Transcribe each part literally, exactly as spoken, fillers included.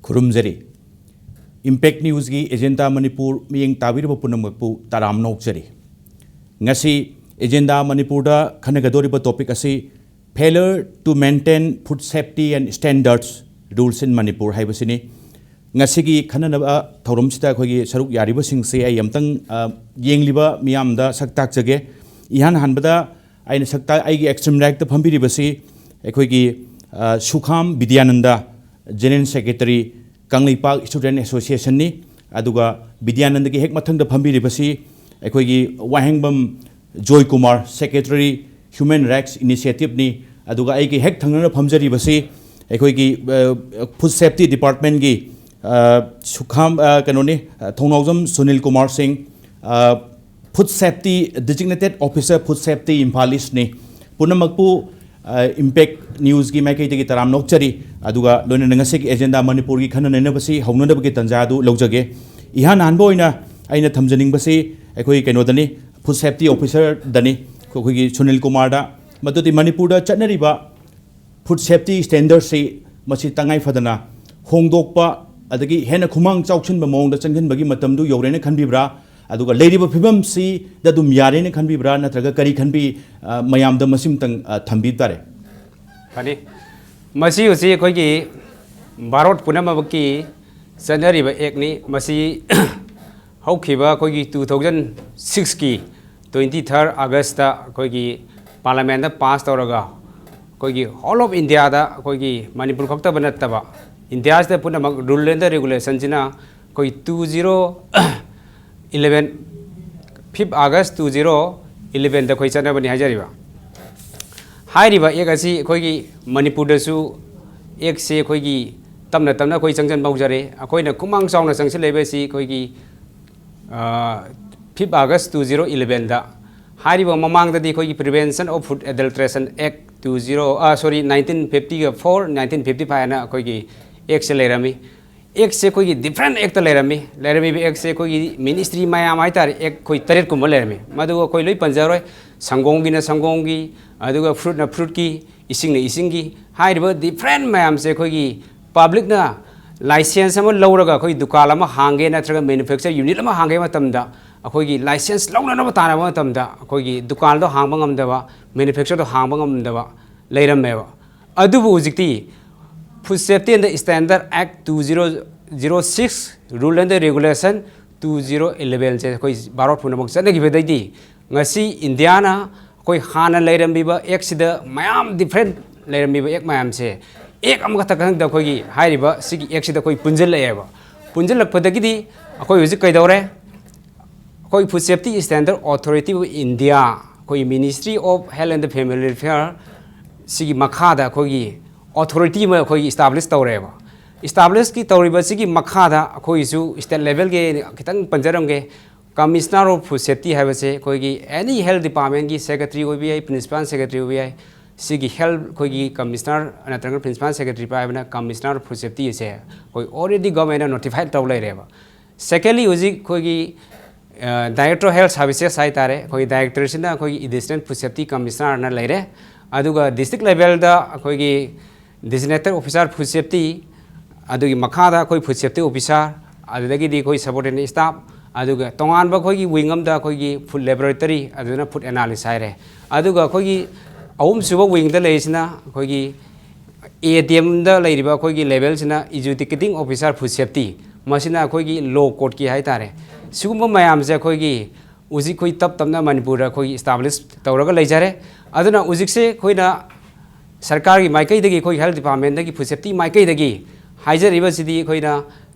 ꯈꯨꯔꯨꯝꯖꯔꯤ꯫ Impact Newsꯀꯤ Agenda Manipur ꯃꯤꯠꯌꯦꯡ ꯇꯥꯕꯤꯔꯤꯕ ꯄꯨꯝꯅꯃꯛꯄꯨ ꯇꯔꯥꯝꯅ ꯑꯣꯛꯆꯔꯤ꯫ ꯉꯁꯤ Agenda Manipurꯗ ꯈꯟꯅꯒꯗꯧꯔꯤꯕ topic ꯑꯁꯤ Failure to Maintain Food Safety and Standards Rules in Manipur ꯍꯥꯏꯕꯁꯤꯅꯤ꯫ ꯉꯁꯤꯒꯤ ꯈꯟꯅꯅꯕ ꯊꯧꯔꯝꯁꯤꯗ ꯑꯩꯈꯣꯏꯒꯤ ꯁꯔꯨꯛ ꯌꯥꯔꯤꯕꯁꯤꯡꯁꯤ ꯑꯩ ꯑꯝꯇꯪ, ꯑ, ꯌꯦꯡꯂꯤꯕ ꯃꯤꯌꯥꯝꯗ ꯁꯛ ꯇꯥꯛꯆꯒꯦ꯫ ꯏꯍꯥꯟ ꯍꯥꯟꯕꯗ ꯑꯩꯅ ꯁꯛ ꯇꯥꯛ-, ꯑꯩꯒꯤ extreme rightꯇ ꯐꯝꯕꯤꯔꯤꯕꯁꯤ ꯑꯩꯈꯣꯏꯒꯤ, ꯑ, ꯁꯨꯈꯥꯝ Bidyananda, General Secretary, Kangleipak Student Associationꯅꯤ꯫ ꯑꯗꯨꯒ ꯕꯤꯗ꯭ꯌꯥꯅꯟꯗꯒꯤ ꯍꯦꯛ ꯃꯊꯪꯗ ꯐꯝꯕꯤꯔꯤꯕꯁꯤ ꯑꯩꯈꯣꯏꯒꯤ ꯋꯥꯍꯦꯡꯕꯝ ꯖꯣꯏ ꯀꯨꯃꯥꯔ, Secretary, Human Rights Initiativeꯅꯤ꯫ ꯑꯗꯨꯒ ꯑꯩꯒꯤ ꯍꯦꯛ ꯊꯪꯅꯅ ꯐꯝꯖꯔꯤꯕꯁꯤ ꯑꯩꯈꯣꯏꯒꯤ, ꯑ, Food Safety Departmentꯀꯤ, ꯑ, ꯁꯨꯈꯥꯝ, ꯑ, ꯀꯩꯅꯣꯅꯤ, ꯑ, ꯊꯧꯅꯥꯎꯖꯝ ꯁꯨꯅꯤꯜ ꯀꯨꯃꯥꯔ ꯁꯤꯡ, ꯑ, Food Safety, Designated Officer, Food Safety, Imphal Eastꯅꯤ꯫ ꯄꯨꯝꯅꯃꯛꯄꯨ, ꯑ, Impact Newsꯀꯤ ꯃꯥꯏꯀꯩꯗꯒꯤ ꯇꯔꯥꯝꯅ ꯑꯣꯛꯆꯔꯤ꯫ ꯑꯗꯨꯒ ꯂꯣꯏꯅꯅ ꯉꯁꯤꯒꯤ Agenda Manipurꯒꯤ ꯈꯟꯅ ꯅꯩꯅꯕꯁꯤ ꯍꯧꯅꯅꯕꯒꯤ ꯇꯥꯟꯖꯥ ꯑꯗꯨ ꯂꯧꯖꯒꯦ꯫ ꯏꯍꯥꯟ ꯍꯥꯟꯕ ꯑꯣꯏꯅ ꯑꯩꯅ ꯊꯝꯖꯅꯤꯡꯕꯁꯤ ꯑꯩꯈꯣꯏ ꯀꯩꯅꯣꯗꯅꯤ, Food Safety Officerꯗꯅꯤ, ꯑꯩꯈꯣꯏꯒꯤ ꯁꯨꯅꯤꯜ ꯀꯨꯃꯥꯔꯗ꯫ ꯃꯗꯨꯗꯤ ꯃꯅꯤꯄꯨꯔꯗ ꯆꯠꯅꯔꯤꯕ Food Safety Standardꯁꯤ ꯃꯁꯤ ꯇꯉꯥꯏ ꯐꯗꯅ ꯍꯣꯡꯗꯣꯛꯄ ꯑꯗꯒꯤ ꯍꯦꯟꯅ ꯈꯨꯃꯥꯡ ꯆꯥꯎꯁꯤꯟꯕ ꯃꯑꯣꯡꯗ ꯆꯪꯁꯤꯟꯕꯒꯤ ꯃꯇꯝꯗꯨ ꯌꯧꯔꯦꯅ ꯈꯟꯕꯤꯕ꯭ꯔꯥ? ꯑꯗꯨꯒ ꯂꯩꯔꯤꯕ ꯐꯤꯕꯝꯁꯤꯗ ꯑꯗꯨꯝ ꯌꯥꯔꯦꯅ ꯈꯟꯕꯤꯕ꯭ꯔꯥ? ꯅꯠꯇ꯭ꯔꯒ ꯀꯔꯤ ꯈꯟꯕꯤ? ꯑ, ꯃꯌꯥꯝꯗ ꯃꯁꯤꯃꯇꯪ, ꯑ, ꯊꯝꯕꯤꯕ ꯇꯥꯔꯦ꯫ ꯐꯅꯤ꯫ ꯃꯁꯤ ꯍꯧꯖꯤꯛ ꯑꯩꯈꯣꯏꯒꯤ ꯚꯥꯔꯠ ꯄꯨꯝꯅꯃꯛꯀꯤ ꯆꯠꯅꯔꯤꯕ actꯅꯤ꯫ ꯃꯁꯤ ꯍꯧꯈꯤꯕ ꯑꯩꯈꯣꯏꯒꯤ two thousand sixꯀꯤ twenty third Augustꯇ ꯑꯩꯈꯣꯏꯒꯤ Parliamentꯇ pass ꯇꯧꯔꯒ ꯑꯩꯈꯣꯏꯒꯤ whole of Indiaꯗ ꯑꯩꯈꯣꯏꯒꯤ ꯃꯅꯤꯄꯨꯔ ꯈꯛꯇꯕ ꯅꯠꯇꯕ Indiaꯁꯤꯗ ꯄꯨꯝꯅꯃꯛ rule and regulationꯁꯤꯅ ꯑꯩꯈꯣꯏ two zero eleven, fifth August two zero elevenꯗ ꯑꯩꯈꯣꯏ ꯆꯠꯅꯕꯅꯤ ꯍꯥꯏꯖꯔꯤꯕ꯫ ꯍꯥꯏꯔꯤꯕ act ꯑꯁꯤ ꯑꯩꯈꯣꯏꯒꯤ ꯃꯅꯤꯄꯨꯔꯗꯁꯨ actꯁꯦ ꯑꯩꯈꯣꯏꯒꯤ ꯇꯞꯅ ꯇꯞꯅ ꯑꯩꯈꯣꯏ ꯆꯪꯁꯤꯟꯕ ꯍꯧꯖꯔꯦ꯫ ꯑꯩꯈꯣꯏꯅ ꯈꯨꯃꯥꯡ ꯆꯥꯎꯅ ꯆꯪꯁꯤꯜꯂꯛꯏꯕ ꯑꯁꯤ ꯑꯩꯈꯣꯏꯒꯤ, ꯑ, fifth August two zero elevenꯗ꯫ ꯍꯥꯏꯔꯤꯕ ꯃꯃꯥꯡꯗꯗꯤ ꯑꯩꯈꯣꯏꯒꯤ Prevention of Food Adulteration Act two zero, ꯑ, sorry, nineteen fifty four, nineteen fifty five ꯍꯥꯏꯅ ꯑꯩꯈꯣꯏꯒꯤ actꯁꯦ ꯂꯩꯔꯝꯃꯤ꯫ Actꯁꯦ ꯑꯩꯈꯣꯏꯒꯤ different actꯇ ꯂꯩꯔꯝꯃꯤ꯫ ꯂꯩꯔꯝꯃꯤꯕ actꯁꯦ ꯑꯩꯈꯣꯏꯒꯤ ministry ꯃꯌꯥꯝ ꯍꯥꯏꯇꯥꯔꯦ, act ꯑꯩꯈꯣꯏ ꯇꯔꯦꯠꯀꯨꯝꯕ ꯂꯩꯔꯝꯃꯤ꯫ ꯃꯗꯨ ꯑꯩꯈꯣꯏ ꯂꯣꯏ ꯄꯟꯖꯔꯣꯏ꯫ ꯁꯪꯒꯣꯝꯒꯤꯅ ꯁꯪꯒꯣꯝꯒꯤ, ꯑꯗꯨꯒ fruitꯅ fruitꯀꯤ, ꯏꯁꯤꯡꯅ ꯏꯁꯤꯡꯒꯤ꯫ ꯍꯥꯏꯔꯤꯕ different ꯃꯌꯥꯝꯁꯦ ꯑꯩꯈꯣꯏꯒꯤ publicꯅ ꯂꯥꯏꯁꯦꯟꯁ ꯑꯃ ꯂꯧꯔꯒ ꯑꯩꯈꯣꯏ ꯗꯨꯀꯥꯟ ꯑꯃ ꯍꯥꯡꯒꯦ ꯅꯠꯇ꯭ꯔꯒ ꯃꯦꯅꯨꯐꯦꯛꯆꯔ ꯌꯨꯅꯤꯠ ꯑꯃ ꯍꯥꯡꯒꯦ ꯃꯇꯝꯗ, ꯑꯩꯈꯣꯏꯒꯤ ꯂꯥꯏꯁꯦꯟꯁ ꯂꯧꯅꯅꯕ ꯇꯥꯟꯅꯕ ꯃꯇꯝꯗ ꯑꯩꯈꯣꯏꯒꯤ ꯗꯨꯀꯥꯟꯗꯣ ꯍꯥꯡꯕ ꯉꯝꯗꯕ, ꯃꯦꯅꯨꯐꯦꯛꯆꯔꯗꯣ ꯍꯥꯡꯕ ꯉꯝꯗꯕ ꯂꯩꯔꯝꯃꯦꯕ꯫ ꯑꯗꯨꯕꯨ ꯍꯧꯖꯤꯛꯇꯤ Food Safety and Standard Act two zero zero six, Rule and Regulation two zero eleven ꯁꯦ ꯑꯩꯈꯣꯏ ꯚꯥꯔꯠ ꯄꯨꯝꯅꯃꯛ ꯆꯠꯅꯈꯤꯕꯗꯩꯗꯤ, ꯉꯁꯤ ꯏꯟꯗꯤꯌꯥꯅ ꯑꯩꯈꯣꯏ ꯍꯥꯟꯅ ꯂꯩꯔꯝꯃꯤꯕ ꯑꯦꯛꯁꯤꯗ ꯃꯌꯥꯝ ꯗꯤꯐ꯭ꯔꯦꯟ ꯂꯩꯔꯝꯃꯤꯕ ꯑꯦꯛ ꯃꯌꯥꯝꯁꯦ ꯑꯦꯛ ꯑꯃꯈꯛꯇ ꯈꯛꯇꯪꯗ ꯑꯩꯈꯣꯏꯒꯤ ꯍꯥꯏꯔꯤꯕ ꯁꯤꯒꯤ ꯑꯦꯛꯁꯤꯗ ꯑꯩꯈꯣꯏ ꯄꯨꯟꯁꯤꯜꯂꯛꯑꯦꯕ꯫ ꯄꯨꯟꯁꯤꯜꯂꯛꯄꯗꯒꯤꯗꯤ ꯑꯩꯈꯣꯏ ꯍꯧꯖꯤꯛ ꯀꯩꯗꯧꯔꯦ? ꯑꯩꯈꯣꯏ Food Safety Standard Authority of India, ꯑꯩꯈꯣꯏ Ministry of Health and Family Welfare, ꯁꯤꯒꯤ ꯃꯈꯥꯗ ꯑꯩꯈꯣꯏꯒꯤ ꯑꯣꯊꯣꯔꯤꯇꯤ ꯑꯃ ꯑꯩꯈꯣꯏꯒꯤ ꯏꯁꯇꯥꯕ꯭ꯂꯤꯁ ꯇꯧꯔꯦꯕ꯫ ꯏꯁꯇꯥꯕ꯭ꯂꯤꯁꯀꯤ ꯇꯧꯔꯤꯕꯁꯤꯒꯤ ꯃꯈꯥꯗ ꯑꯩꯈꯣꯏꯒꯤꯁꯨ ꯁ꯭ꯇꯦꯠ ꯂꯦꯚꯦꯜꯒꯤ ꯈꯤꯇꯪ ꯄꯟꯖꯔꯝꯒꯦ꯫ Commissioner of Food Safety ꯍꯥꯏꯕꯁꯦ ꯑꯩꯈꯣꯏꯒꯤ ꯑꯦꯅꯤ ꯍꯦꯜꯊ ꯗꯤꯄꯥꯔꯠꯃꯦꯟꯒꯤ ꯁꯦꯀ꯭ꯔꯦꯇꯔꯤ ꯑꯣꯏꯕ ꯌꯥꯏ, ꯄ꯭ꯔꯤꯟꯁꯤꯄꯥꯜ ꯁꯦꯀ꯭ꯔꯦꯇꯔꯤ ꯑꯣꯏꯕ ꯌꯥꯏ꯫ ꯁꯤꯒꯤ ꯍꯦꯜꯊ ꯑꯩꯈꯣꯏꯒꯤ ꯀꯃꯤꯁꯅꯔ ꯅꯠꯇ꯭ꯔꯒ ꯄ꯭ꯔꯤꯟꯁꯤꯄꯥꯜ ꯁꯦꯀ꯭ꯔꯦꯇꯔꯤ ꯄꯥꯏꯕꯅ Commissioner of Food Safety ꯑꯁꯦ ꯑꯩꯈꯣꯏ already ꯒꯣꯔꯃꯦꯟꯅ ꯅꯣꯇꯤꯐꯥꯏꯠ ꯇꯧ ꯂꯩꯔꯦꯕ꯫ ꯁꯦꯀꯦꯟꯂꯤ, ꯍꯧꯖꯤꯛ ꯑꯩꯈꯣꯏꯒꯤ Director of Health Services ꯍꯥꯏꯇꯥꯔꯦ, ꯑꯩꯈꯣꯏꯒꯤ ꯗꯥꯏꯔꯦꯛꯇꯔꯁꯤꯅ ꯑꯩꯈꯣꯏꯒꯤ Additional Food Safety Commissionerꯅ ꯂꯩꯔꯦ꯫ ꯑꯗꯨꯒ ꯗꯤꯁꯇ꯭ꯔꯤꯛ ꯂꯦꯚꯦꯜꯗ ꯑꯩꯈꯣꯏꯒꯤ Designated Officer Food Safety, ꯑꯗꯨꯒꯤ ꯃꯈꯥꯗ ꯑꯩꯈꯣꯏ Food Safety Officer, ꯑꯗꯨꯗꯒꯤꯗꯤ ꯑꯩꯈꯣꯏ subordinate staff, ꯑꯗꯨꯒ ꯇꯣꯉꯥꯟꯕ ꯑꯩꯈꯣꯏꯒꯤ ꯋꯤꯡ ꯑꯃꯗ ꯑꯩꯈꯣꯏꯒꯤ Food Laboratory, ꯑꯗꯨꯅ Food Analyst ꯍꯥꯏꯔꯦ꯫ ꯑꯗꯨꯒ ꯑꯩꯈꯣꯏꯒꯤ ꯑꯍꯨꯝꯁꯨꯕ ꯋꯤꯡꯗ ꯂꯩꯔꯤꯁꯤꯅ ꯑꯩꯈꯣꯏꯒꯤ ꯑꯦ ꯗꯤ ꯑꯦꯝꯗ ꯂꯩꯔꯤꯕ ꯑꯩꯈꯣꯏꯒꯤ ꯂꯦꯚꯦꯜꯁꯤꯅ Executing Officer Food Safety, ꯃꯁꯤꯅ ꯑꯩꯈꯣꯏꯒꯤ ꯂꯣ ꯀꯣꯔꯠꯀꯤ ꯍꯥꯏꯇꯥꯔꯦ꯫ ꯁꯤꯒꯨꯝꯕ ꯃꯌꯥꯝꯁꯦ ꯑꯩꯈꯣꯏꯒꯤ ꯍꯧꯖꯤꯛ ꯑꯩꯈꯣꯏ ꯇꯞ ꯇꯞꯅ ꯃꯅꯤꯄꯨꯔꯗ ꯑꯩꯈꯣꯏꯒꯤ establish ꯇꯧꯔꯒ ꯂꯩꯖꯔꯦ꯫ ꯑꯗꯨꯅ ꯍꯧꯖꯤꯛꯁꯦ ꯑꯩꯈꯣꯏꯅ ꯁꯔꯀꯥꯔꯒꯤ ꯃꯥꯏꯀꯩꯗꯒꯤ, ꯑꯩꯈꯣꯏ ꯍꯦꯜꯊ ꯗꯤꯄꯥꯔꯠꯃꯦꯟꯗꯒꯤ, ꯐꯨꯗ ꯁꯦꯐꯇꯤ ꯃꯥꯏꯀꯩꯗꯒꯤ ꯍꯥꯏꯖꯔꯤꯕꯁꯤꯗꯤ ꯑꯩꯈꯣꯏꯅ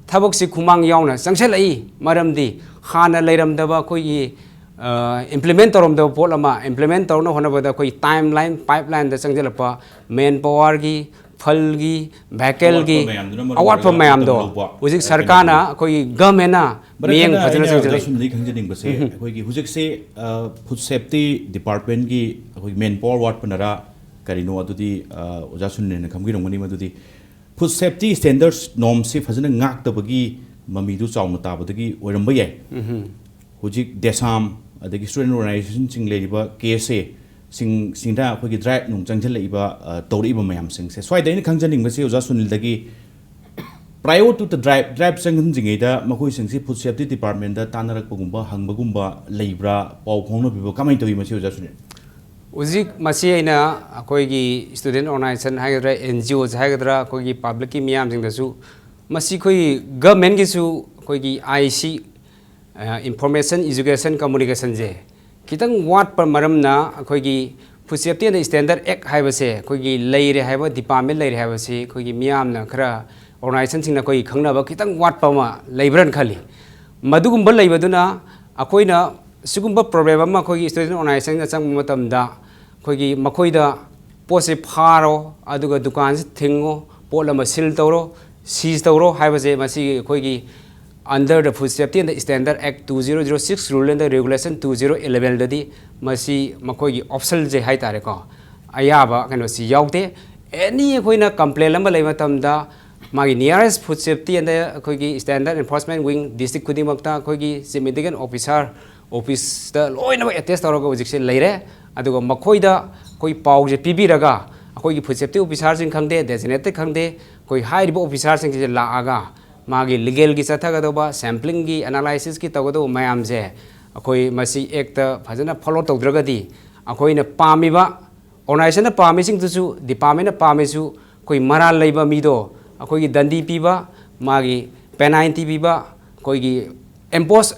ꯊꯕꯛꯁꯤ ꯈꯨꯃꯥꯡ ꯌꯥꯎꯅ ꯆꯪꯁꯤꯜꯂꯛꯏ꯫ ꯃꯔꯝꯗꯤ ꯍꯥꯟꯅ ꯂꯩꯔꯝꯗꯕ ꯑꯩꯈꯣꯏꯒꯤ implement ꯇꯧꯔꯝꯗꯕ ꯄꯣꯠ ꯑꯃ implement ꯇꯧꯅꯕ ꯍꯣꯠꯅꯕꯗ ꯑꯩꯈꯣꯏ time line, pipeline ꯗ ꯆꯪꯁꯤꯜꯂꯛꯄ manpower ꯒꯤ, ꯐꯜꯒꯤ, ꯚꯦꯍꯤꯀꯜꯒꯤ ꯑꯋꯥꯠꯄ ꯃꯌꯥꯝꯗꯨꯅ ꯃꯔꯝ ꯑꯋꯥꯠꯄ ꯑꯣꯏꯔꯒ ꯃꯌꯥꯝꯗꯣ ꯃꯇꯝ ꯂꯧꯕ ꯍꯧꯖꯤꯛ ꯀꯩꯅꯣ ꯁꯔꯀꯥꯔꯅ ꯇꯧꯕ꯫ ꯑꯩꯈꯣꯏꯒꯤ ꯒꯚꯔꯟꯃꯦꯟꯅ ꯃꯤꯠꯌꯦꯡ ꯐꯖꯅ ꯑꯩꯅ ꯑꯣꯖꯥ ꯆꯪꯁꯤꯜꯂꯛꯏ꯫ ꯁꯨꯅꯤꯜꯗꯒꯤ ꯈꯪꯖꯅꯤꯡꯕꯁꯦ, ꯎꯝ꯫ ꯑꯩꯈꯣꯏꯒꯤ ꯍꯧꯖꯤꯛꯁꯦ, ꯑ, ꯐꯨꯗ ꯁꯦꯐꯇꯤ ꯗꯤꯄꯥꯔꯠꯃꯦꯟꯒꯤ ꯑꯩꯈꯣꯏꯒꯤ ꯃꯦꯟ ꯄꯥꯋꯔ ꯋꯥꯠꯄꯅꯔꯥ ꯀꯔꯤꯅꯣ ꯑꯗꯨꯗꯤ, ꯑ, ꯑꯣꯖꯥ ꯁꯨꯅꯤꯜꯅ ꯈꯪꯕꯤꯔꯝꯒꯅꯤ꯫ ꯃꯗꯨꯗꯤ ꯐꯨꯗ ꯁꯦꯐꯇꯤ ꯁ꯭ꯇꯦꯟꯗꯔꯗꯁ ꯅꯣꯔꯝꯁꯤ ꯐꯖꯅ ꯉꯥꯛꯇꯕꯒꯤ ꯃꯃꯤꯗꯨ ꯆꯥꯎꯅ ꯇꯥꯕꯗꯒꯤ ꯑꯣꯏꯔꯝꯕ ꯌꯥꯏ꯫ ꯎꯝ꯫ ꯍꯧꯖꯤꯛ ꯗꯦꯁꯥꯝ, ꯑꯗꯒꯤ ꯁ꯭ꯇꯨꯗꯦꯟ ꯑꯣꯔꯒꯅꯥꯏꯖꯦꯁꯟꯁꯤꯡ ꯂꯩꯔꯤꯕ ꯀꯦ ꯑꯦꯁ ꯑꯦ ꯁꯤꯡ, ꯁꯤꯡꯗ ꯑꯩꯈꯣꯏꯒꯤ ꯗ꯭ꯔꯥꯏꯕ ꯅꯨꯡ ꯆꯪꯁꯤꯜꯂꯛꯏꯕ, ꯑ, ꯇꯧꯔꯛꯏꯕ ꯃꯌꯥꯝꯁꯤꯡꯁꯦ꯫ ꯁ꯭ꯋꯥꯏꯗ ꯑꯩꯅ ꯈꯪꯖꯅꯤꯡꯕꯁꯤ ꯑꯣꯖꯥ ꯁꯨꯅꯤꯜꯗꯒꯤ Prior to the drive, drive ꯆꯪꯍꯟꯗ꯭ꯔꯤꯉꯩꯗ ꯃꯈꯣꯏꯁꯤꯡꯁꯤ ꯐꯨꯗ ꯁꯦꯐꯇꯤ ꯗꯤꯄꯥꯔꯠꯃꯦꯟꯗ ꯇꯥꯟꯅꯔꯛꯄꯒꯨꯝꯕ, ꯍꯪꯕꯒꯨꯝꯕ ꯂꯩꯕ꯭ꯔꯥ? ꯄꯥꯎ ꯐꯥꯎꯅꯕꯤꯕ ꯀꯃꯥꯏꯅ ꯇꯧꯏ ꯃꯁꯤ, ꯑꯣꯖꯥ ꯁꯨꯅꯤꯜ? ꯍꯧꯖꯤꯛ ꯃꯁꯤ ꯑꯩꯅ ꯑꯩꯈꯣꯏꯒꯤ ꯁ꯭ꯇꯨꯗꯦꯟ ꯑꯣꯔꯒꯅꯥꯏꯖꯦꯁꯟ ꯍꯥꯏꯒꯗ꯭ꯔꯥ, ꯑꯦꯟ ꯖꯤ ꯑꯣꯁ ꯍꯥꯏꯒꯗ꯭ꯔꯥ, ꯑꯩꯈꯣꯏꯒꯤ ꯄꯕ꯭ꯂꯤꯛꯀꯤ ꯃꯤꯌꯥꯝꯁꯤꯡꯗꯁꯨ, ꯃꯁꯤ ꯑꯩꯈꯣꯏ ꯒꯃꯦꯟꯒꯤꯁꯨ ꯑꯩꯈꯣꯏꯒꯤ ꯑꯥꯏ ꯁꯤ, ꯏꯟꯐꯣꯔꯃꯦꯁꯟ, ꯏꯖꯨꯀꯦꯁꯟ, ꯀꯝꯃꯨꯅꯤꯀꯦꯁꯟꯁꯦ ꯈꯤꯇꯪ ꯋꯥꯠꯄ ꯃꯔꯝꯅ ꯑꯩꯈꯣꯏꯒꯤ ꯐꯨꯗ ꯁꯦꯐꯇꯤ ꯑꯦꯟ ꯁ꯭ꯇꯦꯟꯗꯔꯗ ꯑꯦꯛ ꯍꯥꯏꯕꯁꯦ, ꯑꯩꯈꯣꯏꯒꯤ ꯂꯩꯔꯦ ꯍꯥꯏꯕ ꯗꯤꯄꯥꯔꯠꯃꯦꯟ ꯂꯩꯔꯦ ꯍꯥꯏꯕꯁꯤ ꯑꯩꯈꯣꯏꯒꯤ ꯃꯤꯌꯥꯝꯅ ꯈꯔ, ꯑꯣꯔꯒꯅꯥꯏꯖꯦꯁꯟꯁꯤꯡꯅ ꯑꯩꯈꯣꯏ ꯈꯪꯅꯕ ꯈꯤꯇꯪ ꯋꯥꯠꯄ ꯑꯃ ꯂꯩꯕ꯭ꯔꯥꯅ ꯈꯜꯂꯤ꯫ ꯃꯗꯨꯒꯨꯝꯕ ꯂꯩꯕꯗꯨꯅ ꯑꯩꯈꯣꯏꯅ ꯁꯤꯒꯨꯝꯕ ꯄ꯭ꯔꯣꯕ꯭ꯂꯦꯝ ꯑꯃ ꯑꯩꯈꯣꯏꯒꯤ ꯁ꯭ꯇꯨꯗꯦꯟ ꯑꯣꯔꯒꯅꯥꯏꯖꯦꯁꯟꯗ ꯆꯪꯕ ꯃꯇꯝꯗ ꯑꯩꯈꯣꯏꯒꯤ ꯃꯈꯣꯏꯗ ꯄꯣꯠꯁꯦ ꯐꯥꯔꯣ, ꯑꯗꯨꯒ ꯗꯨꯀꯥꯟꯁꯦ ꯊꯤꯡꯉꯣ, ꯄꯣꯠ ꯑꯃ ꯁꯤꯜ ꯇꯧꯔꯣ, ꯁꯤꯖ ꯇꯧꯔꯣ ꯍꯥꯏꯕꯁꯦ ꯃꯁꯤꯒꯤ ꯑꯩꯈꯣꯏꯒꯤ under the Food Safety and Standard Act two zero zero six rule and the regulation two zero eleven ꯗꯗꯤ ꯃꯁꯤ ꯃꯈꯣꯏꯒꯤ ꯑꯣꯞꯁꯟꯁꯦ ꯍꯥꯏꯇꯥꯔꯦꯀꯣ, ꯑꯌꯥꯕ ꯀꯩꯅꯣꯁꯤ ꯌꯥꯎꯗꯦ꯫ ꯑꯦꯅꯤ ꯑꯩꯈꯣꯏꯅ ꯀꯝꯄ꯭ꯂꯦꯟ ꯑꯃ ꯂꯩꯕ ꯃꯇꯝꯗ ꯃꯥꯒꯤ nearest food safety and ꯑꯩꯈꯣꯏꯒꯤ standard enforcement wing district ꯈꯨꯗꯤꯡꯃꯛꯇ ꯑꯩꯈꯣꯏꯒꯤ chief medical officer office ꯇ ꯂꯣꯏꯅꯃꯛ ꯑꯦꯇꯦꯁ ꯇꯧꯔꯒ ꯍꯧꯖꯤꯛꯁꯦ ꯂꯩꯔꯦ꯫ ꯑꯗꯨꯒ ꯃꯈꯣꯏꯗ ꯑꯩꯈꯣꯏ ꯄꯥꯎꯁꯦ ꯄꯤꯕꯤꯔꯒ ꯑꯩꯈꯣꯏꯒꯤ ꯐꯨꯗ ꯁꯦꯐꯇꯤ ꯑꯣꯐꯤꯁꯥꯔꯁꯤꯡ ꯈꯪꯗꯦ, ꯗꯦꯖꯤꯅꯦꯇꯦꯠ ꯈꯪꯗꯦ, ꯑꯩꯈꯣꯏ ꯍꯥꯏꯔꯤꯕ ꯑꯣꯐꯤꯁꯥꯔꯁꯤꯡꯁꯦ ꯂꯥꯛꯑꯒ ꯃꯥꯒꯤ ꯂꯤꯒꯦꯜꯒꯤ ꯆꯠꯊꯒꯗꯧꯕ, ꯁꯦꯝꯄ꯭ꯂꯤꯡꯒꯤ, ꯑꯦꯅꯥꯂꯥꯏꯁꯤꯁꯀꯤ ꯇꯧꯒꯗꯧꯕ ꯃꯌꯥꯝꯁꯦ ꯑꯩꯈꯣꯏ ꯃꯁꯤ ꯑꯦꯛꯇ ꯐꯖꯅ ꯐꯣꯂꯣ ꯇꯧꯗ꯭ꯔꯒꯗꯤ ꯑꯩꯈꯣꯏꯅ ꯄꯥꯝꯃꯤꯕ ꯑꯣꯔꯒꯅꯥꯏꯖꯦꯁꯟꯅ ꯄꯥꯝꯃꯤꯁꯤꯡꯗꯨꯁꯨ, ꯗꯤꯄꯥꯔꯠꯃꯦꯟꯅ ꯄꯥꯝꯃꯤꯁꯨ, ꯑꯩꯈꯣꯏ ꯃꯔꯥꯜ ꯂꯩꯕ ꯃꯤꯗꯣ ꯑꯩꯈꯣꯏꯒꯤ ꯗꯟꯗꯤ ꯄꯤꯕ, ꯃꯥꯒꯤ ꯄꯦꯅꯥꯜꯇꯤ ꯄꯤꯕ, ꯑꯩꯈꯣꯏꯒꯤ ꯏꯝꯄꯣꯁ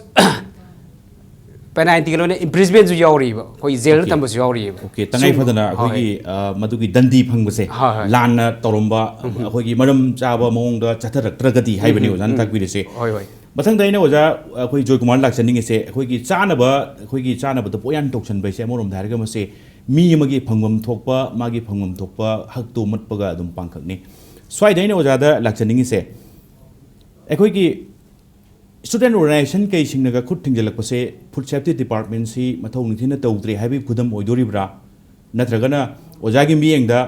ꯄꯦꯅꯥꯜꯇꯤꯒ ꯂꯣꯏꯅ ꯏꯝꯄ꯭ꯔꯤꯖꯃꯦꯟꯁꯨ ꯌꯥꯎꯔꯤꯕ, ꯑꯩꯈꯣꯏ ꯖꯦꯜꯗ Okay. ꯊꯝꯕꯁꯨ ꯌꯥꯎꯔꯤꯕ꯫ Okay, ꯇꯉꯥꯏ ꯁꯤꯒꯨꯝꯕ-, ꯐꯗꯅ ꯍꯣꯏ, ꯑꯩꯈꯣꯏꯒꯤ, ꯑ, ꯃꯗꯨꯒꯤ ꯗꯟꯗꯤ ꯐꯪꯕꯁꯦ ꯍꯣꯏ, ꯍꯣꯏ꯫ ꯂꯥꯟꯅ ꯇꯧꯔꯝꯕ, ꯎꯝ꯫ ꯑꯩꯈꯣꯏꯒꯤ ꯃꯔꯝ ꯆꯥꯕ ꯃꯑꯣꯡꯗ ꯆꯠꯊꯔꯛꯇ꯭ꯔꯒꯗꯤ ꯍꯥꯏꯕꯅꯤ ꯎꯝ, ꯑꯣꯖꯥꯅ ꯎꯝ꯫ ꯇꯥꯛꯄꯤꯔꯤꯁꯦ꯫ ꯍꯣꯏ, ꯍꯣꯏ꯫ ꯃꯊꯪꯗ ꯑꯩꯅ ꯑꯣꯖꯥ, ꯑꯩꯈꯣꯏ ꯖꯣꯏꯀꯨꯃꯥꯔ ꯂꯥꯛꯆꯅꯤꯡꯉꯤꯁꯦ, ꯑꯩꯈꯣꯏꯒꯤ ꯆꯥꯅꯕ, ꯑꯩꯈꯣꯏꯒꯤ ꯆꯥꯅꯕꯗ ꯄꯣꯠꯌꯥꯟ ꯇꯧꯁꯟꯕ ꯍꯥꯏꯁꯦ ꯑꯃꯔꯣꯝꯗ ꯍꯥꯏꯔꯒ ꯃꯁꯤ ꯃꯤ ꯑꯃꯒꯤ ꯐꯪꯐꯝ ꯊꯣꯛꯄ, ꯃꯥꯒꯤ ꯐꯪꯐꯝ ꯊꯣꯛꯄ ꯍꯛꯇꯣ ꯃꯠꯄꯒ ꯑꯗꯨꯝ ꯄꯥꯡꯈꯛꯅꯤ꯫ ꯁ꯭ꯋꯥꯏꯗ ꯑꯩꯅ ꯑꯣꯖꯥꯗ ꯂꯥꯛꯆꯅꯤꯡꯉꯤꯁꯦ, ꯑꯩꯈꯣꯏꯒꯤ ꯁ꯭ꯇꯨꯗꯦꯟ ꯑꯣꯔꯒꯅꯥꯏꯖꯦꯁꯟ ꯀꯩꯁꯤꯡꯅꯒ ꯈꯨꯠ ꯊꯤꯡꯖꯤꯜꯂꯛꯄꯁꯦ ꯐꯨꯗ ꯁꯦꯐꯇꯤ ꯗꯤꯄꯥꯔꯠꯃꯦꯟꯁꯤ ꯃꯊꯧ ꯅꯤꯡꯊꯤꯅ ꯇꯧꯗ꯭ꯔꯦ ꯍꯥꯏꯕꯒꯤ ꯈꯨꯗꯝ ꯑꯣꯏꯗꯣꯔꯤꯕ꯭ꯔꯥ? ꯅꯠꯇ꯭ꯔꯒꯅ ꯑꯣꯖꯥꯒꯤ ꯃꯤꯠꯌꯦꯡꯗ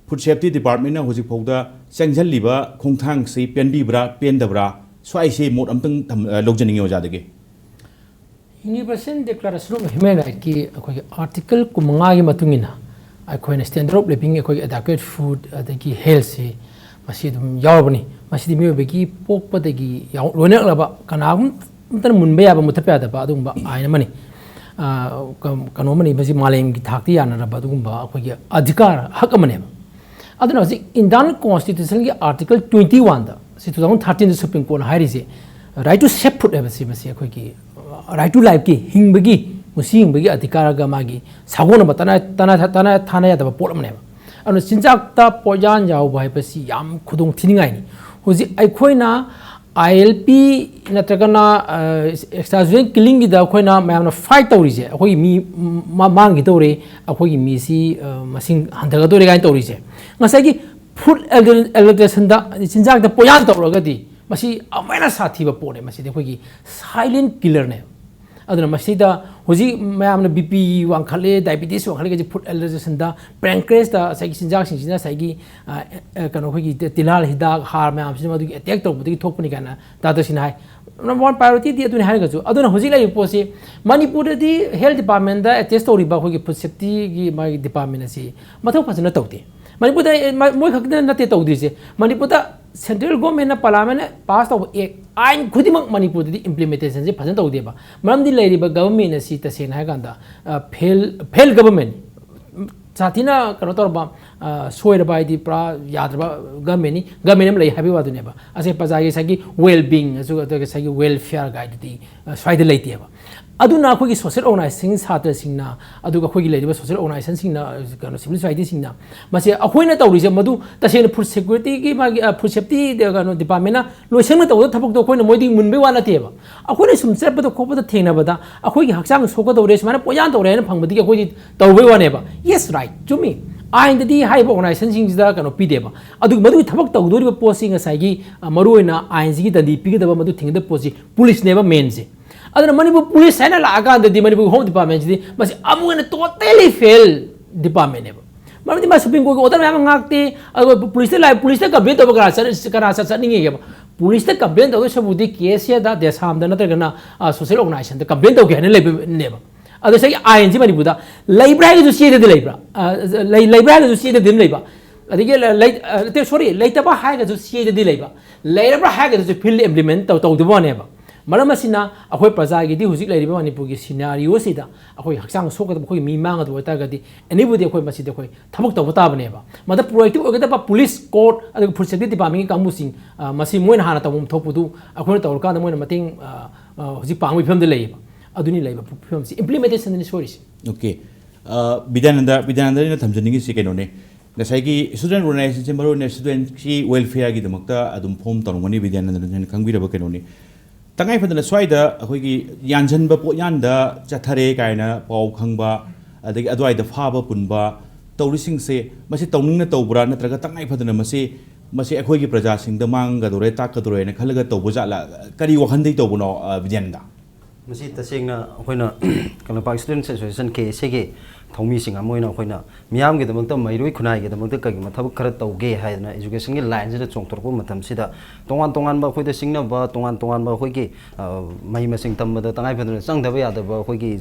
ꯐꯨꯗ ꯁꯦꯐꯇꯤ ꯗꯤꯄꯥꯔꯠꯃꯦꯟꯅ ꯍꯧꯖꯤꯛ ꯐꯥꯎꯗ ꯆꯪꯁꯤꯜꯂꯤꯕ ꯈꯣꯡꯊꯥꯡꯁꯤ ꯄꯦꯟꯕꯤꯕ꯭ꯔꯥ, ꯄꯦꯟꯗꯕ꯭ꯔꯥ? ꯁ꯭ꯋꯥꯏꯁꯦ ꯃꯣꯠ ꯑꯝꯇꯪ ꯊꯝ-, ꯑ, ꯂꯧꯖꯅꯤꯡꯉꯤ ꯑꯣꯖꯥꯗꯒꯤ꯫ Universal Declaration of Human Rightꯀꯤ ꯑꯩꯈꯣꯏꯒꯤ ꯑꯥꯔꯇꯤꯀꯜ ꯀꯨꯟꯃꯉꯥꯒꯤ ꯃꯇꯨꯡ ꯏꯟꯅ ꯑꯩꯈꯣꯏꯅ standard of living, ꯑꯩꯈꯣꯏꯒꯤ adequate food, ꯑꯗꯒꯤ healthꯁꯤ ꯃꯁꯤ ꯑꯗꯨꯝ ꯌꯥꯎꯔꯕꯅꯤ꯫ ꯃꯁꯤꯗꯤ ꯃꯤꯑꯣꯏꯕꯒꯤ ꯄꯣꯛꯄꯗꯒꯤ ꯌꯥꯎ-, ꯂꯣꯏꯅꯔꯛꯂꯕ ꯀꯅꯥꯒꯨꯝ ꯑꯃꯠꯇꯅ ꯃꯨꯟꯕ ꯌꯥꯕ, ꯃꯨꯊꯠꯄ ꯌꯥꯗꯕ ꯑꯗꯨꯒꯨꯝꯕ ꯑꯥꯏꯟ ꯑꯃꯅꯤ꯫ ꯑ, ꯀ-, ꯀꯩꯅꯣ ꯑꯃꯅꯤ, ꯃꯁꯤ ꯃꯥꯂꯦꯝꯒꯤ ꯊꯥꯛꯇ ꯌꯥꯅꯔꯕ ꯑꯗꯨꯒꯨꯝꯕ ꯑꯩꯈꯣꯏꯒꯤ ꯑꯙꯤꯀꯥꯔ, ꯍꯛ ꯑꯃꯅꯦꯕ꯫ ꯑꯗꯨꯅ ꯍꯧꯖꯤꯛ Indian Constitution ꯒꯤ Article twenty one ꯗ, ꯁꯤ two thousand thirteen ꯗ Supreme Court ꯅ ꯍꯥꯏꯔꯤꯁꯦ, right to safe food ꯍꯥꯏꯕꯁꯤ, ꯃꯁꯤ ꯑꯩꯈꯣꯏꯒꯤ, ꯑ, right to life ꯀꯤ, ꯍꯤꯡꯕꯒꯤ, ꯄꯨꯟꯁꯤ ꯍꯤꯡꯕꯒꯤ ꯑꯙꯤꯀꯥꯔꯒ ꯃꯥꯒꯤ ꯁꯥꯒꯣꯟꯅꯕ, ꯇꯅꯥ-, ꯇꯅꯥ-, ꯇꯅꯥ-, ꯊꯥꯅ ꯌꯥꯗꯕ ꯄꯣꯠ ꯑꯃꯅꯦꯕ꯫ ꯑꯗꯨꯅ ꯆꯤꯟꯖꯥꯛꯇ ꯄꯣꯠꯌꯥꯟ ꯌꯥꯎꯕ ꯍꯥꯏꯕꯁꯤ ꯌꯥꯝ ꯈꯨꯗꯣꯡ ꯊꯤꯅꯤꯡꯉꯥꯏꯅꯤ꯫ ꯍꯧꯖꯤꯛ ꯑꯩꯈꯣꯏꯅ I L P ꯅꯠꯇ꯭ꯔꯒꯅ, ꯑ, extrajudicial killing ꯒꯤꯗ ꯑꯩꯈꯣꯏꯅ ꯃꯌꯥꯝꯅ fight ꯇꯧꯔꯤꯁꯦ, ꯑꯩꯈꯣꯏꯒꯤ ꯃꯤ ꯃ-, ꯃꯥꯡꯈꯤꯗꯧꯔꯦ, ꯑꯩꯈꯣꯏꯒꯤ ꯃꯤꯁꯤ, ꯑ, ꯃꯁꯤꯡ ꯍꯟꯊꯒꯗꯧꯔꯦ ꯀꯥꯏꯅ ꯇꯧꯔꯤꯁꯦ, ꯉꯁꯥꯏꯒꯤ food adul-, adulteration ꯗ, ꯆꯤꯟꯖꯥꯛꯇ ꯄꯣꯠꯌꯥꯟ ꯇꯧꯔꯒꯗꯤ, ꯃꯁꯤ ꯑꯃꯨꯛ ꯍꯦꯟꯅ ꯁꯥꯊꯤꯕ ꯄꯣꯠꯅꯦ꯫ ꯃꯁꯤꯗꯤ ꯑꯩꯈꯣꯏꯒꯤ silent killer ꯅꯦꯕ꯫ ꯑꯗꯨꯅ ꯃꯁꯤꯗ ꯍꯧꯖꯤꯛ ꯃꯌꯥꯝꯅ B P ꯋꯥꯡꯈꯠꯂꯦ, diabetes ꯋꯥꯡꯈꯠꯂꯦ ꯍꯥꯏꯁꯦ food adulteration ꯗ, pancreas ꯇ ꯉꯁꯥꯏꯒꯤ ꯆꯤꯟꯖꯥꯛꯁꯤꯡꯁꯤꯅ ꯉꯁꯥꯏꯒꯤ, ꯑ, ꯑ, ꯀꯩꯅꯣ, ꯑꯩꯈꯣꯏꯒꯤ ꯇꯤꯜꯍꯥꯠ ꯍꯤꯗꯥꯛ, ꯍꯥꯔ ꯃꯌꯥꯝꯁꯤꯅ ꯃꯗꯨꯒꯤ attack ꯇꯧꯕꯗꯒꯤ ꯊꯣꯛꯄꯅꯤ ꯀꯥꯏꯅ ꯗꯥꯛꯇꯔꯁꯤꯡꯅ ꯍꯥꯏ꯫ Number one priority ꯗꯤ ꯑꯗꯨꯅꯤ ꯍꯥꯏꯔꯒꯁꯨ, ꯑꯗꯨꯅ ꯍꯧꯖꯤꯛ ꯂꯩꯔꯤꯕ ꯄꯣꯠꯁꯤ ꯃꯅꯤꯄꯨꯔꯗꯗꯤ health department ꯗ attach ꯇꯧꯔꯤꯕ ꯑꯩꯈꯣꯏꯒꯤ food safety ꯒꯤ ꯃꯥꯒꯤ department ꯑꯁꯤ ꯃꯊꯧ ꯐꯖꯅ ꯇꯧꯗꯦ꯫ ꯃꯅꯤꯄꯨꯔꯗ, ꯑꯦ, ꯃ-, ꯃꯣꯏ ꯈꯛꯇꯅ ꯅꯠꯇꯦ ꯇꯧꯗ꯭ꯔꯤꯁꯦ꯫ ꯃꯅꯤꯄꯨꯔꯗ central government ꯅ, parliament ꯅ pass ꯇꯧꯕ act, ꯑꯥꯏꯟ ꯈꯨꯗꯤꯡꯃꯛ ꯃꯅꯤꯄꯨꯔꯗꯗꯤ implementation ꯁꯦ ꯐꯖꯅ ꯇꯧꯗꯦꯕ꯫ ꯃꯔꯝꯗꯤ ꯂꯩꯔꯤꯕ government ꯑꯁꯤ ꯇꯁꯦꯡꯅ ꯍꯥꯏꯔꯀꯥꯟꯗ, ꯑ, fail, fail government ꯅꯤ꯫ ꯁꯥꯊꯤꯅ ꯀꯩꯅꯣ ꯇꯧꯔꯕ, ꯑ, ꯁꯣꯏꯔꯕ, ꯍꯥꯏꯗꯤ ꯄꯨꯔꯥ ꯌꯥꯗ꯭ꯔꯕ government ꯅꯤ꯫ Government ꯑꯃ ꯂꯩ ꯍꯥꯏꯕꯒꯤ ꯋꯥꯗꯨꯅꯦꯕ꯫ ꯑꯁꯦ ꯄ꯭ꯔꯖꯥꯒꯤ ꯉꯁꯥꯏꯒꯤ well being ꯑꯁꯨ, ꯑꯗꯨꯒ ꯉꯁꯥꯏꯒꯤ welfare ꯒꯥꯏꯗꯨꯗꯤ, ꯑ, ꯁ꯭ꯋꯥꯏꯗ ꯂꯩꯇꯦꯕ꯫ ꯑꯗꯨꯅ ꯑꯩꯈꯣꯏꯒꯤ social organization ꯁꯥꯇ꯭ꯔꯁꯤꯡꯅ, ꯑꯗꯨꯒ ꯑꯩꯈꯣꯏꯒꯤ ꯂꯩꯔꯤꯕ social organization ꯁꯤꯡꯅ, ꯑ, ꯀꯩꯅꯣ, civil society ꯁꯤꯡꯅ, ꯃꯁꯤ ꯑꯩꯈꯣꯏꯅ ꯇꯧꯔꯤꯁꯦ ꯃꯗꯨ ꯇꯁꯦꯡꯅ food security ꯒꯤ ꯃꯥꯒꯤ, ꯑ, food safety ꯗ, ꯀꯩꯅꯣ, department ꯅ ꯂꯣꯏꯁꯪꯅ ꯇꯧꯒꯗꯕ ꯊꯕꯛꯇꯣ ꯑꯩꯈꯣꯏꯅ ꯃꯣꯏꯗꯒꯤ ꯃꯨꯟꯕꯩ ꯋꯥ ꯅꯠꯇꯦꯕ꯫ ꯑꯩꯈꯣꯏꯅ ꯁꯨꯝ ꯆꯠꯄꯗ ꯈꯣꯠꯄꯗ ꯊꯦꯡꯅꯕꯗ ꯑꯩꯈꯣꯏꯒꯤ ꯍꯛꯆꯥꯡ ꯁꯣꯛꯀꯗꯧꯔꯦ, ꯁꯨꯃꯥꯏꯅ ꯄꯣꯠꯌꯥꯟ ꯇꯧꯔꯦ ꯍꯥꯏꯅ ꯐꯪꯕꯗꯒꯤ ꯑꯩꯈꯣꯏꯗꯤ ꯇꯧꯕꯩ ꯋꯥꯅꯦꯕ꯫ Yes, right, ꯆꯨꯝꯃꯤ꯫ ꯑꯥꯏꯟꯗꯗꯤ ꯍꯥꯏꯔꯤꯕ organization ꯁꯤꯡꯁꯤꯗ ꯀꯩꯅꯣ ꯄꯤꯗꯦꯕ꯫ ꯑꯗꯨꯒ ꯃꯗꯨꯒꯤ ꯊꯕꯛ ꯇꯧꯗꯣꯔꯤꯕ ꯄꯣꯠꯁꯤ ꯉꯁꯥꯏꯒꯤ, ꯑ, ꯃꯔꯨꯑꯣꯏꯅ ꯑꯥꯏꯟꯁꯤꯒꯤ ꯗꯟꯗꯤ ꯄꯤꯒꯗꯕ, ꯃꯗꯨ ꯊꯤꯡꯒꯗꯕ ꯄꯣꯠꯁꯤ police ꯅꯦꯕ main ꯁꯦ꯫ ꯑꯗꯨꯅ ꯃꯅꯤꯄꯨꯔ police ꯍꯥꯏꯅ ꯂꯥꯛꯑꯀꯥꯟꯗꯗꯤ ꯃꯅꯤꯄꯨꯔꯒꯤ home department ꯁꯤꯗꯤ ꯃꯁꯤ ꯑꯃꯨꯛ ꯍꯦꯟꯅ totally fail department ꯅꯦꯕ꯫ ꯃꯔꯝꯗꯤ ꯃꯥ Supreme Court ꯀꯤ order ꯃꯌꯥꯝ ꯑꯃ ꯉꯥꯛꯇꯦ, ꯑꯗꯨꯒ police ꯇ ꯂꯥꯛꯑꯦ, police ꯇ complain ꯇꯧꯕ ꯀꯅꯥ ꯆꯠ-, ꯀꯅꯥ ꯆꯠ-, ꯆꯠꯅꯤꯡꯉꯦꯕ? Police ꯇ complain ꯇꯧꯗꯣꯏ ꯁꯔꯨꯛꯄꯨꯗꯤ K S A the, DESAM ꯗ ꯅꯠꯇ꯭ꯔꯒꯅ, ꯑ, social organization ꯗ complain ꯇꯧꯒꯦ ꯍꯥꯏꯅ ꯂꯩꯕꯅꯦꯕ꯫ ꯑꯗꯣ ꯉꯁꯥꯏꯒꯤ ꯑꯥꯏꯟꯁꯤ ꯃꯅꯤꯄꯨꯔꯗ ꯂꯩꯕ꯭ꯔꯥ ꯍꯥꯏꯔꯒꯁꯨ ꯆꯦꯗꯗꯤ ꯂꯩꯕ꯭ꯔꯥ? ꯑ, ꯂꯩ-, ꯂꯩꯕ꯭ꯔꯥ ꯍꯥꯏꯔꯒꯁꯨ ꯆꯦꯗꯗꯤ ꯑꯗꯨꯝ ꯂꯩꯕ꯫ ꯑꯗꯒꯤ ꯂꯩ- ꯂꯩ- ꯑ, ꯅꯠꯇꯦ, ꯁꯣꯔꯤ, ꯂꯩꯇꯕ ꯍꯥꯏꯔꯒꯁꯨ ꯆꯦꯗꯗꯤ ꯂꯩꯕ, ꯂꯩꯔꯕ꯭ꯔꯥ ꯍꯥꯏꯔꯒꯁꯨ ꯐꯤꯜꯗ ꯏꯝꯄ꯭ꯂꯤꯃꯦꯟ ꯇꯧ ꯇꯧꯗꯕ ꯋꯥꯅꯦꯕ꯫ ꯃꯔꯝ ꯑꯁꯤꯅ ꯑꯩꯈꯣꯏ ꯄ꯭ꯔꯖꯥꯒꯤꯗꯤ ꯍꯧꯖꯤꯛ ꯂꯩꯔꯤꯕ ꯃꯅꯤꯄꯨꯔꯒꯤ ꯁꯤꯅꯥꯔꯤꯑꯣꯁꯤꯗ ꯑꯩꯈꯣꯏ ꯍꯛꯆꯥꯡ ꯁꯣꯛꯀꯗꯕ ꯑꯩꯈꯣꯏꯒꯤ ꯃꯤ ꯃꯥꯡꯒꯗꯕ ꯑꯣꯏꯇꯥꯔꯒꯗꯤ, ꯑꯦꯅꯤꯕꯨꯗꯤ ꯑꯩꯈꯣꯏ ꯃꯁꯤꯗ ꯑꯩꯈꯣꯏ ꯊꯕꯛ ꯇꯧꯕ ꯇꯥꯕꯅꯦꯕ꯫ ꯃꯗ ꯄ꯭ꯔꯣꯑꯦꯛꯇꯤꯕ ꯑꯣꯏꯒꯗꯕ ꯄꯨꯂꯤꯁ, ꯀꯣꯔꯠ, ꯑꯗꯨꯒ ꯐꯨꯗ ꯁꯦꯐꯇꯤ ꯗꯤꯄꯥꯔꯠꯃꯦꯟꯒꯤ ꯀꯥꯡꯕꯨꯁꯤꯡ, ꯑ, ꯃꯁꯤ ꯃꯣꯏꯅ ꯍꯥꯟꯅ ꯇꯧꯐꯝ ꯊꯣꯛꯄꯗꯨ ꯑꯩꯈꯣꯏꯅ ꯇꯧꯔꯀꯥꯟꯗ ꯃꯣꯏꯅ ꯃꯇꯦꯡ, ꯑ, ꯑ, ꯍꯧꯖꯤꯛ ꯄꯥꯡꯕꯒꯤ ꯐꯤꯕꯝꯗ ꯂꯩꯌꯦꯕ꯫ ꯑꯗꯨꯅꯤ ꯂꯩꯕ ꯐꯤꯕꯝꯁꯤ, ꯏꯝꯄ꯭ꯂꯤꯃꯦꯟꯇꯦꯁꯟꯗꯅꯤ ꯁꯣꯏꯔꯤꯁꯤ꯫ ꯑꯣꯀꯦ꯫ ꯑ, ꯕꯤꯗ꯭ꯌꯥꯅꯟꯗ, ꯕꯤꯗ꯭ꯌꯥꯅꯟꯗ, ꯑꯩꯅ ꯊꯝꯖꯅꯤꯡꯉꯤꯁꯤ ꯀꯩꯅꯣꯅꯦ, ꯉꯁꯥꯏꯒꯤ ꯁ꯭ꯇꯨꯗꯦꯟ ꯑꯣꯔꯒꯅꯥꯏꯖꯦꯁꯟꯁꯦ ꯃꯔꯨ ꯑꯣꯏꯅ ꯁ꯭ꯇꯨꯗꯦꯟꯁꯀꯤ ꯋꯦꯜꯐꯤꯌꯔꯒꯤꯗꯃꯛꯇ ꯑꯗꯨꯝ ꯐꯣꯝ ꯇꯧꯔꯝꯒꯅꯤ, ꯕꯤꯗ꯭ꯌꯥꯅꯟꯗꯅ ꯈꯪꯕꯤꯔꯕ ꯀꯩꯅꯣꯅꯤ꯫ ꯇꯉꯥꯏ ꯐꯗꯅ ꯁ꯭ꯋꯥꯏꯗ ꯑꯩꯈꯣꯏꯒꯤ ꯌꯥꯟꯁꯤꯟꯕ ꯄꯣꯠꯌꯥꯟꯗ ꯆꯠꯊꯔꯦ ꯀꯥꯏꯅ ꯄꯥꯎ ꯈꯪꯕ, ꯑꯗꯒꯤ ꯑꯗꯨꯋꯥꯏꯗ ꯐꯥꯕ ꯄꯨꯟꯕ ꯇꯧꯔꯤꯁꯤꯡꯁꯦ, ꯃꯁꯤ ꯇꯧꯅꯤꯡꯅ ꯇꯧꯕ꯭ꯔꯥ, ꯅꯠꯇ꯭ꯔꯒ ꯇꯉꯥꯏ ꯐꯗꯅ ꯃꯁꯤ, ꯃꯁꯤ ꯑꯩꯈꯣꯏꯒꯤ ꯄ꯭ꯔꯖꯥꯁꯤꯡꯗ ꯃꯥꯡꯒꯗꯧꯔꯦ, ꯇꯥꯛꯀꯗꯧꯔꯦꯅ ꯈꯜꯂꯒ ꯇꯧꯕ ꯖꯥꯠꯂ? ꯀꯔꯤ ꯋꯥꯈꯜꯗꯒꯤ ꯇꯧꯕꯅꯣ, ꯑ, ꯕꯤꯗ꯭ꯌꯥꯅꯟꯗ? ꯃꯁꯤ ꯇꯁꯦꯡꯅ ꯑꯩꯈꯣꯏꯅ ꯀꯪꯂꯩꯄꯥꯛ ꯁ꯭ꯇꯨꯗꯦꯟꯠꯁ ꯑꯦꯁꯣꯁꯤꯌꯦꯁꯟ, ꯀꯦ ꯑꯦꯁ ꯑꯦꯒꯤ ꯊꯧꯃꯤꯁꯤꯡ ꯑꯃ ꯑꯣꯏꯅ ꯑꯩꯈꯣꯏꯅ ꯃꯤꯌꯥꯝꯒꯤꯗꯃꯛꯇ, ꯃꯍꯩꯔꯣꯏ ꯈꯨꯟꯅꯥꯏꯒꯤꯗꯃꯛꯇ ꯀꯔꯤꯒꯨꯝꯕ ꯊꯕꯛ ꯈꯔ ꯇꯧꯒꯦ ꯍꯥꯏꯗꯅ ꯏꯖꯨꯀꯦꯁꯟꯒꯤ ꯂꯥꯏꯟꯁꯤꯗ ꯆꯣꯡꯊꯣꯔꯛꯄ ꯃꯇꯝꯁꯤꯗ, ꯇꯣꯉꯥꯟ ꯇꯣꯉꯥꯟꯕ ꯑꯩꯈꯣꯏꯗ ꯁꯤꯡꯅꯕ, ꯇꯣꯉꯥꯟ ꯇꯣꯉꯥꯟꯕ ꯑꯩꯈꯣꯏꯒꯤ, ꯑ, ꯃꯍꯩ ꯃꯁꯤꯡ ꯇꯝꯕꯗ ꯇꯉꯥꯏ ꯐꯗꯅ ꯆꯪꯗꯕ ꯌꯥꯗꯕ ꯑꯩꯈꯣꯏꯒꯤ,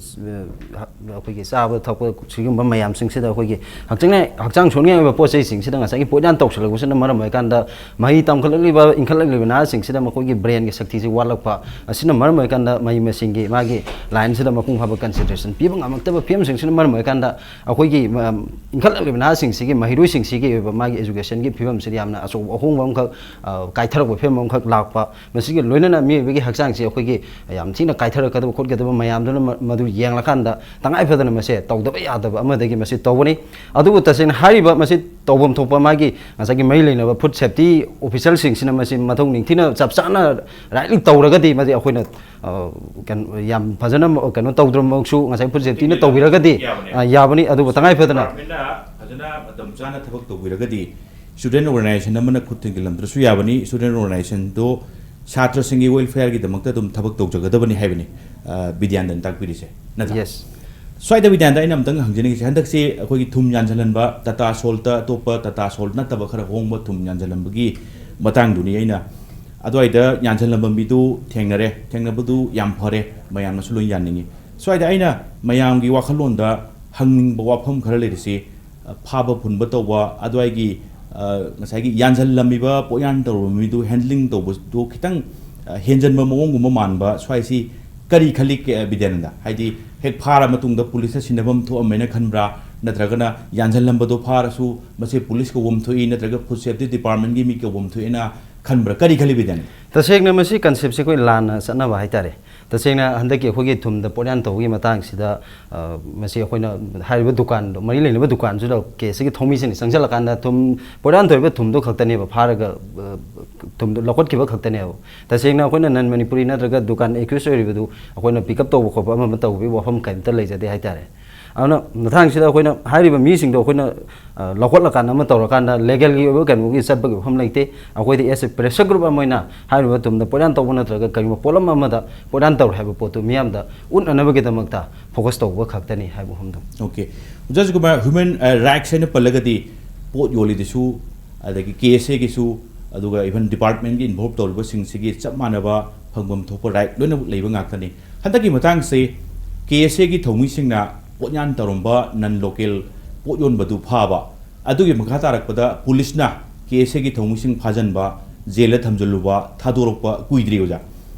ꯑ, ꯑꯩꯈꯣꯏꯒꯤ ꯆꯥꯕ ꯊꯛꯄ ꯁꯤꯒꯨꯝꯕ ꯃꯌꯥꯝꯁꯤꯡꯁꯤꯗ ꯑꯩꯈꯣꯏꯒꯤ ꯍꯛꯆꯥꯡ, ꯍꯛꯆꯥꯡ ꯁꯣꯛꯅꯤꯡꯉꯥꯏ ꯑꯣꯏꯕ ꯄꯣꯠ ꯆꯩꯁꯤꯡꯁꯤꯗ ꯉꯁꯥꯏꯒꯤ ꯄꯣꯠꯌꯥꯟ ꯇꯧꯁꯤꯜꯂꯛꯄꯁꯤꯅ ꯃꯔꯝ ꯑꯣꯏꯔꯀꯥꯟꯗ, ꯃꯍꯩ ꯇꯝꯈꯠꯂꯛꯂꯤꯕ, ꯏꯟꯈꯠꯂꯛꯂꯤꯕ ꯅꯍꯥꯁꯤꯡꯁꯤꯗ ꯃꯈꯣꯏꯒꯤ ꯕ꯭ꯔꯦꯟꯒꯤ ꯁꯛꯇꯤꯁꯤ ꯋꯥꯠꯂꯛꯄ ꯑꯁꯤꯅ ꯃꯔꯝ ꯑꯣꯏꯔꯀꯥꯟꯗ ꯃꯍꯩ ꯃꯁꯤꯡꯒꯤ ꯃꯥꯒꯤ ꯂꯥꯏꯟꯁꯤꯗ ꯃꯄꯨꯡ ꯐꯥꯕ ꯀꯟꯁꯦꯟꯇ꯭ꯔꯦꯁꯟ ꯄꯤꯕ ꯉꯝꯃꯛꯇꯕ ꯐꯤꯕꯝꯁꯤꯡꯁꯤꯅ ꯃꯔꯝ ꯑꯣꯏꯔꯀꯥꯟꯗ ꯑꯩꯈꯣꯏꯒꯤ, ꯃ-, ꯏꯟꯈꯠꯂꯛꯂꯤꯕ ꯅꯍꯥꯁꯤꯡꯁꯤꯒꯤ, ꯃꯍꯩꯔꯣꯏꯁꯤꯡꯁꯤꯒꯤ ꯑꯣꯏꯕ ꯃꯥꯒꯤ ꯏꯖꯨꯀꯦꯁꯟꯒꯤ ꯐꯤꯕꯝꯁꯤꯗ ꯌꯥꯝꯅ ꯑꯆꯧꯕ ꯑꯍꯣꯡꯕ ꯑꯃꯈꯛ, ꯑ, ꯀꯥꯏꯊꯔꯛꯄ ꯐꯤꯕꯝ ꯑꯃꯈꯛ ꯂꯥꯛꯄ, ꯃꯁꯤꯒꯤ ꯂꯣꯏꯅꯅ ꯃꯤꯑꯣꯏꯕꯒꯤ ꯍꯛꯆꯥꯡꯁꯤ ꯑꯩꯈꯣꯏꯒꯤ ꯌꯥꯝ ꯊꯤꯅ ꯀꯥꯏꯊꯔꯛꯀꯗꯕ ꯈꯣꯠꯀꯗꯕ ꯃꯌꯥꯝꯗꯨꯅ ꯃ-, ꯃꯗꯨ ꯌꯦꯡꯂꯀꯥꯟꯗ ꯇꯉꯥꯏ ꯐꯗꯅ ꯃꯁꯦ ꯇꯧꯗꯕ ꯌꯥꯗꯕ ꯑꯃꯗꯒꯤ ꯃꯁꯤ ꯇꯧꯕꯅꯤ꯫ ꯑꯗꯨꯕꯨ ꯇꯁꯦꯡꯅ ꯍꯥꯏꯔꯤꯕ ꯃꯁꯤ ꯇꯧꯐꯝ ꯊꯣꯛꯄ ꯃꯥꯒꯤ ꯉꯁꯥꯏꯒꯤ ꯃꯔꯤ ꯂꯩꯅꯕ ꯐꯨꯗ ꯁꯦꯐꯇꯤ ꯑꯣꯐꯤꯁꯔꯁꯤꯡꯁꯤꯅ ꯃꯁꯤ ꯃꯊꯧ ꯅꯤꯡꯊꯤꯅ ꯆꯞ ꯆꯥꯅ ꯔꯥꯏꯠꯂꯤ ꯇꯧꯔꯒꯗꯤ ꯃꯗꯤ ꯑꯩꯈꯣꯏꯅ, ꯑ, ꯀꯩꯅꯣ, ꯌꯥꯝ ꯐꯖꯅ ꯀꯩꯅꯣ ꯇꯧꯗ꯭ꯔꯃꯛꯁꯨ ꯉꯁꯥꯏ ꯐꯨꯗ ꯁꯦꯐꯇꯤꯅ ꯇꯧꯕꯤꯔꯒꯗꯤ, ꯌꯥꯕꯅꯦ꯫ ꯑ, ꯌꯥꯕꯅꯤ꯫ ꯑꯗꯨꯕꯨ ꯇꯉꯥꯏ ꯐꯗꯅ ꯗꯤꯄꯥꯔꯠꯃꯦꯟꯅ ꯐꯖꯅ ꯃꯇꯝ ꯆꯥꯅ ꯊꯕꯛ ꯇꯧꯕꯤꯔꯒꯗꯤ ꯁ꯭ꯇꯨꯗꯦꯟ ꯑꯣꯔꯒꯅꯥꯏꯖꯦꯁꯟ ꯑꯃꯅ ꯈꯨꯠ ꯊꯤꯡꯖꯤꯜꯂꯝꯗ꯭ꯔꯁꯨ ꯌꯥꯕꯅꯤ꯫ ꯁ꯭ꯇꯨꯗꯦꯟ ꯑꯣꯔꯒꯅꯥꯏꯖꯦꯁꯟꯗꯣ ꯁꯥꯇ꯭ꯔꯁꯤꯡꯒꯤ ꯋꯦꯜꯐꯤꯌꯔꯒꯤꯗꯃꯛꯇ ꯑꯗꯨꯝ ꯊꯕꯛ ꯇꯧꯖꯒꯗꯕꯅꯤ ꯍꯥꯏꯕꯅꯤ, ꯑ, ꯕꯤꯗ꯭ꯌꯥꯅꯟꯗꯅ ꯇꯥꯛꯄꯤꯔꯤꯁꯦ, ꯅꯠꯇ꯭ꯔꯥ? ꯌꯦꯁ꯫ ꯁ꯭ꯋꯥꯏꯗ ꯕꯤꯗ꯭ꯌꯥꯅꯟꯗ, ꯑꯩꯅ ꯑꯝꯇꯪ ꯍꯪꯖꯅꯤꯡꯉꯤꯁꯦ, ꯍꯟꯗꯛꯁꯤ ꯑꯩꯈꯣꯏꯒꯤ ꯊꯨꯝ ꯌꯥꯟꯁꯤꯜꯍꯟꯕ, ꯇꯥꯇꯥ ꯁꯣꯜꯠꯇ ꯑꯇꯣꯞꯄ ꯇꯥꯇꯥ ꯁꯣꯜꯠ ꯅꯠꯇꯕ ꯈꯔ ꯍꯣꯡꯕ ꯊꯨꯝ ꯌꯥꯟꯁꯤꯜꯍꯟꯕꯒꯤ ꯃꯇꯥꯡꯗꯨꯅꯤ꯫ ꯑꯩꯅ ꯑꯗꯨꯋꯥꯏꯗ ꯌꯥꯟꯁꯤꯜꯍꯟꯕ ꯃꯤꯗꯨ ꯊꯦꯡꯅꯔꯦ, ꯊꯦꯡꯅꯕꯗꯨ ꯌꯥꯝ ꯐꯔꯦ, ꯃꯌꯥꯝꯅꯁꯨ ꯂꯣꯏ ꯌꯥꯅꯤꯡꯉꯤ꯫ ꯁ꯭ꯋꯥꯏꯗ ꯑꯩꯅ ꯃꯌꯥꯝꯒꯤ ꯋꯥꯈꯜꯂꯣꯟꯗ ꯍꯪꯅꯤꯡꯕ ꯋꯥꯐꯝ ꯈꯔ ꯂꯩꯔꯤꯁꯤ, ꯐꯥꯕ ꯐꯨꯟꯕ ꯇꯧꯕ, ꯑꯗꯨꯋꯥꯏꯒꯤ, ꯑ, ꯉꯁꯥꯏꯒꯤ ꯌꯥꯟꯁꯤꯜꯂꯝꯃꯤꯕ, ꯄꯣꯠꯌꯥꯟ ꯇꯧꯔꯝꯃꯤꯗꯨ ꯍꯦꯟꯗ꯭ꯂꯤꯡ ꯇꯧꯕꯗꯨ ꯈꯤꯇꯪ, ꯑ, ꯍꯦꯟꯖꯟꯕ ꯃꯑꯣꯡꯒꯨꯝꯕ ꯃꯥꯟꯕ, ꯁ꯭ꯋꯥꯏꯁꯤ ꯀꯔꯤ ꯈꯜꯂꯤ, ꯀꯦ-, ꯕꯤꯗ꯭ꯌꯥꯅꯟꯗ? ꯍꯥꯏꯗꯤ, ꯍꯦꯛ ꯐꯥꯔ ꯃꯇꯨꯡꯗ ꯄꯨꯂꯤꯁꯇ ꯁꯤꯟꯅꯐꯝ ꯊꯣꯛꯑꯝꯃꯦꯅ ꯈꯟꯕ꯭ꯔꯥ? ꯅꯠꯇ꯭ꯔꯒꯅ ꯌꯥꯟꯁꯤꯜꯂꯝꯕꯗꯣ ꯐꯥꯔꯁꯨ ꯃꯁꯤ ꯄꯨꯂꯤꯁ ꯀꯧꯐꯝ ꯊꯣꯛꯏ, ꯅꯠꯇ꯭ꯔꯒ ꯐꯨꯗ ꯁꯦꯐꯇꯤ ꯗꯤꯄꯥꯔꯠꯃꯦꯟꯒꯤ ꯃꯤ ꯀꯧꯐꯝ ꯊꯣꯛꯏꯅ ꯈꯟꯕ꯭ꯔꯥ? ꯀꯔꯤ ꯈꯜꯂꯤ, ꯕꯤꯗ꯭ꯌꯥꯅꯟꯗ? ꯇꯁꯦꯡꯅ ꯃꯁꯤ ꯀꯟꯁꯦꯞꯁꯦ ꯑꯩꯈꯣꯏ ꯂꯥꯟꯅ ꯆꯠꯅꯕ ꯍꯥꯏꯇꯥꯔꯦ꯫ ꯇꯁꯦꯡꯅ ꯍꯟꯗꯛꯀꯤ ꯑꯩꯈꯣꯏꯒꯤ ꯊꯨꯝꯗ ꯄꯣꯠꯌꯥꯟ ꯇꯧꯕꯒꯤ ꯃꯇꯥꯡꯁꯤꯗ, ꯑ, ꯃꯁꯤ ꯑꯩꯈꯣꯏꯅ ꯍꯥꯏꯔꯤꯕ ꯗꯨꯀꯥꯟꯗꯣ, ꯃꯔꯤ ꯂꯩꯅꯕ ꯗꯨꯀꯥꯟꯁꯤꯗ ꯀꯦꯁꯁꯤꯒꯤ ꯊꯧꯃꯤꯁꯤꯡꯅ ꯆꯪꯁꯤꯜꯂꯀꯥꯟꯗ ꯊꯨꯝ, ꯄꯣꯠꯌꯥꯟ ꯇꯧꯔꯤꯕ ꯊꯨꯝꯗꯣ ꯈꯛꯇꯅꯦꯕ ꯐꯥꯔꯒ, ꯑ, ꯊꯨꯝꯗꯣ ꯂꯧꯈꯠꯈꯤꯕ ꯈꯛꯇꯅꯦꯕ꯫ ꯇꯁꯦꯡꯅ ꯑꯩꯈꯣꯏꯅ ꯅꯟ ꯃꯅꯤꯄꯨꯔꯤ ꯅꯠꯇ꯭ꯔꯒ ꯗꯨꯀꯥꯟ ꯑꯦꯀ꯭ꯌꯨꯁ ꯑꯣꯏꯔꯤꯕꯗꯨ ꯑꯩꯈꯣꯏꯅ ꯄꯤꯛ ꯑꯞ ꯇꯧꯕ ꯈꯣꯠꯄ ꯑꯃ ꯑꯃ ꯇꯧꯕꯒꯤ ꯋꯥꯐꯝ ꯀꯔꯤꯝꯇ ꯂꯩꯖꯗꯦ ꯍꯥꯏꯇꯥꯔꯦ꯫ ꯑꯗꯨꯅ ꯃꯇꯥꯡꯁꯤꯗ ꯑꯩꯈꯣꯏꯅ ꯍꯥꯏꯔꯤꯕ ꯃꯤꯁꯤꯡꯗꯣ ꯑꯩꯈꯣꯏꯅ, ꯑ, ꯂꯧꯈꯠꯂꯀꯥꯟꯗ ꯑꯃ ꯇꯧꯔꯀꯥꯟꯗ ꯂꯦꯒꯦꯜꯒꯤ ꯑꯣꯏꯕ ꯀꯩꯅꯣꯒꯤ ꯆꯠꯄꯒꯤ ꯋꯥꯐꯝ ꯂꯩꯇꯦ꯫ ꯑꯩꯈꯣꯏꯗꯤ ꯑꯦꯁ ꯑꯦ ꯄ꯭ꯔꯦꯁꯔ ꯒ꯭ꯔꯨꯞ ꯑꯃ ꯑꯣꯏꯅ ꯍꯥꯏꯔꯤꯕ ꯊꯨꯝꯗ ꯄꯣꯠꯌꯥꯟ ꯇꯧꯕ ꯅꯠꯇ꯭ꯔꯒ ꯀꯔꯤꯒꯨꯝꯕ ꯄꯣꯠꯂꯝ ꯑꯃꯗ ꯄꯣꯠꯌꯥꯟ ꯇꯧꯔꯦ ꯍꯥꯏꯕ ꯄꯣꯠꯇꯨ ꯃꯤꯌꯥꯝꯗ ꯎꯠꯅꯅꯕꯒꯤꯗꯃꯛꯇ ꯐꯣꯀꯁ ꯇꯧꯕ ꯈꯛꯇꯅꯤ ꯍꯥꯏꯕ ꯋꯥꯐꯝꯗꯣ꯫ ꯑꯣꯀꯦ꯫ ꯑꯣꯖꯥ ꯁꯨꯀꯨꯃꯥꯔ, ꯍ꯭ꯌꯨꯃꯦꯟ, ꯑ, ꯔꯥꯏꯠꯁ ꯍꯥꯏꯅ ꯄꯜꯂꯒꯗꯤ ꯄꯣꯠ ꯌꯣꯜꯂꯤꯗꯨꯁꯨ, ꯑꯗꯒꯤ ꯀꯦ ꯑꯦꯁ ꯑꯦꯒꯤꯁꯨ, ꯑꯗꯨꯒ ꯏꯚꯟ ꯗꯤꯄꯥꯔꯠꯃꯦꯟꯒꯤ ꯏꯟꯚꯣꯜꯕ ꯇꯧꯔꯤꯕꯁꯤꯡꯁꯤꯒꯤ ꯆꯞ ꯃꯥꯟꯅꯕ ꯐꯪꯐꯝ ꯊꯣꯛꯄ ꯔꯥꯏꯠ ꯂꯣꯏꯅꯃꯛ ꯂꯩꯕ ꯉꯥꯛꯇꯅꯤ꯫ ꯍꯟꯗꯛꯀꯤ ꯃꯇꯥꯡꯁꯦ ꯀꯦ ꯑꯦꯁ ꯑꯦꯒꯤ ꯊꯧꯃꯤꯁꯤꯡꯅ ꯄꯣꯠꯌꯥꯟ ꯇꯧꯔꯝꯕ ꯅꯟ ꯂꯣꯀꯦꯜ ꯄꯣꯠ ꯌꯣꯟꯕꯗꯨ ꯐꯥꯕ, ꯑꯗꯨꯒꯤ ꯃꯈꯥ ꯇꯥꯔꯛꯄꯗ ꯄꯨꯂꯤꯁꯅ ꯀꯦ ꯑꯦꯁ ꯑꯦꯒꯤ ꯊꯧꯃꯤꯁꯤꯡ ꯐꯥꯖꯟꯕ, ꯖꯦꯜꯗ ꯊꯝꯖꯤꯜꯂꯨꯕ, ꯊꯥꯗꯣꯔꯛꯄ ꯀꯨꯏꯗ꯭ꯔꯤ, ꯑꯣꯖꯥ꯫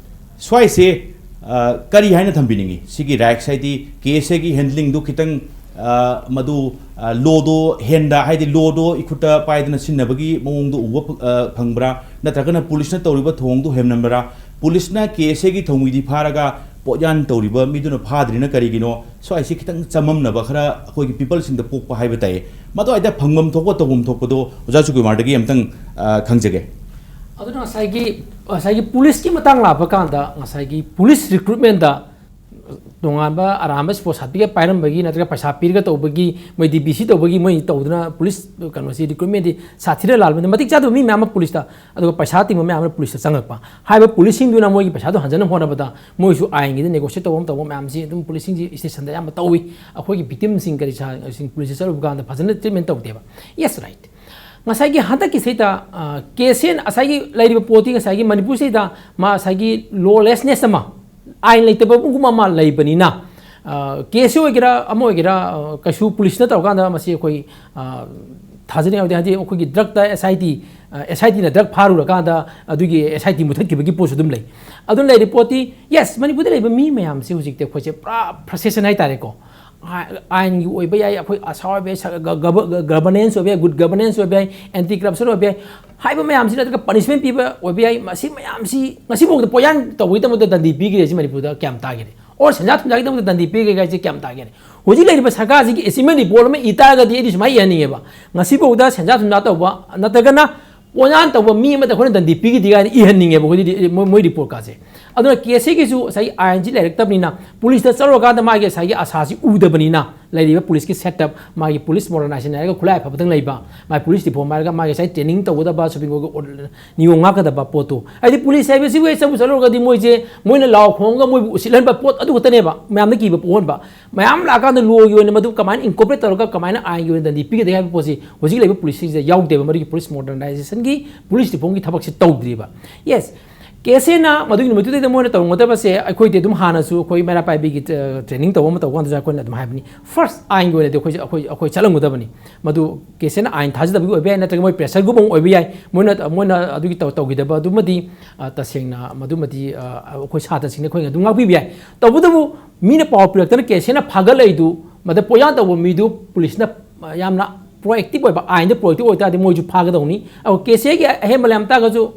ꯁ꯭ꯋꯥꯏꯁꯦ, ꯑ, ꯀꯔꯤ ꯍꯥꯏꯅ ꯊꯝꯕꯤꯅꯤꯡꯉꯤ? ꯁꯤꯒꯤ ꯔꯥꯏꯠꯁ ꯍꯥꯏꯗꯤ ꯀꯦ ꯑꯦꯁ ꯑꯦꯒꯤ ꯍꯦꯟꯗ꯭ꯂꯤꯡꯗꯨ ꯈꯤꯇꯪ, ꯑ, ꯃꯗꯨ, ꯑ, ꯂꯣꯗꯣ ꯍꯦꯟꯗ, ꯍꯥꯏꯗꯤ ꯂꯣꯗꯣ ꯏꯈꯨꯠꯇ ꯄꯥꯏꯗꯅ ꯁꯤꯟꯅꯕꯒꯤ ꯃꯑꯣꯡꯗꯣ ꯎꯕ ꯐ-, ꯑ, ꯐꯪꯕ꯭ꯔꯥ? ꯅꯠꯇ꯭ꯔꯒꯅ ꯄꯨꯂꯤꯁꯅ ꯇꯧꯔꯤꯕ ꯊꯧꯑꯣꯡꯗꯨ ꯍꯦꯟꯃꯟꯕ꯭ꯔꯥ? ꯄꯨꯂꯤꯁꯅ ꯀꯦ ꯑꯦꯁ ꯑꯦꯒꯤ ꯊꯧꯃꯤꯗꯤ ꯐꯥꯔꯒ ꯄꯣꯠꯌꯥꯟ ꯇꯧꯔꯤꯕ ꯃꯤꯗꯨꯅ ꯐꯥꯗ꯭ꯔꯤꯅ ꯀꯔꯤꯒꯤꯅꯣ? ꯁ꯭ꯋꯥꯏꯁꯤ ꯈꯤꯇꯪ ꯆꯃꯝꯅꯕ ꯈꯔ ꯑꯩꯈꯣꯏꯒꯤ ꯄꯤꯄꯜꯁꯤꯡꯗ ꯄꯣꯛꯄ ꯍꯥꯏꯕ ꯇꯥꯏ꯫ ꯃꯗꯨꯋꯥꯏꯗ ꯐꯪꯐꯝ ꯊꯣꯛꯄ ꯇꯧꯐꯝ ꯊꯣꯛꯄꯗꯣ ꯑꯣꯖꯥ ꯁꯨꯀꯨꯃꯥꯔꯗꯒꯤ ꯑꯝꯇꯪ, ꯑ, ꯈꯪꯖꯒꯦ꯫ ꯑꯗꯨꯅ ꯉꯁꯥꯏꯒꯤ, ꯉꯁꯥꯏꯒꯤ ꯄꯨꯂꯤꯁꯀꯤ ꯃꯇꯥꯡ ꯂꯥꯛꯄ ꯀꯥꯟꯗ ꯉꯁꯥꯏꯒꯤ ꯄꯨꯂꯤꯁ ꯔꯤꯀ꯭ꯔꯨꯠꯃꯦꯟꯗ ꯇꯣꯉꯥꯟꯕ ꯑꯔꯥꯟꯕ ꯁ꯭ꯄꯣꯔꯠ ꯁꯥꯔꯇꯤꯐꯤꯀꯦꯠ ꯄꯥꯏꯔꯝꯕꯒꯤ ꯅꯠꯇ꯭ꯔꯒ ꯄꯩꯁꯥ ꯄꯤꯔꯒ ꯇꯧꯕꯒꯤ, ꯃꯣꯏ ꯗꯤ ꯕꯤ ꯁꯤ ꯇꯧꯕꯒꯤ ꯃꯣꯏ ꯇꯧꯗꯅ ꯄꯨꯂꯤꯁ ꯀꯩꯅꯣꯁꯤ ꯔꯤꯀ꯭ꯔꯨꯠꯃꯦꯟꯗꯤ ꯁꯥꯊꯤꯅ ꯂꯥꯜꯕꯅꯤ, ꯃꯇꯤꯛ ꯆꯥꯗꯕ ꯃꯤ ꯃꯌꯥꯝ ꯑꯃ ꯄꯨꯂꯤꯁꯇ, ꯑꯗꯨꯒ ꯄꯩꯁꯥ ꯇꯤꯡꯕ ꯃꯌꯥꯝ ꯑꯃ ꯄꯨꯂꯤꯁꯇ ꯆꯪꯉꯛꯄ꯫ ꯍꯥꯏꯔꯤꯕ ꯄꯨꯂꯤꯁꯁꯤꯡꯗꯨꯅ ꯃꯣꯏꯒꯤ ꯄꯩꯁꯥꯗꯣ ꯍꯟꯖꯅꯕ ꯍꯣꯠꯅꯕꯗ ꯃꯣꯏꯁꯨ ꯑꯥꯏꯟꯒꯤꯗ ꯅꯦꯒꯣꯁꯤꯌꯦꯠ ꯇꯧꯕ ꯑꯃ ꯇꯧꯕ ꯃꯌꯥꯝꯁꯤ ꯑꯗꯨꯝ ꯄꯨꯂꯤꯁꯁꯤꯡꯁꯤ ꯁ꯭ꯇꯦꯁꯟꯗ ꯑꯌꯥꯝꯕ ꯇꯧꯏ꯫ ꯑꯩꯈꯣꯏꯒꯤ ꯚꯤꯛꯇꯤꯝꯁꯤꯡ ꯀꯔꯤ ꯁꯥ-, ꯁꯤꯡ ꯄꯨꯂꯤꯁꯇ ꯆꯠꯂꯨꯕ ꯀꯥꯟꯗ ꯐꯖꯅ ꯇ꯭ꯔꯤꯠꯃꯦꯟ ꯇꯧꯗꯦꯕ꯫ Yes, right. ꯉꯁꯥꯏꯒꯤ ꯍꯟꯗꯛꯀꯤꯁꯤꯗ, ꯑ, ꯀꯦ ꯑꯦꯁ ꯑꯦꯅ ꯉꯁꯥꯏꯒꯤ ꯂꯩꯔꯤꯕ ꯄꯣꯠꯇꯤ ꯉꯁꯥꯏꯒꯤ ꯃꯅꯤꯄꯨꯔꯁꯤꯗ ꯃꯥ ꯉꯁꯥꯏꯒꯤ ꯂꯣꯂꯦꯁꯅꯦꯁ ꯑꯃ, ꯑꯥꯏꯟ ꯂꯩꯇꯕꯒꯨꯝꯕ ꯑꯃ ꯂꯩꯕꯅꯤꯅ, ꯀꯦꯁ ꯑꯣꯏꯒꯦꯔꯥ ꯑꯃ ꯑꯣꯏꯒꯦꯔꯥ, ꯑ, ꯀꯩꯁꯨ ꯄꯨꯂꯤꯁꯅ ꯇꯧꯔꯀꯥꯟꯗ ꯃꯁꯤ ꯑꯩꯈꯣꯏ, ꯑ, ꯊꯥꯖꯅꯤꯡꯉꯥꯏ ꯑꯣꯏꯗꯦ꯫ ꯍꯥꯏꯗꯤ ꯑꯩꯈꯣꯏꯒꯤ ꯗ꯭ꯔꯛꯇ ꯑꯦꯁ ꯑꯥꯏ ꯇꯤ, ꯑꯦꯁ ꯑꯥꯏ ꯇꯤꯅ ꯗ꯭ꯔꯛ ꯐꯥꯔꯨꯔꯀꯥꯟꯗ ꯑꯗꯨꯒꯤ ꯑꯦꯁ ꯑꯥꯏ ꯇꯤ ꯃꯨꯊꯠꯈꯤꯕꯒꯤ ꯄꯣꯠꯁꯨ ꯑꯗꯨꯝ ꯂꯩ꯫ ꯑꯗꯨꯅ ꯂꯩꯔꯤꯕ ꯄꯣꯠꯇꯤ, ꯌꯦꯁ, ꯃꯅꯤꯄꯨꯔꯗ ꯂꯩꯕ ꯃꯤ ꯃꯌꯥꯝꯁꯦ ꯍꯧꯖꯤꯛꯇꯤ ꯑꯩꯈꯣꯏꯁꯦ ꯄꯨꯔꯥ ꯐ꯭ꯔꯁꯇ꯭ꯔꯦꯁꯟ ꯍꯥꯏꯇꯥꯔꯦꯀꯣ꯫ ꯑꯥ-, ꯑꯥꯏꯟꯒꯤ ꯑꯣꯏꯕ ꯌꯥꯏ, ꯑꯩꯈꯣꯏ ꯑꯁꯥ ꯑꯣꯏꯕ ꯌꯥꯏ, ꯁ-, ꯒ-, ꯒꯕ-, ꯒ-, ꯒꯕꯔꯅꯦꯟꯁ ꯑꯣꯏꯕ ꯌꯥꯏ, ꯒꯨꯗ ꯒꯕꯔꯅꯦꯟꯁ ꯑꯣꯏꯕ ꯌꯥꯏ, ꯑꯦꯟꯇꯤ ꯀꯔꯞꯁꯟ ꯑꯣꯏꯕ ꯌꯥꯏ, ꯍꯥꯏꯕ ꯃꯌꯥꯝꯁꯤ ꯅꯠꯇ꯭ꯔꯒ ꯄꯅꯤꯁꯃꯦꯟ ꯄꯤꯕ ꯑꯣꯏꯕ ꯌꯥꯏ꯫ ꯃꯁꯤ ꯃꯌꯥꯝꯁꯤ ꯉꯁꯤꯐꯥꯎꯗ ꯄꯣꯌꯥꯟ ꯇꯧꯕꯒꯤꯗꯃꯛꯇ ꯗꯟꯗꯤ ꯄꯤꯈ꯭ꯔꯦꯁꯤ ꯃꯅꯤꯄꯨꯔꯗ ꯀꯌꯥꯝ ꯇꯥꯒꯦ? ꯑꯣꯔ ꯁꯦꯟꯖꯥ ꯊꯨꯝꯖꯥꯒꯤꯗꯃꯛꯇ ꯗꯟꯗꯤ ꯄꯤꯈ꯭ꯔꯦ ꯍꯥꯏꯁꯦ ꯀꯌꯥꯝ ꯇꯥꯒꯦ? ꯍꯧꯖꯤꯛ ꯂꯩꯔꯤꯕ ꯁꯔꯀꯥꯔꯁꯤꯒꯤ ꯑꯦꯆꯤꯞꯃꯦꯟ ꯔꯤꯄꯣꯔꯠ ꯑꯃ ꯏ ꯇꯥꯔꯒꯗꯤ ꯑꯩꯗꯤ ꯁꯨꯃꯥꯏꯅ ꯏꯍꯟꯅꯤꯡꯉꯦꯕ, ꯉꯁꯤꯐꯥꯎꯗ ꯁꯦꯟꯖꯥ ꯊꯨꯝꯖꯥ ꯇꯧꯕ ꯅꯠꯇ꯭ꯔꯒꯅ ꯄꯣꯌꯥꯟ ꯇꯧꯕ ꯃꯤ ꯑꯃꯗ ꯑꯩꯈꯣꯏꯅ ꯗꯟꯗꯤ ꯄꯤꯈꯤꯗꯦ ꯀꯥꯏꯅ ꯏꯍꯟꯅꯤꯡꯉꯦꯕ ꯑꯩꯈꯣꯏꯗꯤ, ꯃꯣꯏ, ꯃꯣꯏ ꯔꯤꯄꯣꯔꯠꯀꯥꯁꯦ꯫ ꯑꯗꯨꯅ ꯀꯦꯁ ꯑꯁꯤꯒꯤꯁꯨ ꯉꯁꯥꯏꯒꯤ ꯑꯥꯏꯟꯁꯤ ꯂꯩꯔꯛꯇꯕꯅꯤꯅ, ꯄꯨꯂꯤꯁꯇ ꯆꯠꯂꯨꯔꯀꯥꯟꯗ ꯃꯥꯒꯤ ꯉꯁꯥꯏꯒꯤ ꯑꯁꯥꯁꯤ ꯎꯗꯕꯅꯤꯅ, ꯂꯩꯔꯤꯕ ꯄꯨꯂꯤꯁꯀꯤ ꯁꯦꯠꯑꯞ, ꯃꯥꯒꯤ ꯄꯨꯂꯤꯁ ꯃꯣꯗꯔꯅꯥꯏꯖꯦꯁꯟ ꯍꯥꯏꯔꯒ ꯈꯨꯠꯂꯥꯏ ꯑꯐꯕꯗꯪ ꯂꯩꯕ, ꯃꯥꯒꯤ ꯄꯨꯂꯤꯁ ꯔꯤꯐꯣꯔꯝ ꯍꯥꯏꯔꯒ ꯃꯥꯒꯤ ꯉꯁꯥꯏ ꯇ꯭ꯔꯦꯅꯤꯡ ꯇꯧꯒꯗꯕ, ꯁꯨꯄ꯭ꯔꯤꯝ ꯀꯣꯔꯠꯀꯤ ꯑꯣꯔꯗꯔ, ꯅꯤꯌꯣꯝ ꯉꯥꯛꯀꯗꯕ ꯄꯣꯠꯇꯣ꯫ ꯍꯥꯏꯗꯤ ꯄꯨꯂꯤꯁ ꯍꯥꯏꯕꯁꯤꯕꯨ ꯍꯦꯛ ꯆꯠꯄꯨ ꯆꯠꯂꯨꯔꯒꯗꯤ ꯃꯣꯏꯁꯦ, ꯃꯣꯏꯅ ꯂꯥꯎ ꯈꯣꯡꯉꯒ ꯃꯣꯏꯕꯨ ꯎꯁꯤꯠꯍꯟꯕ ꯄꯣꯠ ꯑꯗꯨ ꯈꯛꯇꯅꯦꯕ, ꯃꯌꯥꯝꯗ ꯀꯤꯕ ꯄꯣꯛꯍꯟꯕ꯫ ꯃꯌꯥꯝ ꯂꯥꯛꯑꯀꯥꯟꯗ ꯂꯣꯒꯤ ꯑꯣꯏꯅ ꯃꯗꯨ ꯀꯃꯥꯏꯅ ꯏꯟꯀꯣꯔꯄꯣꯔꯦꯠ ꯇꯧꯔꯒ ꯀꯃꯥꯏꯅ ꯑꯥꯏꯟꯒꯤ ꯑꯣꯏꯅ ꯗꯟꯗꯤ ꯄꯤꯒꯗꯒꯦ ꯍꯥꯏꯕ ꯄꯣꯠꯁꯤ ꯍꯧꯖꯤꯛ ꯂꯩꯕ ꯄꯨꯂꯤꯁꯁꯤꯡꯁꯤꯗ ꯌꯥꯎꯗꯦꯕ, ꯃꯗꯨꯒꯤ ꯄꯨꯂꯤꯁ ꯃꯣꯗꯔꯅꯥꯏꯖꯦꯁꯟꯒꯤ, ꯄꯨꯂꯤꯁ ꯔꯤꯐꯣꯔꯝꯒꯤ ꯊꯕꯛꯁꯤ ꯇꯧꯗ꯭ꯔꯤꯕ꯫ ꯌꯦꯁ, ꯀꯦꯁꯦꯅ ꯃꯗꯨꯒꯤ ꯅꯨꯃꯤꯠꯇꯨꯗꯩꯗ ꯃꯣꯏꯅ ꯇꯧꯔꯝꯒꯗꯕꯁꯦ, ꯑꯩꯈꯣꯏꯗꯤ ꯑꯗꯨꯝ ꯍꯥꯟꯅꯁꯨ ꯑꯩꯈꯣꯏ ꯃꯩꯔꯥ ꯄꯥꯏꯕꯤꯒꯤ, ꯑ, ꯇ꯭ꯔꯦꯅꯤꯡ ꯇꯧꯕ ꯑꯃ ꯇꯧꯕ ꯀꯥꯟꯗꯁꯨ ꯑꯩꯈꯣꯏꯅ ꯑꯗꯨꯝ ꯍꯥꯏꯕꯅꯤ, ꯐꯥꯔꯁ ꯑꯥꯏꯟꯒꯤ ꯑꯣꯏꯅꯗꯤ ꯑꯩꯈꯣꯏꯁꯦ, ꯑꯩꯈꯣꯏ, ꯑꯩꯈꯣꯏ ꯆꯠꯂꯝꯒꯗꯕꯅꯤ꯫ ꯃꯗꯨ ꯀꯦꯁꯦꯅ ꯑꯥꯏꯟ ꯊꯥꯖꯗꯕꯒꯤ ꯑꯣꯏꯕ ꯌꯥꯏ, ꯅꯠꯇ꯭ꯔꯒ ꯃꯣꯏ ꯄ꯭ꯔꯦꯁꯔ ꯒ꯭ꯔꯨꯞ ꯑꯃ ꯑꯣꯏꯕ ꯌꯥꯏ, ꯃꯣꯏꯅ, ꯃꯣꯏꯅ ꯑꯗꯨꯒꯤ ꯇꯧ-, ꯇꯧꯈꯤꯗꯕ ꯑꯗꯨꯃꯗꯤ, ꯑ, ꯇꯁꯦꯡꯅ ꯃꯗꯨꯃꯗꯤ, ꯑ, ꯑꯩꯈꯣꯏ ꯁꯥꯇ꯭ꯔꯁꯤꯡꯅ ꯑꯩꯈꯣꯏꯅ ꯑꯗꯨꯝ ꯉꯥꯛꯄꯤꯕ ꯌꯥꯏ꯫ ꯇꯧꯕꯇꯕꯨ ꯃꯤꯅ ꯄꯥꯎ ꯄꯤꯔꯛꯇꯅ ꯀꯦꯁꯦꯅ ꯐꯥꯒꯠꯂꯛꯏꯗꯨ, ꯃꯗ ꯄꯣꯌꯥꯟ ꯇꯧꯕ ꯃꯤꯗꯨ ꯄꯨꯂꯤꯁꯅ, ꯑ, ꯌꯥꯝꯅ ꯄ꯭ꯔꯣꯑꯦꯛꯇꯤꯚ ꯑꯣꯏꯕ, ꯑꯥꯏꯟꯗ ꯄ꯭ꯔꯣꯑꯦꯛꯇꯤꯚ ꯑꯣꯏꯇꯥꯔꯗꯤ ꯃꯣꯏꯁꯨ ꯐꯥꯒꯗꯧꯅꯤ꯫ ꯑꯗꯨ ꯀꯦꯁꯦꯒꯤ ꯑꯍꯦꯟꯕ ꯂꯩꯔꯝ ꯇꯥꯔꯒꯁꯨ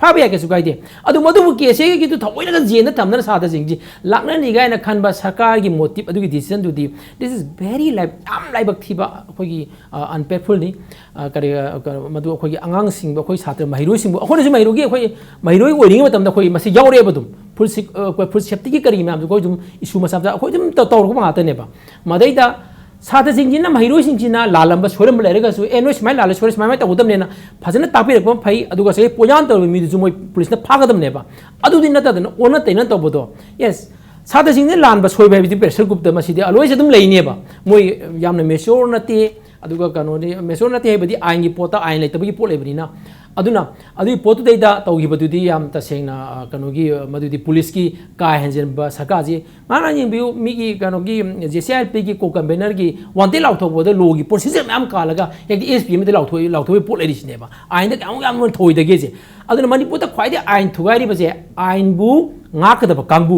ꯐꯥꯕ ꯌꯥꯏ, ꯀꯩꯁꯨ ꯀꯥꯏꯗꯦ꯫ ꯑꯗꯨ ꯃꯗꯨꯕꯨ ꯀꯦꯁꯦꯒꯤꯗꯨ ꯊꯑꯣꯏꯅꯒ ꯖꯦꯜꯗ ꯊꯝꯗꯅ ꯁꯥꯇ꯭ꯔꯁꯤꯡꯁꯤ ꯂꯥꯛꯅꯅꯤ ꯀꯥꯏꯅ ꯈꯟꯕ ꯁꯔꯀꯥꯔꯒꯤ ꯃꯣꯇꯤꯚ ꯑꯗꯨꯒꯤ ꯗꯤꯁꯤꯖꯟꯗꯨꯗꯤ, this is very ꯂꯥꯏ-, ꯌꯥꯝ ꯂꯥꯏꯕꯛ ꯊꯤꯕ ꯑꯩꯈꯣꯏꯒꯤ, ꯑ, ꯑꯟꯐꯦꯠꯐꯨꯜꯅꯤ꯫ ꯑ, ꯀꯔꯤ, ꯑ, ꯀ-, ꯃꯗꯨ ꯑꯩꯈꯣꯏꯒꯤ ꯑꯉꯥꯡꯁꯤꯡꯕꯨ, ꯑꯩꯈꯣꯏ ꯁꯥꯇ꯭ꯔ ꯃꯍꯩꯔꯣꯏꯁꯤꯡꯕꯨ, ꯑꯩꯈꯣꯏꯅꯁꯨ ꯃꯍꯩꯔꯣꯏꯒꯤ, ꯑꯩꯈꯣꯏ ꯃꯍꯩꯔꯣꯏ ꯑꯣꯏꯔꯤꯉꯩ ꯃꯇꯝꯗ ꯑꯩꯈꯣꯏ ꯃꯁꯤ ꯌꯥꯎꯔꯛꯑꯦꯕ ꯑꯗꯨꯝ꯫ ꯐꯨꯗ ꯁꯤꯛ-, ꯑ, ꯑꯩꯈꯣꯏ ꯐꯨꯗ ꯁꯦꯐꯇꯤꯒꯤ ꯀꯔꯤ ꯃꯌꯥꯝꯁꯨ ꯑꯩꯈꯣꯏ ꯑꯗꯨꯝ ꯏꯁꯨ ꯃꯆꯥ ꯃꯆꯥ ꯑꯩꯈꯣꯏ ꯑꯗꯨꯝ ꯇꯧ-, ꯇꯧꯔꯛꯄ ꯉꯥꯛꯇꯅꯦꯕ꯫ ꯃꯗꯩꯗ ꯁꯥꯇ꯭ꯔꯁꯤꯡꯁꯤꯅ, ꯃꯍꯩꯔꯣꯏꯁꯤꯡꯁꯤꯅ ꯂꯥꯜꯂꯝꯕ, ꯁꯣꯏꯔꯝꯕ ꯂꯩꯔꯒꯁꯨ, "ꯑꯦ, ꯅꯣꯏ ꯁꯨꯃꯥꯏꯅ ꯂꯥꯜꯂꯦ, ꯁꯣꯏꯔꯦ, ꯁꯨꯃꯥꯏꯅ ꯇꯧꯒꯗꯕꯅꯦꯅ" ꯐꯖꯅ ꯇꯥꯛꯄꯤꯔꯛꯄ ꯑꯃ ꯐꯩ꯫ ꯑꯗꯨꯒ ꯉꯁꯥꯏꯒꯤ ꯄꯣꯌꯥꯟ ꯇꯧꯔꯤꯕ ꯃꯤꯗꯨꯁꯨ ꯃꯣꯏ ꯄꯨꯂꯤꯁꯅ ꯐꯥꯒꯗꯕꯅꯦꯕ꯫ ꯑꯗꯨꯗꯤ ꯅꯠꯇꯗꯅ ꯑꯣꯟꯅ ꯇꯩꯅ ꯇꯧꯕꯗꯣ, ꯌꯦꯁ, ꯁꯥꯇ꯭ꯔꯁꯤꯡꯁꯤ ꯂꯥꯟꯕ ꯁꯣꯏꯕ ꯍꯥꯏꯕꯗꯤ ꯄ꯭ꯔꯦꯁꯔ ꯒ꯭ꯔꯨꯞꯇ ꯃꯁꯤꯗꯤ always ꯑꯗꯨꯝ ꯂꯩꯅꯦꯕ꯫ ꯃꯣꯏ ꯌꯥꯝꯅ ꯃꯦꯆꯣꯔ ꯅꯠꯇꯦ, ꯑꯗꯨꯒ ꯀꯩꯅꯣꯅꯤ, ꯃꯦꯆꯣꯔ ꯅꯠꯇꯦ ꯍꯥꯏꯕꯗꯤ ꯑꯥꯏꯟꯒꯤ ꯄꯣꯠꯇ, ꯑꯥꯏꯟ ꯂꯩꯇꯕꯒꯤ ꯄꯣꯠ ꯂꯩꯕꯅꯤꯅ꯫ ꯑꯗꯨꯅ ꯑꯗꯨꯒꯤ ꯄꯣꯠꯇꯨꯗꯩꯗ ꯇꯧꯈꯤꯕꯗꯨꯗꯤ ꯌꯥꯝ ꯇꯁꯦꯡꯅ, ꯑ, ꯀꯩꯅꯣꯒꯤ, ꯑ, ꯃꯗꯨꯗꯤ ꯄꯨꯂꯤꯁꯀꯤ ꯀꯥ ꯍꯦꯟꯖꯤꯟꯕ ꯁꯔꯀꯥꯔꯁꯤ ꯉꯥꯏꯍꯥꯛ ꯉꯥꯏꯍꯥꯛ ꯌꯦꯡꯕꯤꯌꯨ꯫ ꯃꯤꯒꯤ ꯀꯩꯅꯣꯒꯤ ꯖꯦ ꯁꯤ ꯑꯥꯏ ꯑꯦꯜ ꯄꯤꯒꯤ ꯀꯣ ꯀꯟꯚꯦꯅꯔꯒꯤ ꯋꯥꯟꯇꯦꯗ ꯂꯥꯎꯊꯣꯛꯄꯗ ꯂꯣꯒꯤ ꯄ꯭ꯔꯣꯁꯤꯖꯔ ꯃꯌꯥꯝ ꯀꯥꯜꯂꯒ ꯍꯦꯛꯇ ꯑꯦꯁ ꯄꯤ ꯑꯃꯗ ꯂꯥꯎꯊꯣꯛꯏ, ꯂꯥꯎꯊꯣꯛꯄꯒꯤ ꯄꯣꯠ ꯂꯩꯔꯤꯁꯤꯅꯦꯕ꯫ ꯑꯥꯏꯟꯗ ꯀꯌꯥꯃꯨꯛ ꯌꯥꯝꯅ ꯊꯧꯑꯣꯏꯗꯒꯦꯁꯦ꯫ ꯑꯗꯨꯅ ꯃꯅꯤꯄꯨꯔꯗ ꯈ꯭ꯋꯥꯏꯗꯒꯤ ꯑꯥꯏꯟ ꯊꯨꯒꯥꯏꯔꯤꯕꯁꯦ ꯑꯥꯏꯟꯕꯨ ꯉꯥꯛꯀꯗꯕ ꯀꯥꯡꯕꯨ,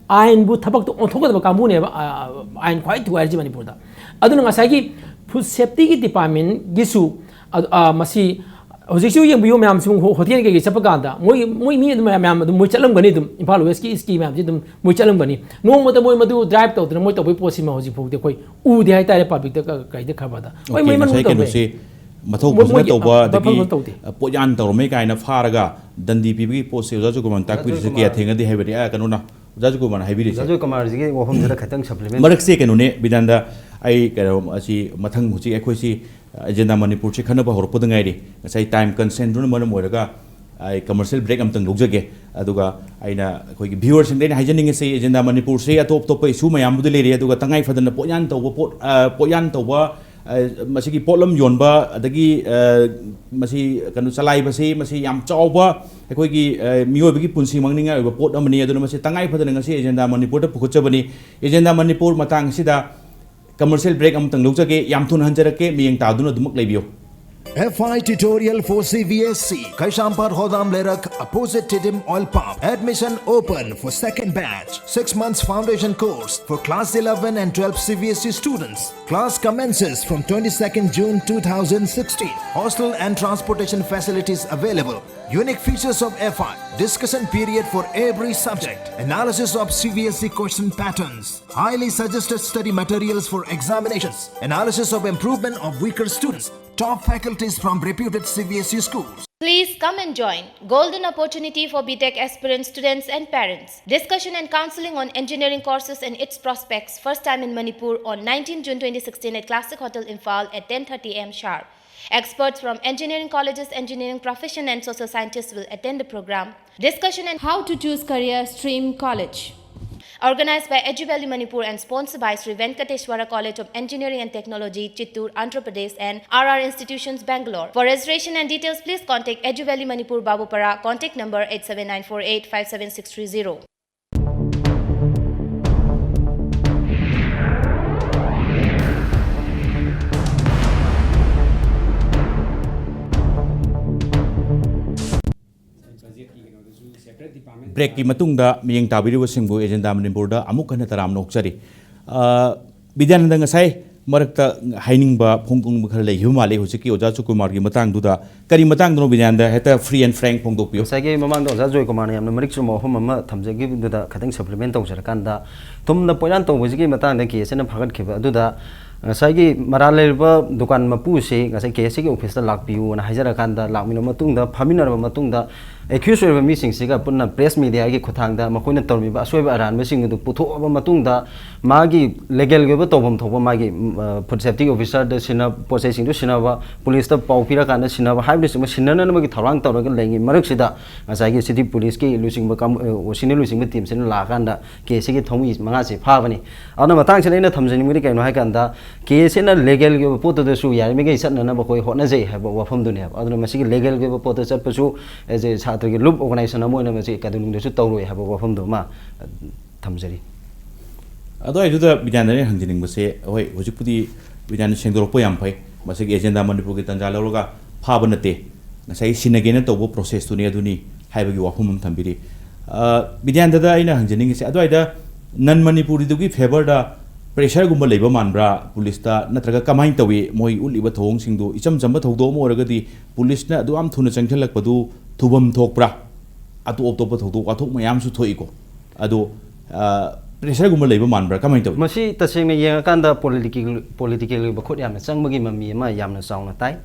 ꯑꯥꯏꯟꯕꯨ ꯊꯕꯛꯇ ꯑꯣꯟꯊꯣꯛꯀꯗꯕ ꯀꯥꯡꯕꯨꯅꯦꯕ, ꯑ, ꯑꯥꯏꯟ ꯈ꯭ꯋꯥꯏ ꯊꯨꯒꯥꯏꯔꯤꯁꯦ ꯃꯅꯤꯄꯨꯔꯗ꯫ ꯑꯗꯨꯅ ꯉꯁꯥꯏꯒꯤ ꯐꯨꯗ ꯁꯦꯐꯇꯤꯒꯤ ꯗꯤꯄꯥꯔꯠꯃꯦꯟꯒꯤꯁꯨ, ꯑ, ꯑ, ꯃꯁꯤ ꯍꯧꯖꯤꯛꯁꯨ ꯌꯦꯡꯕꯤꯌꯨ ꯃꯌꯥꯝꯁꯨ, ꯍꯣ-, ꯍꯣꯇꯦꯜ ꯀꯩꯀꯩ ꯆꯠꯄ ꯀꯥꯟꯗ ꯃꯣꯏ, ꯃꯣꯏ ꯃꯤ ꯑꯗꯨꯝ ꯃꯌꯥꯝ, ꯃꯌꯥꯝ ꯑꯗꯨꯝ ꯃꯣꯏ ꯆꯠꯂꯝꯒꯅꯤ, ꯑꯗꯨꯝ ꯏꯝꯐꯥꯜ ꯋꯦꯁꯀꯤ ꯏꯁꯀꯤ ꯃꯌꯥꯝꯁꯤ ꯑꯗꯨꯝ ꯃꯣꯏ ꯆꯠꯂꯝꯒꯅꯤ꯫ ꯅꯣꯡꯃꯇ ꯃꯣꯏ ꯃꯗꯨ ꯗ꯭ꯔꯥꯏꯚ ꯇꯧꯗꯅ ꯃꯣꯏ ꯇꯧꯕꯒꯤ ꯄꯣꯠꯁꯤꯃ ꯍꯧꯖꯤꯛ ꯐꯥꯎꯗꯤ ꯑꯩꯈꯣꯏ ꯎꯗꯦ ꯍꯥꯏꯇꯥꯔꯦ, ꯄꯕ꯭ꯂꯤꯛꯇ ꯀ-, ꯀꯩꯗ ꯈꯕꯔꯗ꯫ ꯃꯣꯏ, OK, ꯃꯣꯏ ꯃꯅꯨꯡ ꯉꯁꯥꯏ ꯇꯧꯗꯦ꯫ ꯀꯩꯅꯣꯁꯤ ꯃꯊꯧ ꯃꯣꯏ, ꯐꯖꯅ ꯃꯣꯏꯒꯤ ꯇꯧꯕ, ꯑ, ꯑꯗꯒꯤ, ꯐꯖꯅ ꯇꯧꯗꯦ꯫ ꯑ, ꯄꯣꯠꯌꯥꯟ ꯇꯧꯔꯝꯃꯦ ꯀꯥꯏꯅ ꯐꯥꯔꯒ ꯗꯟꯗꯤ ꯄꯤꯕꯒꯤ ꯄꯣꯠꯁꯦ ꯑꯣꯖꯥ ꯖꯣꯏꯀꯨꯃꯥꯔꯅ ꯇꯥꯛꯄꯤꯔꯤꯁꯦ ꯀꯌꯥ ꯊꯦꯡꯅꯗꯦ ꯍꯥꯏꯕꯗꯤ, ꯑ, ꯀꯩꯅꯣꯅ, ꯑꯣꯖꯥ ꯖꯣꯏꯀꯨꯃꯥꯔꯅ ꯍꯥꯏꯕꯤꯔꯤꯁꯦ꯫ ꯑꯣꯖꯥ ꯖꯣꯏꯀꯨꯃꯥꯔꯁꯤꯒꯤ ꯋꯥꯐꯝꯁꯤꯗ ꯈꯤꯇꯪ supplement. ꯃꯔꯛꯁꯦ ꯀꯩꯅꯣꯅꯦ, ꯕꯤꯗꯥꯟꯗ, ꯑꯩ ꯀꯩꯅꯣ, ꯑꯁꯤ ꯃꯊꯪ ꯍꯧꯖꯤꯛ ꯑꯩꯈꯣꯏꯁꯤ, ꯑ, ꯑꯦꯖꯦꯟꯗꯥ ꯃꯅꯤꯄꯨꯔꯁꯤ ꯈꯟꯅꯕ ꯍꯧꯔꯛꯄꯗ ꯉꯥꯏꯔꯤ꯫ ꯉꯁꯥꯏ time constraintꯗꯨꯅ ꯃꯔꯝ ꯑꯣꯏꯔꯒ ꯑꯩ commercial break ꯑꯝꯇꯪ ꯂꯧꯖꯒꯦ꯫ ꯑꯗꯨꯒ ꯑꯩꯅ ꯑꯩꯈꯣꯏꯒꯤ viewerꯁꯤꯡꯗ ꯑꯩꯅ ꯍꯥꯏꯖꯅꯤꯡꯉꯤꯁꯤ, ꯑꯦꯖꯦꯟꯗꯥ ꯃꯅꯤꯄꯨꯔꯁꯤ ꯑꯇꯣꯞ ꯑꯇꯣꯞꯄ issue ꯃꯌꯥꯝꯕꯨꯗꯤ ꯂꯩꯔꯤ, ꯑꯗꯨꯒ ꯇꯉꯥꯏ ꯐꯗꯅ ꯄꯣꯠꯌꯥꯟ ꯇꯧꯕ ꯄꯣꯠ, ꯑ, ꯄꯣꯠꯌꯥꯟ ꯇꯧꯕ, ꯑ, ꯃꯁꯤꯒꯤ ꯄꯣꯠꯂꯝ ꯌꯣꯟꯕ, ꯑꯗꯒꯤ, ꯑ, ꯃꯁꯤ ꯀꯩꯅꯣ ꯆꯂꯥꯏꯕꯁꯤ, ꯃꯁꯤ ꯌꯥꯝ ꯆꯥꯎꯕ ꯑꯩꯈꯣꯏꯒꯤ, ꯑ, ꯃꯤꯑꯣꯏꯕꯒꯤ ꯄꯨꯟꯁꯤ ꯃꯥꯡꯅꯤꯡꯉꯥꯏ ꯑꯣꯏꯕ ꯄꯣꯠ ꯑꯃꯅꯤ꯫ ꯑꯗꯨꯅ ꯃꯁꯤ ꯇꯉꯥꯏ ꯐꯗꯅ ꯉꯁꯤ ꯑꯦꯖꯦꯟꯗꯥ ꯃꯅꯤꯄꯨꯔꯗ ꯄꯨꯈꯠꯆꯕꯅꯤ꯫ ꯑꯦꯖꯦꯟꯗꯥ ꯃꯅꯤꯄꯨꯔ ꯃꯇꯥꯡꯁꯤꯗ commercial break ꯑꯃꯇꯪ ꯂꯧꯖꯒꯦ꯫ ꯌꯥꯝ ꯊꯨꯅ ꯍꯟꯖꯔꯛꯀꯦ, ꯃꯤꯠꯌꯦꯡ ꯇꯥꯗꯨꯅ ꯑꯗꯨꯃꯛ ꯂꯩꯕꯤꯌꯨ꯫ F I tutorial for C B S E, Kailampur Hodam Leirak, opposite Tidim Oil Pump. Admission open for second batch. Six months foundation course for class eleven and twelve C B S E students. Class commences from twenty-second June two thousand sixteen. Hostel and transportation facilities available. Unique features of F I: discussion period for every subject, analysis of C B S E question patterns, highly suggested study materials for examinations, analysis of improvement of weaker students, top faculties from reputed C B S E schools. Please come and join. Golden opportunity for B Tech aspirant students and parents. Discussion and counseling on engineering courses and its prospects. First time in Manipur on nineteenth June twenty sixteen at Classic Hotel Imphal at ten thirty a m sharp. Experts from engineering colleges, engineering profession and social scientists will attend the program. Discussion and how to choose career stream college. Organized by Edu Valley Manipur and sponsored by Sri Venkateshwara College of Engineering and Technology, Chittoor, Andhra Pradesh, and R R Institutions, Bangalore. For registration and details, please contact Edu Valley Manipur, Babupara, contact number eight seven nine four eight five seven six three zero. ꯕ꯭ꯔꯦꯛꯀꯤ ꯃꯇꯨꯡꯗ ꯃꯤꯠꯌꯦꯡ ꯇꯥꯕꯤꯔꯤꯕꯁꯤꯡꯕꯨ agenda ꯃꯅꯤꯄꯨꯔꯗ ꯑꯃꯨꯛ ꯍꯟꯅ ꯇꯔꯥꯝꯅ ꯑꯣꯛꯆꯔꯤ꯫ ꯑ, ꯕꯤꯗ꯭ꯌꯥꯅꯟꯗ, ꯉꯁꯥꯏ ꯃꯔꯛꯇ ꯍꯥꯏꯅꯤꯡꯕ ꯐꯣꯡꯗꯣꯛꯅꯤꯡꯕ ꯈꯔ ꯂꯩꯈꯤꯕ ꯃꯥꯜꯂꯤ ꯍꯧꯖꯤꯛꯀꯤ ꯑꯣꯖꯥ ꯁꯨꯀꯨꯃꯥꯔꯒꯤ ꯃꯇꯥꯡꯗꯨꯗ꯫ ꯀꯔꯤ ꯃꯇꯥꯡꯗꯅꯣ ꯕꯤꯗ꯭ꯌꯥꯅꯟꯗ, ꯍꯦꯛꯇ free and frank ꯐꯣꯡꯗꯣꯛꯄꯤꯌꯨ꯫ ꯉꯁꯥꯏꯒꯤ ꯃꯃꯥꯡꯗ ꯑꯣꯖꯥ ꯖꯣꯏꯀꯨꯃꯥꯔꯅ ꯌꯥꯝꯅ ꯃꯔꯤꯛ ꯆꯨꯝꯕ ꯋꯥꯐꯝ ꯑꯃ ꯊꯝꯖꯈꯤꯕꯗꯨꯗ ꯈꯤꯇꯪ supplement ꯇꯧꯖꯔꯀꯥꯟꯗ, ꯊꯨꯝꯅ ꯄꯣꯏꯌꯥꯟ ꯇꯧꯕꯁꯤꯒꯤ ꯃꯇꯥꯡꯗ ꯀꯦꯁ ꯑꯩꯅ ꯐꯥꯒꯠꯈꯤꯕ ꯑꯗꯨꯗ ꯉꯁꯥꯏꯒꯤ ꯃꯔꯥꯜ ꯂꯩꯔꯕ ꯗꯨꯀꯥꯟ ꯃꯄꯨꯁꯤ ꯉꯁꯥꯏ ꯀꯦ ꯑꯦꯁ ꯁꯤꯒꯤ ꯑꯣꯐꯤꯁꯇ ꯂꯥꯛꯄꯤꯌꯨꯅ ꯍꯥꯏꯖꯔꯀꯥꯟꯗ ꯂꯥꯛꯃꯤꯟꯅꯕ ꯃꯇꯨꯡꯗ, ꯐꯝꯃꯤꯟꯅꯔꯕ ꯃꯇꯨꯡꯗ, ꯑꯦꯀ꯭ꯌꯨꯁ ꯑꯣꯏꯔꯤꯕ ꯃꯤꯁꯤꯡꯁꯤꯒ ꯄꯨꯟꯅ ꯄ꯭ꯔꯦꯁ ꯃꯤꯗꯤꯌꯥꯒꯤ ꯈꯨꯠꯊꯥꯡꯗ ꯃꯈꯣꯏꯅ ꯇꯧꯔꯝꯃꯤꯕ ꯑꯁꯣꯏꯕ ꯑꯔꯥꯟꯕꯁꯤꯡ ꯑꯗꯨ ꯄꯨꯊꯣꯛꯑꯕ ꯃꯇꯨꯡꯗ, ꯃꯥꯒꯤ ꯂꯤꯒꯦꯜꯒꯤ ꯑꯣꯏꯕ ꯇꯧꯐꯝ ꯊꯣꯛꯄ ꯃꯥꯒꯤ, ꯎꯝ, ꯑ, ꯐꯨꯗ ꯁꯦꯐꯇꯤꯒꯤ ꯑꯣꯐꯤꯁꯥꯔꯗ ꯁꯤꯟꯅ-, ꯄꯣꯠ ꯆꯩꯁꯤꯡꯗꯨ ꯁꯤꯟꯅꯕ, ꯄꯨꯂꯤꯁꯇ ꯄꯥꯎ ꯄꯤꯔꯀꯥꯟꯗ ꯁꯤꯟꯅꯕ ꯍꯥꯏꯕꯅꯆꯤꯡꯕ ꯁꯤꯟꯅꯅꯕꯒꯤ ꯊꯧꯔꯥꯡ ꯇꯧꯔꯒ ꯂꯩꯔꯤꯉꯩ ꯃꯔꯛꯁꯤꯗ ꯉꯁꯥꯏꯒꯤ ꯁꯤꯇꯤ ꯄꯨꯂꯤꯁꯀꯤ ꯂꯨꯆꯤꯡꯕ ꯀꯥꯡꯕꯨ-, ꯑ, ꯑꯣ ꯁꯤꯅꯤ ꯂꯨꯆꯤꯡꯕ ꯇꯤꯝꯁꯤꯅ ꯂꯥꯛꯑꯀꯥꯟꯗ ꯀꯦꯁꯁꯤꯒꯤ ꯊꯧꯃꯤ ꯃꯉꯥꯁꯤ ꯐꯥꯕꯅꯤ꯫ ꯑꯗꯨꯅ ꯃꯇꯥꯡꯁꯤꯗ ꯑꯩꯅ ꯊꯝꯖꯅꯤꯡꯕꯗꯤ ꯀꯩꯅꯣ ꯍꯥꯏ ꯀꯥꯟꯗ, ꯀꯦꯁꯁꯤꯅ ꯂꯤꯒꯦꯜꯒꯤ ꯑꯣꯏꯕ ꯄꯣꯠꯇꯨꯗꯁꯨ ꯌꯥꯔꯤꯃꯈꯩ ꯆꯠꯅꯅꯕ ꯑꯩꯈꯣꯏ ꯍꯣꯠꯅꯖꯩ ꯍꯥꯏꯕ ꯋꯥꯐꯝꯗꯨꯅꯦꯕ꯫ ꯑꯗꯨꯅ ꯃꯁꯤꯒꯤ ꯂꯤꯒꯦꯜꯒꯤ ꯑꯣꯏꯕ ꯄꯣꯠꯇ ꯆꯠꯄꯁꯨ, as a ꯁꯥꯇ꯭ꯔꯒꯤ ꯂꯨꯞ ꯑꯣꯔꯒꯅꯥꯏꯖꯦꯁꯟ ꯑꯃ ꯑꯣꯏꯅ ꯃꯁꯤ ꯀꯩꯗꯧꯅꯨꯡꯗꯁꯨ ꯇꯧꯔꯣꯏ ꯍꯥꯏꯕ ꯋꯥꯐꯝꯗꯨ ꯑꯃ, ꯑ, ꯊꯝꯖꯔꯤ꯫ ꯑꯗꯨꯋꯥꯏꯗꯨꯗ ꯕꯤꯗ꯭ꯌꯥꯅꯟꯗꯅ ꯍꯪꯖꯅꯤꯡꯕꯁꯦ, ꯍꯣꯏ, ꯍꯧꯖꯤꯛꯄꯨꯗꯤ ꯕꯤꯗ꯭ꯌꯥꯅꯟꯗ ꯁꯦꯡꯗꯣꯔꯛꯄ ꯌꯥꯝ ꯐꯩ, ꯃꯁꯤꯒꯤ ꯑꯦꯖꯦꯟꯗꯥ ꯃꯅꯤꯄꯨꯔꯒꯤ ꯇꯥꯟꯖꯥ ꯂꯧꯔꯒ ꯐꯥꯕ ꯅꯠꯇꯦ, ꯉꯁꯥꯏ ꯁꯤꯟꯅꯒꯦꯅ ꯇꯧꯕ ꯄ꯭ꯔꯣꯁꯦꯁꯇꯨꯅꯤ ꯑꯗꯨꯅꯤ ꯍꯥꯏꯕꯒꯤ ꯋꯥꯐꯝ ꯑꯃ ꯊꯝꯕꯤꯔꯤ꯫ ꯑ, ꯕꯤꯗ꯭ꯌꯥꯅꯟꯗꯗ ꯑꯩꯅ ꯍꯪꯖꯅꯤꯡꯉꯤꯁꯦ, ꯑꯗꯨꯋꯥꯏꯗ ꯅꯟ ꯃꯅꯤꯄꯨꯔꯤꯗꯨꯒꯤ ꯐꯦꯚꯔꯗ ꯄ꯭ꯔꯦꯁꯔꯒꯨꯝꯕ ꯂꯩꯕ ꯃꯥꯟꯕ꯭ꯔꯥ ꯄꯨꯂꯤꯁꯇ, ꯅꯠꯇ꯭ꯔꯒ ꯀꯃꯥꯏꯅ ꯇꯧꯏ? ꯃꯣꯏ ꯎꯠꯂꯤꯕ ꯊꯧꯑꯣꯡꯁꯤꯡꯗꯨ, ꯏꯆꯝ ꯆꯝꯕ ꯊꯧꯗꯣꯛ ꯑꯃ ꯑꯣꯏꯔꯒꯗꯤ ꯄꯨꯂꯤꯁꯅ ꯑꯗꯨ ꯌꯥꯝ ꯊꯨꯅ ꯆꯪꯁꯤꯜꯂꯛꯄꯗꯨ ꯊꯨꯐꯝ ꯊꯣꯛꯄ꯭ꯔꯥ? ꯑꯇꯣꯞ ꯑꯇꯣꯞꯄ ꯊꯧꯗꯣꯛ ꯋꯥꯊꯣꯛ ꯃꯌꯥꯝꯁꯨ ꯊꯣꯛꯏꯀꯣ꯫ ꯑꯗꯣ, ꯑ, ꯄ꯭ꯔꯦꯁꯔꯒꯨꯝꯕ ꯂꯩꯕ ꯃꯥꯟꯕ꯭ꯔꯥ? ꯀꯃꯥꯏꯅ ꯇꯧꯏ? ꯃꯁꯤ ꯇꯁꯦꯡꯅ ꯌꯦꯡꯉꯀꯥꯟꯗ ꯄꯣꯂꯤꯇꯤꯀꯦꯜ, ꯄꯣꯂꯤꯇꯤꯀꯦꯜꯒꯤ ꯃꯈꯨꯠ ꯌꯥꯝꯅ ꯆꯪꯕꯒꯤ ꯃꯃꯤ ꯑꯃ ꯌꯥꯝꯅ ꯆꯥꯎꯅ ꯇꯥꯏ꯫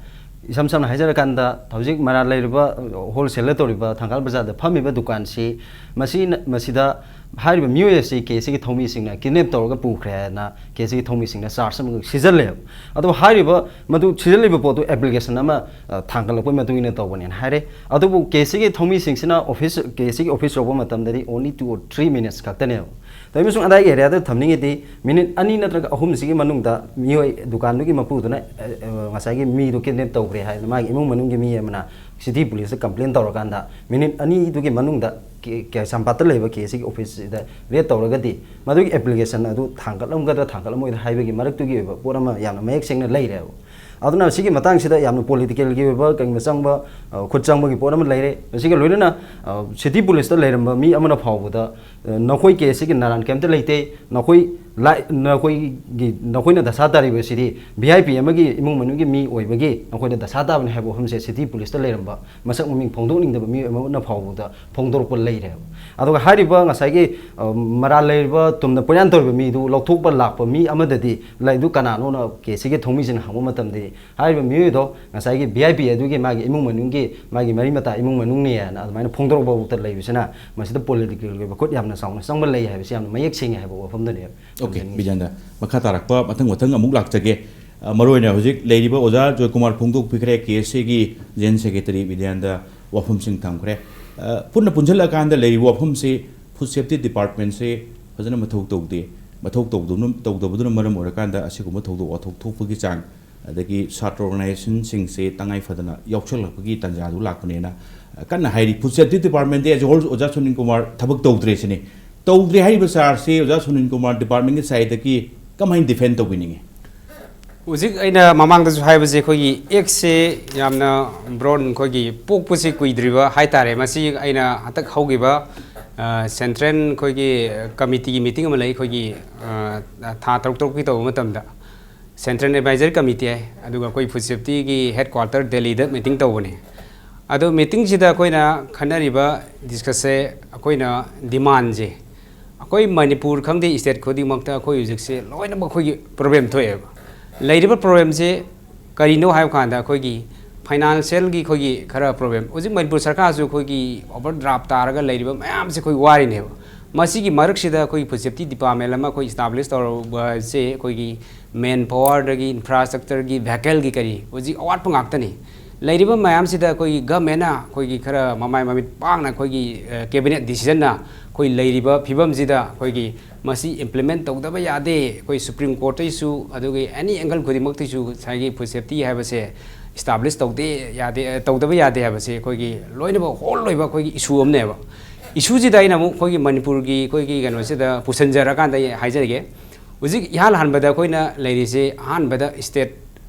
ꯏꯁꯝ ꯁꯝꯅ ꯍꯥꯏꯖꯔꯀꯥꯟꯗ, ꯍꯧꯖꯤꯛ ꯃꯔꯥꯜ ꯂꯩꯔꯤꯕ ꯍꯣꯜꯁꯦꯜꯗ ꯇꯧꯔꯤꯕ ꯊꯪꯒꯥꯜ ꯕꯖꯥꯔꯗ ꯐꯝꯃꯤꯕ ꯗꯨꯀꯥꯟꯁꯤ, ꯃꯁꯤꯅ, ꯃꯁꯤꯗ ꯍꯥꯏꯔꯤꯕ ꯃꯤꯑꯣꯏ ꯑꯁꯤ ꯀꯦ ꯑꯦꯁ ꯑꯦꯒꯤ ꯊꯧꯃꯤꯁꯤꯡꯅ ꯀꯤꯗꯅꯦꯞ ꯇꯧꯔꯒ ꯄꯨꯈ꯭ꯔꯦ ꯍꯥꯏꯅ ꯀꯦ ꯑꯦꯁ ꯑꯦꯒꯤ ꯊꯧꯃꯤꯁꯤꯡꯅ ꯆꯥꯔꯖ ꯑꯃꯈꯛ ꯁꯤꯖꯜꯂꯦꯕ꯫ ꯑꯗꯨꯕꯨ ꯍꯥꯏꯔꯤꯕ ꯃꯗꯨ ꯁꯤꯖꯜꯂꯤꯕ ꯄꯣꯠꯇꯨ ꯑꯦꯄ꯭ꯂꯤꯀꯦꯁꯟ ꯑꯃ, ꯑ, ꯊꯥꯡꯒꯠꯂꯛꯄꯒꯤ ꯃꯇꯨꯡ ꯏꯟꯅ ꯇꯧꯕꯅꯦꯅ ꯍꯥꯏꯔꯦ꯫ ꯑꯗꯨꯕꯨ ꯀꯦ ꯑꯦꯁ ꯑꯦꯒꯤ ꯊꯧꯃꯤꯁꯤꯡꯁꯤꯅ ꯑꯣꯐꯤꯁ, ꯀꯦ ꯑꯦꯁ ꯑꯦꯒꯤ ꯑꯣꯐꯤꯁ ꯌꯧꯕ ꯃꯇꯝꯗꯗꯤ only two or three minutes ꯈꯛꯇꯅꯦꯕ꯫ ꯇꯧꯔꯤꯕ ꯑꯃꯁꯨꯡ ꯑꯗꯥꯏꯒꯤ ꯑꯦꯔꯤꯌꯥꯗ ꯊꯝꯅꯤꯡꯉꯤꯗꯤ ꯃꯤꯅꯤꯠ ꯑꯅꯤ ꯅꯠꯇ꯭ꯔꯒ ꯑꯍꯨꯝꯁꯤꯒꯤ ꯃꯅꯨꯡꯗ ꯃꯤꯑꯣꯏ ꯗꯨꯀꯥꯟꯗꯨꯒꯤ ꯃꯄꯨꯗꯨꯅ, ꯑ, ꯑ, ꯉꯁꯥꯏꯒꯤ ꯃꯤꯗꯨ ꯀꯤꯗꯅꯦꯞ ꯇꯧꯈ꯭ꯔꯦ ꯍꯥꯏꯗꯅ ꯃꯥꯒꯤ ꯏꯃꯨꯡ ꯃꯅꯨꯡꯒꯤ ꯃꯤ ꯑꯃꯅ ꯁꯤꯇꯤ ꯄꯨꯂꯤꯁꯇ ꯀꯝꯄ꯭ꯂꯦꯟ ꯇꯧꯔꯀꯥꯟꯗ ꯃꯤꯅꯤꯠ ꯑꯅꯤꯗꯨꯒꯤ ꯃꯅꯨꯡꯗ ꯀꯦ-, ꯀꯩꯁꯥꯝꯄꯥꯠꯇ ꯂꯩꯕ ꯀꯦ ꯑꯦꯁ ꯑꯦꯒꯤ ꯑꯣꯐꯤꯁꯁꯤꯗ ꯔꯦꯗ ꯇꯧꯔꯒꯗꯤ ꯃꯗꯨꯒꯤ ꯑꯦꯄ꯭ꯂꯤꯀꯦꯁꯟ ꯑꯗꯨ ꯊꯥꯡꯒꯠꯂꯝꯒꯗ꯭ꯔꯥ ꯊꯥꯡꯒꯠꯂꯝꯃꯣꯏꯗ꯭ꯔꯥ ꯍꯥꯏꯕꯒꯤ ꯃꯔꯛꯇꯨꯒꯤ ꯑꯣꯏꯕ ꯄꯣꯠ ꯑꯃ ꯌꯥꯝꯅ ꯃꯌꯦꯛ ꯁꯦꯡꯅ ꯂꯩꯔꯦꯕ꯫ ꯑꯗꯨꯅ ꯁꯤꯒꯤ ꯃꯇꯥꯡꯁꯤꯗ ꯌꯥꯝꯅ ꯄꯣꯂꯤꯇꯤꯀꯦꯜꯒꯤ ꯑꯣꯏꯕ ꯀꯩꯒꯨꯝꯕ ꯆꯪꯕ, ꯑ, ꯈꯨꯠ ꯆꯪꯕꯒꯤ ꯄꯣꯠ ꯑꯃ ꯂꯩꯔꯦ꯫ ꯃꯁꯤꯒ ꯂꯣꯏꯅꯅ, ꯑ, ꯁꯤꯇꯤ ꯄꯨꯂꯤꯁꯇ ꯂꯩꯔꯝꯕ ꯃꯤ ꯑꯃꯅ ꯐꯥꯎꯕꯗ, ꯑ, "ꯅꯈꯣꯏ ꯀꯦ ꯑꯦꯁ ꯑꯦꯒꯤ ꯅꯔꯥꯟ ꯀꯩꯝꯇ ꯂꯩꯇꯦ, ꯅꯈꯣꯏ ꯂꯥꯏ-, ꯅꯈꯣꯏꯒꯤ, ꯅꯈꯣꯏꯅ ꯗꯁꯥ ꯇꯥꯔꯤꯕꯁꯤꯗꯤ ꯚꯤ ꯑꯥꯏ ꯄꯤ ꯑꯃꯒꯤ ꯏꯃꯨꯡ ꯃꯅꯨꯡꯒꯤ ꯃꯤ ꯑꯣꯏꯕꯒꯤ ꯅꯈꯣꯏꯗ ꯗꯁꯥ ꯇꯥꯕꯅꯤ" ꯍꯥꯏꯕ ꯋꯥꯐꯝꯁꯦ ꯁꯤꯇꯤ ꯄꯨꯂꯤꯁꯇ ꯂꯩꯔꯝꯕ ꯃꯁꯛ ꯃꯃꯤꯡ ꯐꯣꯡꯗꯣꯛꯅꯤꯡꯗꯕ ꯃꯤꯑꯣꯏ ꯑꯃꯅ ꯐꯥꯎꯕꯗ ꯐꯣꯡꯗꯣꯔꯛꯄ ꯂꯩꯔꯦꯕ꯫ ꯑꯗꯨꯒ ꯍꯥꯏꯔꯤꯕ ꯉꯁꯥꯏꯒꯤ, ꯑ, ꯃꯔꯥꯜ ꯂꯩꯔꯤꯕ ꯇꯨꯝꯅ ꯄꯣꯌꯥꯟ ꯇꯧꯔꯤꯕ ꯃꯤꯗꯨ ꯂꯧꯊꯣꯛꯄ ꯂꯥꯛꯄ ꯃꯤ ꯑꯃꯗꯗꯤ ꯂꯩꯗꯨ ꯀꯅꯥꯅꯣꯅ ꯀꯦ ꯑꯦꯁ ꯑꯦꯒꯤ ꯊꯧꯃꯤꯁꯤꯡꯅ ꯍꯪꯕ ꯃꯇꯝꯗꯗꯤ ꯍꯥꯏꯔꯤꯕ ꯃꯤꯑꯣꯏꯗꯣ ꯉꯁꯥꯏꯒꯤ ꯚꯤ ꯑꯥꯏ ꯄꯤ ꯑꯗꯨꯒꯤ ꯃꯥꯒꯤ ꯏꯃꯨꯡ ꯃꯅꯨꯡꯒꯤ ꯃꯥꯒꯤ ꯃꯔꯤ ꯃꯇꯥ ꯏꯃꯨꯡ ꯃꯅꯨꯡꯅꯤ ꯍꯥꯏꯅ ꯑꯗꯨꯃꯥꯏꯅ ꯐꯣꯡꯗꯣꯔꯛꯄ ꯐꯥꯎꯗ ꯂꯩꯕꯁꯤꯅ ꯃꯁꯤꯗ ꯄꯣꯂꯤꯇꯤꯀꯦꯜꯒꯤ ꯑꯣꯏꯕ ꯈꯨꯠ ꯌꯥꯝꯅ ꯆꯥꯎꯅ ꯆꯪꯕ ꯂꯩ ꯍꯥꯏꯕꯁꯤ ꯌꯥꯝꯅ ꯃꯌꯦꯛ ꯁꯦꯡꯉꯦ ꯍꯥꯏꯕ ꯋꯥꯐꯝꯗꯨꯅꯦꯕ꯫ ꯑꯣꯀꯦ, ꯊꯝꯖꯅꯤꯡꯉꯤꯁꯦ꯫ ꯕꯤꯖꯦꯟꯗ, ꯃꯈꯥ ꯇꯥꯔꯛꯄ ꯃꯊꯪ ꯃꯊꯪ ꯑꯃꯨꯛ ꯂꯥꯛꯆꯒꯦ꯫ ꯑ, ꯃꯔꯨꯑꯣꯏꯅ ꯍꯧꯖꯤꯛ ꯂꯩꯔꯤꯕ ꯑꯣꯖꯥ ꯖꯣꯏꯀꯨꯃꯥꯔ ꯐꯣꯡꯗꯣꯛꯄꯤꯈ꯭ꯔꯦ, ꯀꯦ ꯑꯦꯁ ꯑꯦꯒꯤ ꯖꯦꯅꯔꯦꯜ ꯁꯦꯀ꯭ꯔꯦꯇꯔꯤ ꯕꯤꯗ꯭ꯌꯥꯅꯟꯗ ꯋꯥꯐꯝꯁꯤꯡ ꯊꯝꯈ꯭ꯔꯦ꯫ ꯑ, ꯄꯨꯟꯅ ꯄꯨꯟꯁꯤꯜꯂꯛꯑꯀꯥꯟꯗ ꯂꯩꯔꯤꯕ ꯋꯥꯐꯝꯁꯤ ꯐꯨꯗ ꯁꯦꯐꯇꯤ ꯗꯤꯄꯥꯔꯠꯃꯦꯟꯁꯦ ꯐꯖꯅ ꯃꯊꯧ ꯇꯧꯗꯦ, ꯃꯊꯧ ꯇꯧꯗꯕꯅ, ꯇꯧꯗꯕꯗꯨꯅ ꯃꯔꯝ ꯑꯣꯏꯔꯀꯥꯟꯗ ꯑꯁꯤꯒꯨꯝꯕ ꯊꯧꯗꯣꯛ ꯋꯥꯊꯣꯛ ꯊꯣꯛꯄꯒꯤ ꯆꯥꯡ, ꯑꯗꯒꯤ ꯁꯥꯇ꯭ꯔ ꯑꯣꯔꯒꯅꯥꯏꯖꯦꯁꯟꯁꯤꯡꯁꯦ ꯇꯉꯥꯏ ꯐꯗꯅ ꯌꯥꯎꯁꯜꯂꯛꯄꯒꯤ ꯇꯥꯟꯖꯥꯗꯨ ꯂꯥꯛꯄꯅꯦꯅ ꯀꯟꯅ ꯍꯥꯏꯔꯤ꯫ ꯐꯨꯗ ꯁꯦꯐꯇꯤ ꯗꯤꯄꯥꯔꯠꯃꯦꯟꯗꯤ as a whole ꯑꯣꯖꯥ ꯁꯨꯅꯤꯜ ꯀꯨꯃꯥꯔ ꯊꯕꯛ ꯇꯧꯗ꯭ꯔꯦ ꯁꯤꯅꯤ꯫ ꯇꯧꯗ꯭ꯔꯦ ꯍꯥꯏꯔꯤꯕ ꯆꯥꯔꯖꯁꯤ ꯑꯣꯖꯥ ꯁꯨꯅꯤꯜ ꯀꯨꯃꯥꯔ ꯗꯤꯄꯥꯔꯠꯃꯦꯟꯒꯤ ꯁꯥꯏꯗꯇꯒꯤ ꯀꯃꯥꯏꯅ ꯗꯤꯐꯦꯟ ꯇꯧꯕꯤꯅꯤꯡꯉꯤ? ꯍꯧꯖꯤꯛ ꯑꯩꯅ ꯃꯃꯥꯡꯗꯁꯨ ꯍꯥꯏꯕꯁꯦ, ꯑꯩꯈꯣꯏꯒꯤ ꯑꯦꯛꯁꯦ ꯌꯥꯝꯅ ꯕ꯭ꯔꯣꯟ, ꯑꯩꯈꯣꯏꯒꯤ ꯄꯣꯛꯄꯁꯦ ꯀꯨꯏꯗ꯭ꯔꯤꯕ ꯍꯥꯏꯇꯥꯔꯦ꯫ ꯃꯁꯤ ꯑꯩꯅ ꯍꯟꯗꯛ ꯍꯧꯈꯤꯕ, ꯑ, ꯁꯦꯟꯇ꯭ꯔꯦꯜ ꯑꯩꯈꯣꯏꯒꯤ ꯀꯃꯤꯇꯤꯒꯤ ꯃꯤꯇꯤꯡ ꯑꯃ ꯂꯩ, ꯑꯩꯈꯣꯏꯒꯤ, ꯑ, ꯊꯥ ꯇꯔꯨꯛ ꯇꯔꯨꯛꯀꯤ ꯇꯧꯕ ꯃꯇꯝꯗ꯫ ꯁꯦꯟꯇ꯭ꯔꯦꯜ ꯑꯦꯗꯚꯥꯏꯖꯔꯤ ꯀꯃꯤꯇꯤ ꯍꯥꯏ, ꯑꯗꯨꯒ ꯑꯩꯈꯣꯏ ꯐꯨꯗ ꯁꯦꯐꯇꯤꯒꯤ ꯍꯦꯗ ꯀ꯭ꯋꯥꯔꯇꯔ ꯗꯦꯜꯂꯤꯗ ꯃꯤꯇꯤꯡ ꯇꯧꯕꯅꯦ꯫ ꯑꯗꯣ ꯃꯤꯇꯤꯡꯁꯤꯗ ꯑꯩꯈꯣꯏꯅ ꯈꯟꯅꯔꯤꯕ, ꯗꯤꯁꯀꯁꯁꯦ, ꯑꯩꯈꯣꯏꯅ ꯗꯤꯃꯥꯟꯁꯦ, ꯑꯩꯈꯣꯏ ꯃꯅꯤꯄꯨꯔ ꯈꯪꯗꯦ, ꯁ꯭ꯇꯦꯠ ꯈꯨꯗꯤꯡꯃꯛꯇ ꯑꯩꯈꯣꯏ ꯍꯧꯖꯤꯛꯁꯦ ꯂꯣꯏꯅꯃꯛ ꯑꯩꯈꯣꯏꯒꯤ ꯄ꯭ꯔꯣꯕ꯭ꯂꯦꯝ ꯊꯣꯛꯑꯦꯕ꯫ ꯂꯩꯔꯤꯕ ꯄ꯭ꯔꯣꯕ꯭ꯂꯦꯝꯁꯦ ꯀꯔꯤꯅꯣ ꯍꯥꯏꯕ ꯀꯥꯟꯗ, ꯑꯩꯈꯣꯏꯒꯤ ꯐꯥꯏꯅꯥꯟꯁꯤꯌꯦꯜꯒꯤ ꯑꯩꯈꯣꯏꯒꯤ ꯈꯔ ꯄ꯭ꯔꯣꯕ꯭ꯂꯦꯝ꯫ ꯍꯧꯖꯤꯛ ꯃꯅꯤꯄꯨꯔ ꯁꯔꯀꯥꯔꯁꯨ ꯑꯩꯈꯣꯏꯒꯤ ꯑꯣꯚꯔ ꯗ꯭ꯔꯥꯐ ꯇꯥꯔꯒ ꯂꯩꯔꯤꯕ ꯃꯌꯥꯝꯁꯦ ꯑꯩꯈꯣꯏ ꯋꯥꯔꯤꯅꯦꯕ꯫ ꯃꯁꯤꯒꯤ ꯃꯔꯛꯁꯤꯗ ꯑꯩꯈꯣꯏꯒꯤ ꯐꯨꯗ ꯁꯦꯐꯇꯤ ꯗꯤꯄꯥꯔꯠꯃꯦꯟ ꯑꯃ ꯑꯩꯈꯣꯏ ꯏꯁꯇꯥꯕ꯭ꯂꯤꯁ ꯇꯧꯔꯕꯁꯦ ꯑꯩꯈꯣꯏꯒꯤ ꯃꯦꯟ ꯄꯥꯋꯔꯗꯒꯤ, ꯏꯟꯐ꯭ꯔꯥꯁ꯭ꯇ꯭ꯔꯛꯆꯔꯒꯤ, ꯚꯦꯍꯤꯀꯜꯒꯤ, ꯀꯔꯤ ꯍꯧꯖꯤꯛ ꯑꯋꯥꯠꯄ ꯉꯥꯛꯇꯅꯤ꯫ ꯂꯩꯔꯤꯕ ꯃꯌꯥꯝꯁꯤꯗ ꯑꯩꯈꯣꯏꯒꯤ ꯒꯃꯦꯟꯅ ꯑꯩꯈꯣꯏꯒꯤ ꯈꯔ ꯃꯃꯥꯏ ꯃꯃꯤꯠ ꯄꯥꯛꯅ ꯑꯩꯈꯣꯏꯒꯤ ꯀꯦꯕꯤꯅꯦꯠ ꯗꯤꯁꯤꯖꯟꯅ ꯑꯩꯈꯣꯏ ꯂꯩꯔꯤꯕ ꯐꯤꯕꯝꯁꯤꯗ ꯑꯩꯈꯣꯏꯒꯤ ꯃꯁꯤ ꯏꯝꯄ꯭ꯂꯤꯃꯦꯟ ꯇꯧꯗꯕ ꯌꯥꯗꯦ꯫ ꯑꯩꯈꯣꯏ ꯁꯨꯄ꯭ꯔꯤꯝ ꯀꯣꯔꯠꯇꯩꯁꯨ, ꯑꯗꯨꯒ ꯑꯦꯅꯤ ꯑꯦꯡꯒꯜ ꯈꯨꯗꯤꯡꯃꯛꯇꯩꯁꯨ ꯉꯁꯥꯏꯒꯤ ꯐꯨꯗ ꯁꯦꯐꯇꯤ ꯍꯥꯏꯕꯁꯦ ꯏꯁꯇꯥꯕ꯭ꯂꯤꯁ ꯇꯧꯗꯦ ꯌꯥꯗꯦ, ꯑ, ꯇꯧꯗꯕ ꯌꯥꯗꯦ ꯍꯥꯏꯕꯁꯦ ꯑꯩꯈꯣꯏꯒꯤ ꯂꯣꯏꯅꯃꯛ ꯍꯣꯜ ꯑꯣꯏꯕ ꯑꯩꯈꯣꯏꯒꯤ ꯏꯁꯨ ꯑꯃꯅꯦꯕ꯫ ꯏꯁꯨꯁꯤꯗ ꯑꯩꯅ ꯑꯃꯨꯛ ꯑꯩꯈꯣꯏꯒꯤ ꯃꯅꯤꯄꯨꯔꯒꯤ ꯑꯩꯈꯣꯏꯒꯤ ꯀꯩꯅꯣꯁꯤꯗ ꯄꯨꯁꯤꯟꯖꯔꯀꯥꯟꯗ ꯑꯩ ꯍꯥꯏꯖꯔꯒꯦ꯫ ꯍꯧꯖꯤꯛ ꯏꯍꯥꯟ ꯍꯥꯟꯕꯗ ꯑꯩꯈꯣꯏꯅ ꯂꯩꯔꯤꯁꯦ, ꯑꯍꯥꯟꯕꯗ ꯁ꯭ꯇꯦꯠ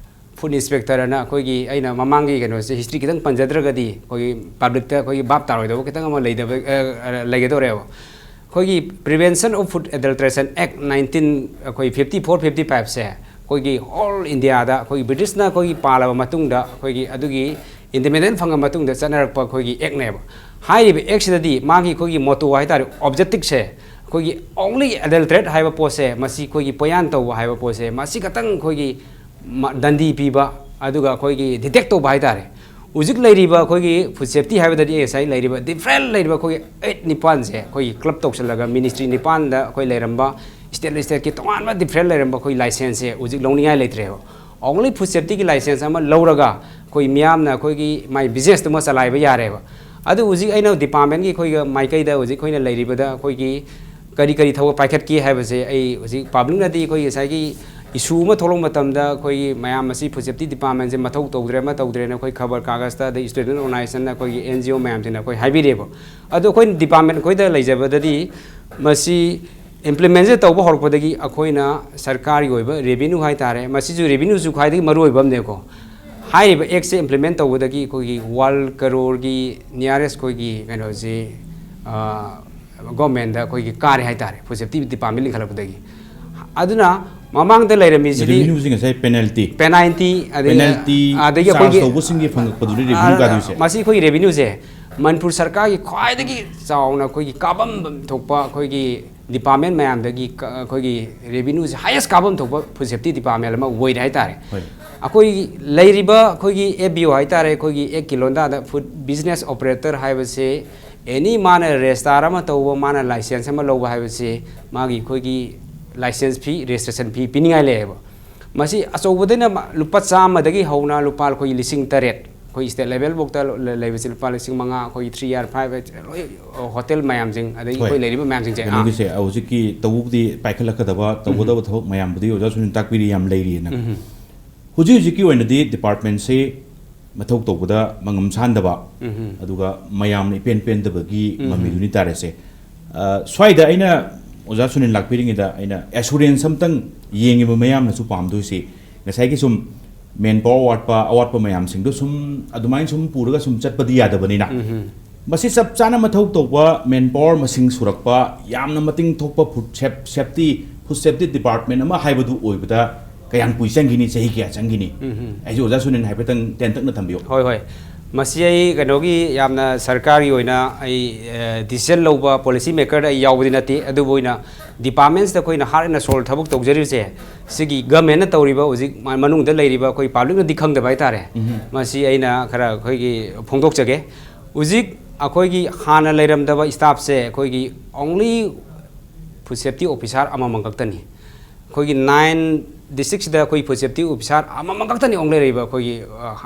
ꯐꯨꯗ ꯏꯟꯁꯄꯦꯛꯇꯔ ꯑꯅ ꯑꯩꯈꯣꯏꯒꯤ, ꯑꯩꯅ ꯃꯃꯥꯡꯒꯤ ꯀꯩꯅꯣꯁꯦ ꯍꯤꯁꯇ꯭ꯔꯤ ꯈꯤꯇꯪ ꯄꯟꯖꯗ꯭ꯔꯒꯗꯤ ꯑꯩꯈꯣꯏꯒꯤ ꯄꯕ꯭ꯂꯤꯛꯇ ꯑꯩꯈꯣꯏꯒꯤ ꯚꯥꯞ ꯇꯥꯔꯣꯏꯗꯕ ꯈꯤꯇꯪ ꯑꯃ ꯂꯩꯗꯕ, ꯑ, ꯑ, ꯂꯩꯒꯗꯧꯔꯦꯕ꯫ ꯑꯩꯈꯣꯏꯒꯤ Prevention of Food Adulteration Act nineteen, ꯑꯩꯈꯣꯏ fifty four, fifty five ꯁꯦ ꯑꯩꯈꯣꯏꯒꯤ ꯑꯣꯜ ꯏꯟꯗꯤꯌꯥꯗ ꯑꯩꯈꯣꯏꯒꯤ ꯕ꯭ꯔꯤꯇꯤꯁꯅ ꯑꯩꯈꯣꯏꯒꯤ ꯄꯥꯜꯂꯕ ꯃꯇꯨꯡꯗ, ꯑꯩꯈꯣꯏꯒꯤ ꯑꯗꯨꯒꯤ ꯏꯟꯗꯤꯄꯦꯟꯗꯦꯟ ꯐꯪꯉ ꯃꯇꯨꯡꯗ ꯆꯠꯅꯔꯛꯄ ꯑꯩꯈꯣꯏꯒꯤ ꯑꯦꯛꯅꯦꯕ꯫ ꯍꯥꯏꯔꯤꯕ ꯑꯦꯛꯁꯤꯗꯗꯤ ꯃꯥꯒꯤ ꯑꯩꯈꯣꯏꯒꯤ ꯃꯣꯇꯣ ꯍꯥꯏꯇꯥꯔꯦ, ꯑꯣꯕꯖꯦꯛꯇꯤꯞꯁꯦ ꯑꯩꯈꯣꯏꯒꯤ only adulterate ꯍꯥꯏꯕ ꯄꯣꯠꯁꯦ, ꯃꯁꯤ ꯑꯩꯈꯣꯏꯒꯤ ꯄꯣꯌꯥꯟ ꯇꯧꯕ ꯍꯥꯏꯕ ꯄꯣꯠꯁꯦ, ꯃꯁꯤ ꯈꯛꯇꯪ ꯑꯩꯈꯣꯏꯒꯤ ꯃ-, ꯗꯟꯗꯤ ꯄꯤꯕ, ꯑꯗꯨꯒ ꯑꯩꯈꯣꯏꯒꯤ ꯗꯤꯇꯦꯛ ꯇꯧꯕ ꯍꯥꯏꯇꯥꯔꯦ꯫ ꯍꯧꯖꯤꯛ ꯂꯩꯔꯤꯕ ꯑꯩꯈꯣꯏꯒꯤ ꯐꯨꯗ ꯁꯦꯐꯇꯤ ꯍꯥꯏꯕꯗꯗꯤ ꯑꯩ ꯉꯁꯥꯏ ꯂꯩꯔꯤꯕ ꯗꯤꯐ꯭ꯔꯦꯟ ꯂꯩꯔꯤꯕ ꯑꯩꯈꯣꯏꯒꯤ ꯑꯩꯠ ꯅꯤꯄꯥꯟꯁꯦ, ꯑꯩꯈꯣꯏꯒꯤ ꯀ꯭ꯂꯕ ꯇꯧꯁꯤꯜꯂꯒ ꯃꯤꯅꯤꯁꯇ꯭ꯔꯤ ꯅꯤꯄꯥꯟꯗ ꯑꯩꯈꯣꯏ ꯂꯩꯔꯝꯕ ꯁ꯭ꯇꯦꯠ ꯁ꯭ꯇꯦꯠꯀꯤ ꯇꯣꯉꯥꯟꯕ ꯗꯤꯐ꯭ꯔꯦꯟ ꯂꯩꯔꯝꯕ ꯑꯩꯈꯣꯏ ꯂꯥꯏꯁꯦꯟꯁꯁꯦ ꯍꯧꯖꯤꯛ ꯂꯧꯅꯤꯡꯉꯥꯏ ꯂꯩꯇ꯭ꯔꯦꯕ꯫ Only ꯐꯨꯗ ꯁꯦꯐꯇꯤꯒꯤ ꯂꯥꯏꯁꯦꯟꯁ ꯑꯃ ꯂꯧꯔꯒ ꯑꯩꯈꯣꯏ ꯃꯤꯌꯥꯝꯅ ꯑꯩꯈꯣꯏꯒꯤ ꯃꯥꯏ ꯕꯤꯖꯤꯅꯦꯁꯇꯨꯃ ꯆꯂꯥꯏꯕ ꯌꯥꯔꯦꯕ꯫ ꯑꯗꯨ ꯍꯧꯖꯤꯛ ꯑꯩꯅ ꯗꯤꯄꯥꯔꯠꯃꯦꯟꯒꯤ ꯑꯩꯈꯣꯏꯒ ꯃꯥꯏꯀꯩꯗ ꯍꯧꯖꯤꯛ ꯑꯩꯈꯣꯏꯅ ꯂꯩꯔꯤꯕꯗ ꯑꯩꯈꯣꯏꯒꯤ ꯀꯔꯤ ꯀꯔꯤ ꯊꯕꯛ ꯄꯥꯏꯈꯠꯀꯦ ꯍꯥꯏꯕꯁꯦ ꯑꯩ ꯍꯧꯖꯤꯛ ꯄꯕ꯭ꯂꯤꯛꯅꯗꯤ ꯑꯩꯈꯣꯏꯒꯤ ꯉꯁꯥꯏꯒꯤ ꯏꯁꯨ ꯑꯃ ꯊꯣꯛꯂꯛꯄ ꯃꯇꯝꯗ ꯑꯩꯈꯣꯏꯒꯤ ꯃꯌꯥꯝ ꯑꯁꯤ ꯐꯨꯗ ꯁꯦꯐꯇꯤ ꯗꯤꯄꯥꯔꯠꯃꯦꯟꯁꯦ ꯃꯊꯧ ꯇꯧꯗ꯭ꯔꯦ, ꯑꯃ ꯇꯧꯗ꯭ꯔꯦꯅ ꯑꯩꯈꯣꯏ ꯈꯕꯔ ꯀꯥꯒꯖꯇ, ꯑꯗꯩ ꯁ꯭ꯇꯨꯗꯦꯟ ꯑꯣꯔꯒꯅꯥꯏꯖꯦꯁꯟꯅ, ꯑꯩꯈꯣꯏꯒꯤ ꯑꯦꯟ ꯖꯤ ꯑꯣ ꯃꯌꯥꯝꯁꯤꯅ ꯑꯩꯈꯣꯏ ꯍꯥꯏꯕꯤꯔꯦꯕ꯫ ꯑꯗꯣ ꯑꯩꯈꯣꯏꯅ ꯗꯤꯄꯥꯔꯠꯃꯦꯟ ꯑꯩꯈꯣꯏꯗ ꯂꯩꯖꯕꯗꯗꯤ ꯃꯁꯤ ꯏꯝꯄ꯭ꯂꯤꯃꯦꯟꯁꯦ ꯇꯧꯕ ꯍꯧꯔꯛꯄꯗꯒꯤ ꯑꯩꯈꯣꯏꯅ ꯁꯔꯀꯥꯔꯒꯤ ꯑꯣꯏꯕ ꯔꯦꯚꯤꯅ꯭ꯌꯨ ꯍꯥꯏꯇꯥꯔꯦ, ꯃꯁꯤꯁꯨ ꯔꯦꯚꯤꯅ꯭ꯌꯨꯁꯨ ꯈ꯭ꯋꯥꯏꯗꯒꯤ ꯃꯔꯨ ꯑꯣꯏꯕ ꯑꯃꯅꯦꯀꯣ꯫ ꯍꯥꯏꯔꯤꯕ ꯑꯦꯛꯁꯦ ꯏꯝꯄ꯭ꯂꯤꯃꯦꯟ ꯇꯧꯕꯗꯒꯤ ꯑꯩꯈꯣꯏꯒꯤ ꯋꯥꯟ ꯀꯔꯣꯔꯒꯤ ꯅꯤꯌꯔꯦꯁ ꯑꯩꯈꯣꯏꯒꯤ ꯀꯩꯅꯣꯁꯤ, ꯑ, ꯒꯣꯔꯃꯦꯟꯗ ꯑꯩꯈꯣꯏꯒꯤ ꯀꯥꯔꯦ ꯍꯥꯏꯇꯥꯔꯦ, ꯐꯨꯗ ꯁꯦꯐꯇꯤ ꯗꯤꯄꯥꯔꯠꯃꯦꯟ ꯂꯤꯡꯈꯠꯂꯛꯄꯗꯒꯤ꯫ ꯑꯗꯨꯅ ꯃꯃꯥꯡꯗ ꯂꯩꯔꯝꯃꯤꯁꯤꯗꯤ ꯔꯦꯚꯤꯅ꯭ꯌꯨꯁꯤ ꯉꯁꯥꯏ ꯄꯦꯅꯥꯜꯇꯤ, ꯄꯦꯅꯥꯜꯇꯤ, ꯑꯗꯒꯤ, ꯄꯦꯅꯥꯜꯇꯤ ꯑꯗꯒꯤ ꯆꯥꯔꯖ ꯑꯩꯈꯣꯏꯒꯤ, ꯇꯧꯕꯁꯤꯡꯒꯤ ꯐꯪꯉꯛꯄꯗꯨꯅ ꯔꯦꯚꯤꯅ꯭ꯌꯨ ꯑ, ꯀꯥꯗꯣꯏꯁꯦ꯫ ꯃꯁꯤ ꯑꯩꯈꯣꯏꯒꯤ ꯔꯦꯚꯤꯅ꯭ꯌꯨꯁꯦ ꯃꯅꯤꯄꯨꯔ ꯁꯔꯀꯥꯔꯒꯤ ꯈ꯭ꯋꯥꯏꯗꯒꯤ ꯆꯥꯎꯅ ꯑꯩꯈꯣꯏꯒꯤ ꯀꯥꯐꯝ ꯊꯣꯛꯄ ꯑꯩꯈꯣꯏꯒꯤ ꯗꯤꯄꯥꯔꯠꯃꯦꯟ ꯃꯌꯥꯝꯗꯒꯤ ꯀ-, ꯑꯩꯈꯣꯏꯒꯤ ꯔꯦꯚꯤꯅ꯭ꯌꯨꯁꯦ ꯍꯥꯏꯌꯦꯁ ꯀꯥꯐꯝ ꯊꯣꯛꯄ ꯐꯨꯗ ꯁꯦꯐꯇꯤ ꯗꯤꯄꯥꯔꯠꯃꯦꯟ ꯑꯃ ꯑꯣꯏꯔꯦ ꯍꯥꯏꯇꯥꯔꯦ꯫ ꯍꯣꯏ꯫ ꯑꯩꯈꯣꯏꯒꯤ ꯂꯩꯔꯤꯕ ꯑꯩꯈꯣꯏꯒꯤ ꯑꯦꯐ ꯕꯤ ꯑꯣ ꯍꯥꯏꯇꯥꯔꯦ, ꯑꯩꯈꯣꯏꯒꯤ ꯑꯦꯛꯀꯤ ꯂꯣꯟꯗꯥꯗ ꯐꯨꯗ ꯕꯤꯖꯤꯅꯦꯁ ꯑꯣꯄꯔꯦꯇꯔ ꯍꯥꯏꯕꯁꯦ ꯑꯦꯅꯤ ꯃꯥꯅ ꯔꯦꯖꯤꯁꯇꯥꯔ ꯑꯃ ꯇꯧꯕ, ꯃꯥꯅ ꯂꯥꯏꯁꯦꯟꯁ ꯑꯃ ꯂꯧꯕ ꯍꯥꯏꯕꯁꯤ ꯃꯥꯒꯤ ꯑꯩꯈꯣꯏꯒꯤ ꯂꯥꯏꯁꯦꯟꯁ ꯐꯤ, ꯔꯦꯖꯤꯁꯇ꯭ꯔꯦꯁꯟ ꯐꯤ ꯄꯤꯅꯤꯡꯉꯥꯏ ꯂꯩꯌꯦꯕ꯫ ꯃꯁꯤ ꯑꯆꯧꯕꯗꯩꯅ ꯃ-, ꯂꯨꯄꯥ ꯆꯥꯝꯃꯗꯒꯤ ꯍꯧꯅ ꯂꯨꯄꯥ ꯑꯩꯈꯣꯏꯒꯤ ꯂꯤꯁꯤꯡ ꯇꯔꯦꯠ, ꯑꯩꯈꯣꯏ ꯁ꯭ꯇꯦꯠ ꯂꯦꯚꯦꯜꯐꯥꯎꯗ ꯂ-, ꯂꯩꯕꯁꯤ ꯂꯨꯄꯥ ꯂꯤꯁꯤꯡ ꯃꯉꯥ, ꯑꯩꯈꯣꯏ ꯊ꯭ꯔꯤ ꯑꯥꯔ ꯐꯥꯏꯚ, ꯂꯣꯏ, ꯑ, ꯍꯣꯇꯦꯜ ꯃꯌꯥꯝꯁꯤꯡ, ꯑꯗꯒꯤ ꯍꯣꯏ꯫ ꯑꯩꯈꯣꯏ ꯂꯩꯔꯤꯕ ꯃꯌꯥꯝꯁꯤꯡꯁꯦ, ꯑꯥ꯫ ꯀꯩꯅꯣꯒꯤꯁꯦ ꯍꯧꯖꯤꯛꯀꯤ ꯇꯧꯕꯕꯨꯗꯤ ꯄꯥꯏꯈꯠꯂꯛꯀꯗꯕ, ꯇꯧꯒꯗꯕ ꯎꯝ꯫ ꯊꯕꯛ ꯃꯌꯥꯝꯕꯨꯗꯤ ꯑꯣꯖꯥ ꯁꯨꯅꯤꯜ ꯇꯥꯛꯄꯤꯔꯤ ꯌꯥꯝ ꯂꯩꯔꯤꯑꯅ꯫ ꯎꯝ꯫ ꯍꯧꯖꯤꯛ ꯍꯧꯖꯤꯛꯀꯤ ꯑꯣꯏꯅꯗꯤ ꯗꯤꯄꯥꯔꯠꯃꯦꯟꯁꯤ ꯃꯊꯧ ꯇꯧꯕꯗ ꯃꯉꯝ ꯁꯥꯟꯗꯕ, ꯎꯝ꯫ ꯑꯗꯨꯒ ꯃꯌꯥꯝꯅ ꯏꯄꯦꯟ ꯄꯦꯟꯗꯕꯒꯤ ꯎꯝ꯫ ꯃꯃꯤꯗꯨꯅꯤ ꯇꯥꯔꯦꯁꯦ꯫ ꯑ, ꯁ꯭ꯋꯥꯏꯗ ꯑꯩꯅ ꯑꯣꯖꯥ ꯁꯨꯅꯤꯜ ꯂꯥꯛꯄꯤꯔꯤꯉꯩꯗ ꯑꯩꯅ ꯑꯦꯁꯨꯔꯦꯟꯁ ꯑꯝꯇꯪ ꯌꯦꯡꯉꯤꯕ ꯃꯌꯥꯝꯅꯁꯨ ꯄꯥꯝꯗꯣꯏꯁꯤ, ꯉꯁꯥꯏꯒꯤ ꯁꯨꯝ ꯃꯦꯟ ꯄꯥꯋꯔ ꯋꯥꯠꯄ, ꯑꯋꯥꯠꯄ ꯃꯌꯥꯝꯁꯤꯡꯗꯣ ꯁꯨꯝ ꯑꯗꯨꯃꯥꯏꯅ ꯁꯨꯝ ꯄꯨꯔꯒ ꯁꯨꯝ ꯆꯠꯄꯗꯤ ꯌꯥꯗꯕꯅꯤꯅ, ꯎꯝ꯫ ꯃꯁꯤ ꯆꯞ ꯆꯥꯅ ꯃꯊꯧ ꯇꯧꯕ ꯃꯦꯟ ꯄꯥꯋꯔ ꯃꯁꯤꯡ ꯁꯨꯔꯛꯄ, ꯌꯥꯝꯅ ꯃꯇꯤꯡ ꯊꯣꯛꯄ ꯐꯨꯗ ꯁꯦꯞ-, ꯁꯦꯞꯇꯤ, ꯐꯨꯗ ꯁꯦꯞꯇꯤ ꯗꯤꯄꯥꯔꯠꯃꯦꯟ ꯑꯃ ꯍꯥꯏꯕꯗꯨ ꯑꯣꯏꯕꯗ ꯀꯌꯥꯝ ꯀꯨꯏ ꯆꯪꯈꯤꯅꯤ, ꯆꯍꯤ ꯀꯌꯥ ꯆꯪꯈꯤꯅꯤ? ꯎꯝ꯫ ꯑꯩꯁꯦ ꯑꯣꯖꯥ ꯁꯨꯅꯤꯜ ꯍꯥꯏꯐꯦꯠꯇꯪ ꯇꯦꯟꯇꯛꯅ ꯊꯝꯕꯤꯌꯨ꯫ ꯍꯣꯏ, ꯍꯣꯏ꯫ ꯃꯁꯤ ꯑꯩ ꯀꯩꯅꯣꯒꯤ ꯌꯥꯝꯅ ꯁꯔꯀꯥꯔꯒꯤ ꯑꯣꯏꯅ ꯑꯩ, ꯑ, ꯗꯤꯁꯤꯖꯟ ꯂꯧꯕ ꯄꯣꯂꯤꯁꯤ ꯃꯦꯀꯔꯗ ꯑꯩ ꯌꯥꯎꯕꯗꯤ ꯅꯠꯇꯦ, ꯑꯗꯨꯕꯨ ꯑꯩꯅ ꯗꯤꯄꯥꯔꯠꯃꯦꯟꯁꯇ ꯑꯩꯈꯣꯏꯅ heart and soul ꯊꯕꯛ ꯇꯧꯖꯔꯤꯕꯁꯦ, ꯁꯤꯒꯤ ꯒꯃꯦꯟꯅ ꯇꯧꯔꯤꯕ ꯍꯧꯖꯤꯛ ꯃ-, ꯃꯅꯨꯡꯗ ꯂꯩꯔꯤꯕ ꯑꯩꯈꯣꯏ ꯄꯕ꯭ꯂꯤꯛꯅꯗꯤ ꯈꯪꯗꯕ ꯍꯥꯏꯇꯥꯔꯦ꯫ ꯎꯝ꯫ ꯃꯁꯤ ꯑꯩꯅ ꯈꯔ ꯑꯩꯈꯣꯏꯒꯤ ꯐꯣꯡꯗꯣꯛꯆꯒꯦ꯫ ꯍꯧꯖꯤꯛ ꯑꯩꯈꯣꯏꯒꯤ ꯍꯥꯟꯅ ꯂꯩꯔꯝꯗꯕ ꯁ꯭ꯇꯥꯐꯁꯦ ꯑꯩꯈꯣꯏꯒꯤ only ꯐꯨꯗ ꯁꯦꯐꯇꯤ ꯑꯣꯐꯤꯁꯥꯔ ꯑꯃꯃꯝ ꯈꯛꯇꯅꯤ꯫ ꯑꯩꯈꯣꯏꯒꯤ ꯅꯥꯏꯟ ꯗꯤꯁꯇ꯭ꯔꯤꯛꯁꯤꯗ ꯑꯩꯈꯣꯏ ꯐꯨꯗ ꯁꯦꯐꯇꯤ ꯑꯣꯐꯤꯁꯥꯔ ꯑꯃꯃꯝ ꯈꯛꯇꯅꯤ ꯑꯣꯡ ꯂꯩꯔꯛꯏꯕ ꯑꯩꯈꯣꯏꯒꯤ,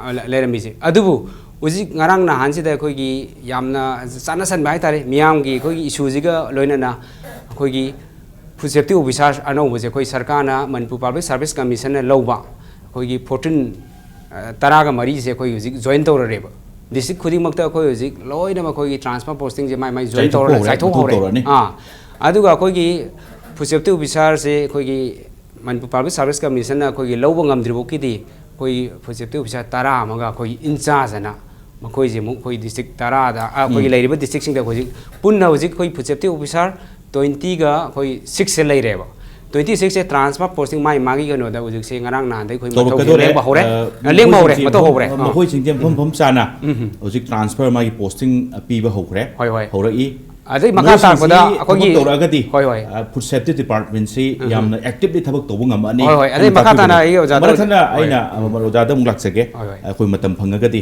ꯑ, ꯂꯩꯔꯝꯃꯤꯁꯦ꯫ ꯑꯗꯨꯕꯨ ꯍꯧꯖꯤꯛ ꯉꯔꯥꯡ ꯅꯍꯥꯟꯁꯤꯗ ꯑꯩꯈꯣꯏꯒꯤ ꯌꯥꯝꯅ ꯆꯠꯅꯁꯟꯕ ꯍꯥꯏꯇꯥꯔꯦ, ꯃꯤꯌꯥꯝꯒꯤ ꯑꯩꯈꯣꯏꯒꯤ ꯏꯁꯨꯁꯤꯒ ꯂꯣꯏꯅꯅ ꯑꯩꯈꯣꯏꯒꯤ ꯐꯨꯗ ꯁꯦꯐꯇꯤ ꯑꯣꯐꯤꯁꯥꯔ ꯑꯅꯧꯕꯁꯦ ꯑꯩꯈꯣꯏ ꯁꯔꯀꯥꯔꯅ, ꯃꯅꯤꯄꯨꯔ ꯄꯕ꯭ꯂꯤꯛ ꯁꯥꯔꯚꯤꯁ ꯀꯃꯤꯁꯟꯅ ꯂꯧꯕ ꯑꯩꯈꯣꯏꯒꯤ ꯐꯣꯔꯇꯤꯟ, ꯑ, ꯇꯔꯥꯒ ꯃꯔꯤꯁꯦ ꯑꯩꯈꯣꯏ ꯍꯧꯖꯤꯛ ꯖꯣꯏꯟ ꯇꯧꯔꯔꯦꯕ꯫ ꯗꯤꯁꯇ꯭ꯔꯤꯛ ꯈꯨꯗꯤꯡꯃꯛꯇ ꯑꯩꯈꯣꯏ ꯍꯧꯖꯤꯛ ꯂꯣꯏꯅꯃꯛ ꯑꯩꯈꯣꯏꯒꯤ ꯇ꯭ꯔꯥꯟꯁꯐꯔ ꯄꯣꯁꯇꯤꯡꯁꯦ ꯃꯥꯏ ꯃꯥꯏ ꯖꯣꯏꯟ ꯆꯥꯏꯊꯣꯛꯄ ꯇꯧꯔ ꯍꯧꯔꯦ, ꯆꯥꯏꯊꯣꯛ ꯃꯊꯧ ꯍꯧꯔꯦ꯫ ꯇꯧꯔꯅꯤ꯫ ꯑꯥ, ꯑꯗꯨꯒ ꯑꯩꯈꯣꯏꯒꯤ ꯐꯨꯗ ꯁꯦꯐꯇꯤ ꯑꯣꯐꯤꯁꯥꯔꯁꯦ ꯑꯩꯈꯣꯏꯒꯤ ꯃꯅꯤꯄꯨꯔ ꯄꯕ꯭ꯂꯤꯛ ꯁꯥꯔꯚꯤꯁ ꯀꯃꯤꯁꯟꯅ ꯑꯩꯈꯣꯏꯒꯤ ꯂꯧꯕ ꯉꯝꯗ꯭ꯔꯤꯐꯥꯎꯒꯤꯗꯤ ꯑꯩꯈꯣꯏꯒꯤ ꯐꯨꯗ ꯁꯦꯐꯇꯤ ꯑꯣꯐꯤꯁꯥꯔ ꯇꯔꯥ ꯑꯃꯒ ꯑꯩꯈꯣꯏꯒꯤ ꯏꯟꯆꯥꯔꯖ ꯑꯅ ꯃꯈꯣꯏꯁꯦ ꯑꯃꯨꯛ ꯑꯩꯈꯣꯏ ꯗꯤꯁꯇ꯭ꯔꯤꯛ ꯇꯔꯥꯗ, ꯑ, ꯑꯩꯈꯣꯏꯒꯤ ꯎꯝ꯫ ꯂꯩꯔꯤꯕ ꯗꯤꯁꯇ꯭ꯔꯤꯛꯁꯤꯡꯗ ꯍꯧꯖꯤꯛ ꯄꯨꯟꯅ ꯍꯧꯖꯤꯛ ꯑꯩꯈꯣꯏ ꯐꯨꯗ ꯁꯦꯐꯇꯤ ꯑꯣꯐꯤꯁꯥꯔ ꯇ꯭ꯋꯦꯟꯇꯤꯒ ꯑꯩꯈꯣꯏ ꯁꯤꯛꯁꯁꯦ ꯂꯩꯔꯦꯕ꯫ ꯇ꯭ꯋꯦꯟꯇꯤ ꯁꯤꯛꯁꯁꯦ ꯇ꯭ꯔꯥꯟꯁꯐꯔ ꯄꯣꯁꯇꯤꯡ ꯃꯥꯏ ꯃꯥꯒꯤ ꯀꯩꯅꯣꯗ ꯍꯧꯖꯤꯛꯁꯦ ꯉꯔꯥꯡ ꯅꯍꯥꯟꯗꯩ ꯑꯩꯈꯣꯏ ꯃꯊꯧꯁꯦ ꯇꯧꯔꯛꯀꯗꯧꯔꯦ꯫ ꯂꯦꯡꯕ ꯍꯧꯔꯦ꯫ ꯑ, ꯑ, ꯂꯦꯡꯕ ꯍꯧꯔꯦ, ꯃꯈꯣꯏꯁꯤꯡꯁꯦ ꯃꯊꯧ ꯃꯐꯝ, ꯍꯧꯔꯦ꯫ ꯑ, ꯑꯥ꯫ ꯃꯈꯣꯏꯁꯤꯡꯁꯦ ꯃꯐꯝ ꯎꯝ꯫ ꯃꯐꯝ ꯆꯥꯅ ꯎꯝ꯫ ꯍꯧꯖꯤꯛ ꯇ꯭ꯔꯥꯟꯁꯐꯔ ꯃꯥꯒꯤ ꯄꯣꯁꯇꯤꯡ, ꯑ, ꯄꯤꯕ ꯍꯧꯈ꯭ꯔꯦ꯫ ꯍꯣꯏ, ꯍꯣꯏ꯫ ꯍꯧꯔꯛꯏ꯫ ꯑꯗꯩ ꯃꯈꯥ ꯇꯥꯔꯛꯄꯗ ꯑꯩꯈꯣꯏꯒꯤ ꯇꯧꯔꯛꯑꯒꯗꯤ, ꯍꯣꯏ, ꯍꯣꯏ꯫ Food safety department ꯁꯤ ꯌꯥꯝꯅ actively ꯊꯕꯛ ꯇꯧꯕ ꯉꯝꯃꯅꯤ꯫ ꯍꯣꯏ, ꯍꯣꯏ꯫ ꯑꯗꯩ ꯃꯈꯥ ꯇꯥꯅ ꯑꯩ ꯑꯣꯖꯥꯗ, ꯃꯔꯛ ꯊꯠꯅ ꯍꯣꯏ꯫ ꯑꯩꯅ, ꯑ, ꯑꯣꯖꯥꯗ ꯑꯃꯨꯛ ꯂꯥꯛꯆꯒꯦ꯫ ꯍꯣꯏ, ꯍꯣꯏ꯫ ꯑꯩꯈꯣꯏ ꯃꯇꯝ ꯐꯪꯉꯒꯗꯤ꯫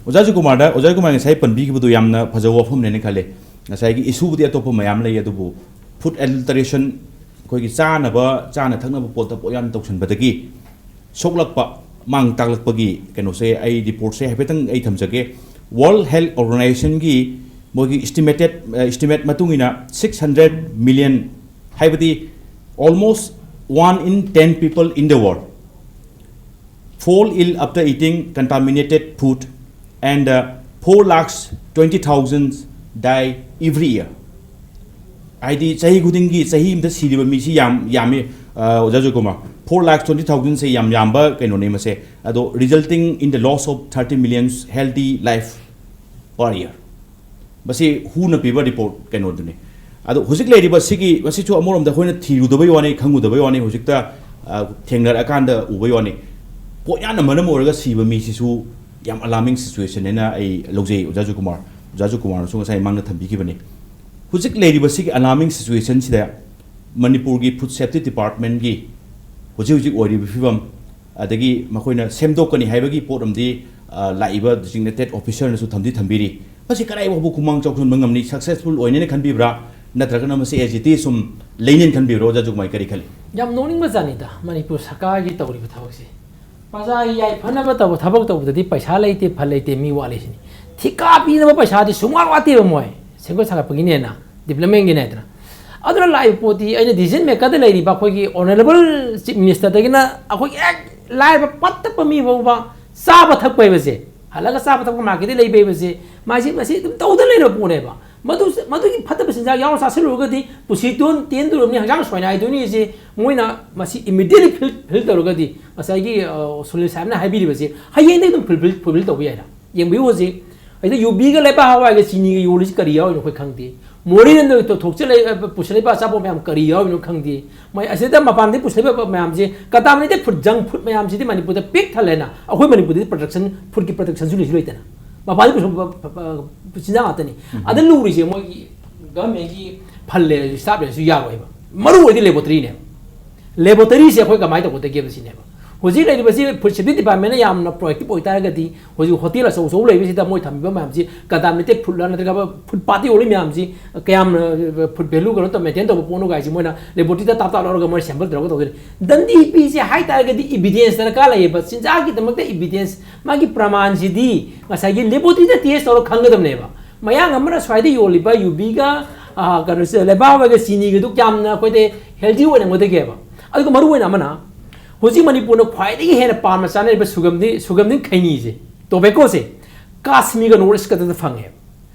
ꯑꯣꯖꯥ ꯖꯨꯀꯨꯃꯥꯔꯗ, ꯑꯣꯖꯥ ꯖꯨꯀꯨꯃꯥꯔ ꯉꯁꯥꯏ ꯄꯟꯕꯤꯈꯤꯕꯗꯨ ꯌꯥꯝꯅ ꯐꯖꯕ ꯋꯥꯐꯝꯅꯦꯅ ꯈꯜꯂꯦ꯫ ꯉꯁꯥꯏꯒꯤ issue ꯕꯨꯗꯤ ꯑꯇꯣꯞꯄ ꯃꯌꯥꯝ ꯂꯩ, ꯑꯗꯨꯕꯨ food adulteration, ꯑꯩꯈꯣꯏꯒꯤ ꯆꯥꯅꯕ, ꯆꯥꯅ ꯊꯛꯅꯕ ꯄꯣꯠꯇ ꯄꯣꯠꯌꯥꯟ ꯇꯧꯁꯟꯕꯗꯒꯤ ꯁꯣꯛꯂꯛꯄ, ꯃꯥꯡ ꯇꯥꯛꯂꯛꯄꯒꯤ ꯀꯩꯅꯣꯁꯦ, ꯑꯩ report ꯁꯦ ꯍꯥꯏꯐꯦꯠꯇꯪ ꯑꯩ ꯊꯝꯖꯒꯦ꯫ World Health Organization ꯒꯤ ꯃꯣꯏꯒꯤ estimated, ꯑ, estimate ꯃꯇꯨꯡ ꯏꯟꯅ six hundred million, ꯍꯥꯏꯕꯗꯤ almost one in ten people in the world fall ill after eating contaminated food and, uh, four lakhs twenty thousand die every year. ꯍꯥꯏꯗꯤ ꯆꯍꯤ ꯈꯨꯗꯤꯡꯒꯤ, ꯆꯍꯤ ꯑꯃꯗ ꯁꯤꯔꯤꯕ ꯃꯤꯁꯤ ꯌꯥꯝ ꯌꯥꯝꯃꯤ, ꯑ, ꯑꯣꯖꯥ Joykumar. Four lakh twenty thousand ꯁꯦ ꯌꯥꯝ ꯌꯥꯝꯕ ꯀꯩꯅꯣꯅꯦ ꯃꯁꯦ꯫ ꯑꯗꯣ resulting in the loss of thirty millions healthy life per year꯫ ꯃꯁꯤ WHO ꯅ ꯄꯤꯕ report ꯀꯩꯅꯣꯗꯨꯅꯤ꯫ ꯑꯗꯣ ꯍꯧꯖꯤꯛ ꯂꯩꯔꯤꯕ ꯁꯤꯒꯤ, ꯃꯁꯤꯁꯨ ꯑꯃꯔꯣꯝꯗ ꯑꯩꯈꯣꯏꯅ ꯊꯤꯔꯨꯗꯕꯩ ꯋꯥꯅꯤ, ꯈꯪꯉꯨꯗꯕꯩ ꯋꯥꯅꯤ, ꯍꯧꯖꯤꯛꯇ, ꯑ, ꯊꯦꯡꯅꯔꯛꯑꯀꯥꯟꯗ ꯎꯕꯩ ꯋꯥꯅꯤ꯫ ꯄꯣꯠꯌꯥꯟꯅ ꯃꯔꯝ ꯑꯣꯏꯔꯒ ꯁꯤꯕ ꯃꯤꯁꯤꯁꯨ ꯌꯥꯝ alarming situation ꯍꯥꯏꯅ ꯑꯩ ꯂꯧꯖꯩ, ꯑꯣꯖꯥ ꯖꯣꯏꯀꯨꯃꯥꯔ꯫ ꯑꯣꯖꯥ ꯖꯣꯏꯀꯨꯃꯥꯔꯅꯁꯨ ꯉꯁꯥꯏ ꯃꯥꯡꯗ ꯊꯝꯕꯤꯈꯤꯕꯅꯤ꯫ ꯍꯧꯖꯤꯛ ꯂꯩꯔꯤꯕ ꯁꯤꯒꯤ alarming situation ꯁꯤꯗ ꯃꯅꯤꯄꯨꯔꯒꯤ Food Safety Department ꯀꯤ ꯍꯧꯖꯤꯛ ꯍꯧꯖꯤꯛ ꯑꯣꯏꯔꯤꯕ ꯐꯤꯕꯝ, ꯑꯗꯒꯤ ꯃꯈꯣꯏꯅ ꯁꯦꯝꯗꯣꯛꯀꯅꯤ ꯍꯥꯏꯕꯒꯤ ꯄꯣꯠ ꯑꯃꯗꯤ, ꯑ, ꯂꯥꯛꯏꯕ designated officer ꯅꯁꯨ ꯊꯝꯗꯤ ꯊꯝꯕꯤꯔꯤ꯫ ꯃꯁꯤ ꯀꯗꯥꯏ ꯐꯥꯎꯕ ꯈꯨꯃꯥꯡ ꯆꯥꯎꯁꯤꯟꯕ ꯉꯝꯅꯤ, successful ꯑꯣꯏꯅꯦꯅ ꯈꯟꯕꯤꯕ꯭ꯔꯥ, ꯅꯠꯇ꯭ꯔꯒꯅ ꯃꯁꯤ as it is ꯁꯨꯝ ꯂꯩꯅꯦꯅ ꯈꯟꯕꯤꯕ꯭ꯔꯣ, ꯑꯣꯖꯥ ꯖꯣꯏꯀꯨꯃꯥꯔ, ꯀꯔꯤ ꯈꯜꯂꯤ? ꯌꯥꯝ ꯅꯣꯛꯅꯤꯡꯕ ꯖꯥꯠꯅꯤꯗ ꯃꯅꯤꯄꯨꯔ ꯁꯔꯀꯥꯔꯒꯤ ꯇꯧꯔꯤꯕ ꯊꯕꯛꯁꯦ꯫ ꯄ꯭ꯔꯖꯥꯒꯤ ꯌꯥꯏꯐꯅꯕ ꯇꯧꯕ ꯊꯕꯛ ꯇꯧꯕꯗꯗꯤ ꯄꯩꯁꯥ ꯂꯩꯇꯦ, ꯐꯟ ꯂꯩꯇꯦ, ꯃꯤ ꯋꯥꯠꯂꯤ ꯁꯤꯅꯤ꯫ ꯊꯤꯀꯥ ꯄꯤꯅꯕ ꯄꯩꯁꯥꯗꯤ ꯁꯨꯡꯋꯥꯠ ꯋꯥꯠꯇꯦꯕ ꯃꯣꯏ, ꯁꯦꯝꯒꯠ ꯁꯥꯒꯠꯄꯒꯤꯅꯦꯅ, development ꯒꯤꯅꯦ ꯍꯥꯏꯗꯅ꯫ ꯑꯗꯨꯅ ꯂꯥꯛꯏꯕ ꯄꯣꯠꯇꯤ ꯑꯩꯅ decision maker ꯗ ꯂꯩꯔꯤꯕ ꯑꯩꯈꯣꯏꯒꯤ honourable Chief Minister ꯗꯒꯤꯅ ꯑꯩꯈꯣꯏꯒꯤ ꯍꯦꯛ ꯂꯥꯏꯔꯕ ꯄꯠ ꯇꯠꯄ ꯃꯤ ꯐꯥꯎꯕ ꯆꯥꯕ ꯊꯛꯄ ꯍꯥꯏꯕꯁꯦ, ꯍꯜꯂꯒ ꯆꯥꯕ ꯊꯛꯄ market ꯇ ꯂꯩꯕ ꯍꯥꯏꯕꯁꯦ, ꯃꯥꯁꯤ, ꯃꯁꯤ ꯑꯗꯨꯝ ꯇꯧꯗ ꯂꯩꯔꯕ ꯄꯣꯠꯅꯦꯕ꯫ ꯃꯗꯨ, ꯃꯗꯨꯒꯤ ꯐꯠꯇꯕ ꯆꯤꯟꯖꯥꯛ ꯌꯥꯎꯅ ꯆꯥꯁꯤꯜꯂꯨꯔꯒꯗꯤ ꯄꯨꯟꯁꯤ ꯇꯣꯟ-, ꯇꯦꯟꯗꯣꯔꯤꯕꯅꯤ, ꯍꯛꯆꯥꯡ ꯁꯣꯏꯅꯥꯏꯗꯣꯏꯅꯤ꯫ ꯁꯤ ꯃꯣꯏꯅ ꯃꯁꯤ immediately feel, feel ꯇꯧꯔꯒꯗꯤ ꯉꯁꯥꯏꯒꯤ, ꯑ, ꯁꯨꯅꯤꯜ ꯁꯥꯍꯦꯕꯅ ꯍꯥꯏꯕꯤꯔꯤꯕꯁꯦ ꯍꯌꯦꯡꯗꯒꯤ ꯑꯗꯨꯝ fulfill, fulfill ꯇꯧꯕ ꯌꯥꯏꯅ꯫ ꯌꯦꯡꯕꯤꯌꯨ ꯍꯧꯖꯤꯛ, ꯍꯧꯖꯤꯛ ꯌꯨꯕꯤꯒ ꯂꯩꯕꯥꯛ ꯍꯋꯥꯏꯒ ꯆꯤꯅꯤꯒ ꯌꯣꯜꯂꯤꯁꯤ ꯀꯔꯤ ꯌꯥꯎꯔꯤꯅꯣ ꯑꯩꯈꯣꯏ ꯈꯪꯗꯦ꯫ ꯃꯣꯔꯦꯗ ꯊꯣꯛꯆꯜꯂꯛꯏ-, ꯄꯨꯁꯜꯂꯛꯏꯕ ꯑꯆꯥꯄꯣꯠ ꯃꯌꯥꯝ ꯀꯔꯤ ꯌꯥꯎꯔꯤꯅꯣ ꯈꯪꯗꯦ꯫ ꯃꯣꯏ ꯑꯁꯤꯗ ꯃꯄꯥꯟꯗꯒꯤ ꯄꯨꯁꯜꯂꯛꯏꯕ ꯃꯌꯥꯝꯁꯦ, contaminated food, junk food ꯃꯌꯥꯝꯁꯤꯗꯤ ꯃꯅꯤꯄꯨꯔꯗ ꯄꯤꯛ ꯊꯜꯂꯦꯅ꯫ ꯑꯩꯈꯣꯏ ꯃꯅꯤꯄꯨꯔꯗꯗꯤ production, food ꯀꯤ production ꯁꯨ ꯂꯩꯁꯨ ꯂꯩꯇꯅ꯫ ꯃꯄꯥꯟꯗꯒꯤ ꯄꯨꯁꯜꯂꯛꯄ ꯆꯤꯟꯖꯥꯛ ꯉꯥꯛꯇꯅꯤ꯫ ꯎꯝ꯫ ꯑꯗ ꯂꯨꯔꯤꯁꯦ ꯃꯣꯏꯒꯤ ꯒꯚꯔꯟꯃꯦꯟꯒꯤ ꯐꯟ ꯂꯩꯔꯁꯨ, ꯁ꯭ꯇꯥꯐ ꯂꯩꯔꯁꯨ ꯌꯥꯔꯣꯏꯕ꯫ ꯃꯔꯨ ꯑꯣꯏꯗꯤ ꯂꯦꯕꯣꯔꯇꯔꯤꯅꯦꯕ꯫ ꯂꯦꯕꯣꯔꯇꯔꯤꯁꯦ ꯑꯩꯈꯣꯏ ꯀꯃꯥꯏꯅ ꯇꯧꯒꯗꯒꯦꯕ ꯁꯤꯅꯦꯕ꯫ ꯍꯧꯖꯤꯛ ꯂꯩꯔꯤꯕꯁꯤ ꯐꯨꯗ ꯁꯦꯐꯇꯤ ꯗꯤꯄꯥꯔꯠꯃꯦꯟꯅ ꯌꯥꯝꯅ ꯄ꯭ꯔꯣꯑꯦꯛꯇꯤꯚ ꯑꯣꯏꯇꯥꯔꯒꯗꯤ, ꯍꯧꯖꯤꯛ ꯍꯣꯇꯦꯜ ꯑꯆꯧ ꯑꯆꯧꯕ ꯂꯩꯕꯁꯤꯗ ꯃꯣꯏ ꯊꯝꯃꯤꯕ ꯃꯌꯥꯝꯁꯤ ꯀꯟꯇꯥꯃꯤꯅꯦꯇꯦꯗ ꯐꯨꯗꯂ ꯅꯠꯇ꯭ꯔꯒ ꯐꯨꯗꯄꯥꯠꯇ ꯌꯣꯜꯂꯤ ꯃꯌꯥꯝꯁꯤ ꯀꯌꯥꯝ ꯐꯨꯗ ꯚꯦꯂꯨ ꯀꯩꯅꯣ ꯇꯧ, ꯃꯦꯟꯇꯦꯟ ꯇꯧꯕ ꯄꯣꯠꯅꯣ ꯀꯥꯏꯁꯤ ꯃꯣꯏꯅ ꯂꯦꯕꯣꯔꯇꯔꯤꯗ ꯇꯥꯞ ꯇꯥꯞ ꯂꯧꯔꯒ ꯃꯣꯏꯅ ꯁꯦꯝꯄꯜ ꯇꯧꯔꯒ ꯇꯧꯗꯣꯏꯅꯤ꯫ ꯗꯟꯗꯤ ꯄꯤꯁꯦ ꯍꯥꯏ ꯇꯥꯔꯒꯗꯤ ꯏꯕꯤꯗꯦꯟꯁ ꯗꯔꯀꯥꯔ ꯂꯩꯌꯦꯕ꯫ ꯆꯤꯟꯖꯥꯛꯀꯤꯗꯃꯛꯇ ꯏꯕꯤꯗꯦꯟꯁ, ꯃꯥꯒꯤ ꯄ꯭ꯔꯃꯥꯟꯁꯤꯗꯤ ꯉꯁꯥꯏꯒꯤ ꯂꯦꯕꯣꯔꯇꯔꯤꯗ ꯇꯦꯁ ꯇꯧꯔꯒ ꯈꯪꯒꯗꯕꯅꯦꯕ꯫ ꯃꯌꯥꯡ ꯑꯃꯅ ꯁ꯭ꯋꯥꯏꯗ ꯌꯣꯜꯂꯤꯕ ꯌꯨꯕꯤꯒ, ꯑ, ꯀꯩꯅꯣꯁꯦ, ꯂꯩꯕꯥꯛ ꯑꯣꯏꯒ ꯆꯤꯅꯤꯒꯗꯨ ꯀꯌꯥꯝꯅ ꯑꯩꯈꯣꯏꯗ ꯍꯦꯜꯗꯤ ꯑꯣꯏꯔꯝꯒꯗꯒꯦꯕ? ꯑꯗꯨꯒ ꯃꯔꯨ ꯑꯣꯏꯅ ꯑꯃꯅ, ꯍꯧꯖꯤꯛ ꯃꯅꯤꯄꯨꯔꯅ ꯈ꯭ꯋꯥꯏꯗꯒꯤ ꯍꯦꯟꯅ ꯄꯥꯝꯅ ꯆꯥꯅꯔꯤꯕ ꯁꯨꯒꯝꯗꯤ, ꯁꯨꯒꯝꯗꯤ ꯈꯩꯅꯤꯁꯦ, ꯇꯣꯕꯦꯀꯣꯁꯦ, ꯀꯥꯁꯃꯤꯔꯒ ꯅꯣꯔꯠ ꯏꯁꯀꯗ ꯐꯪꯉꯦꯕ꯫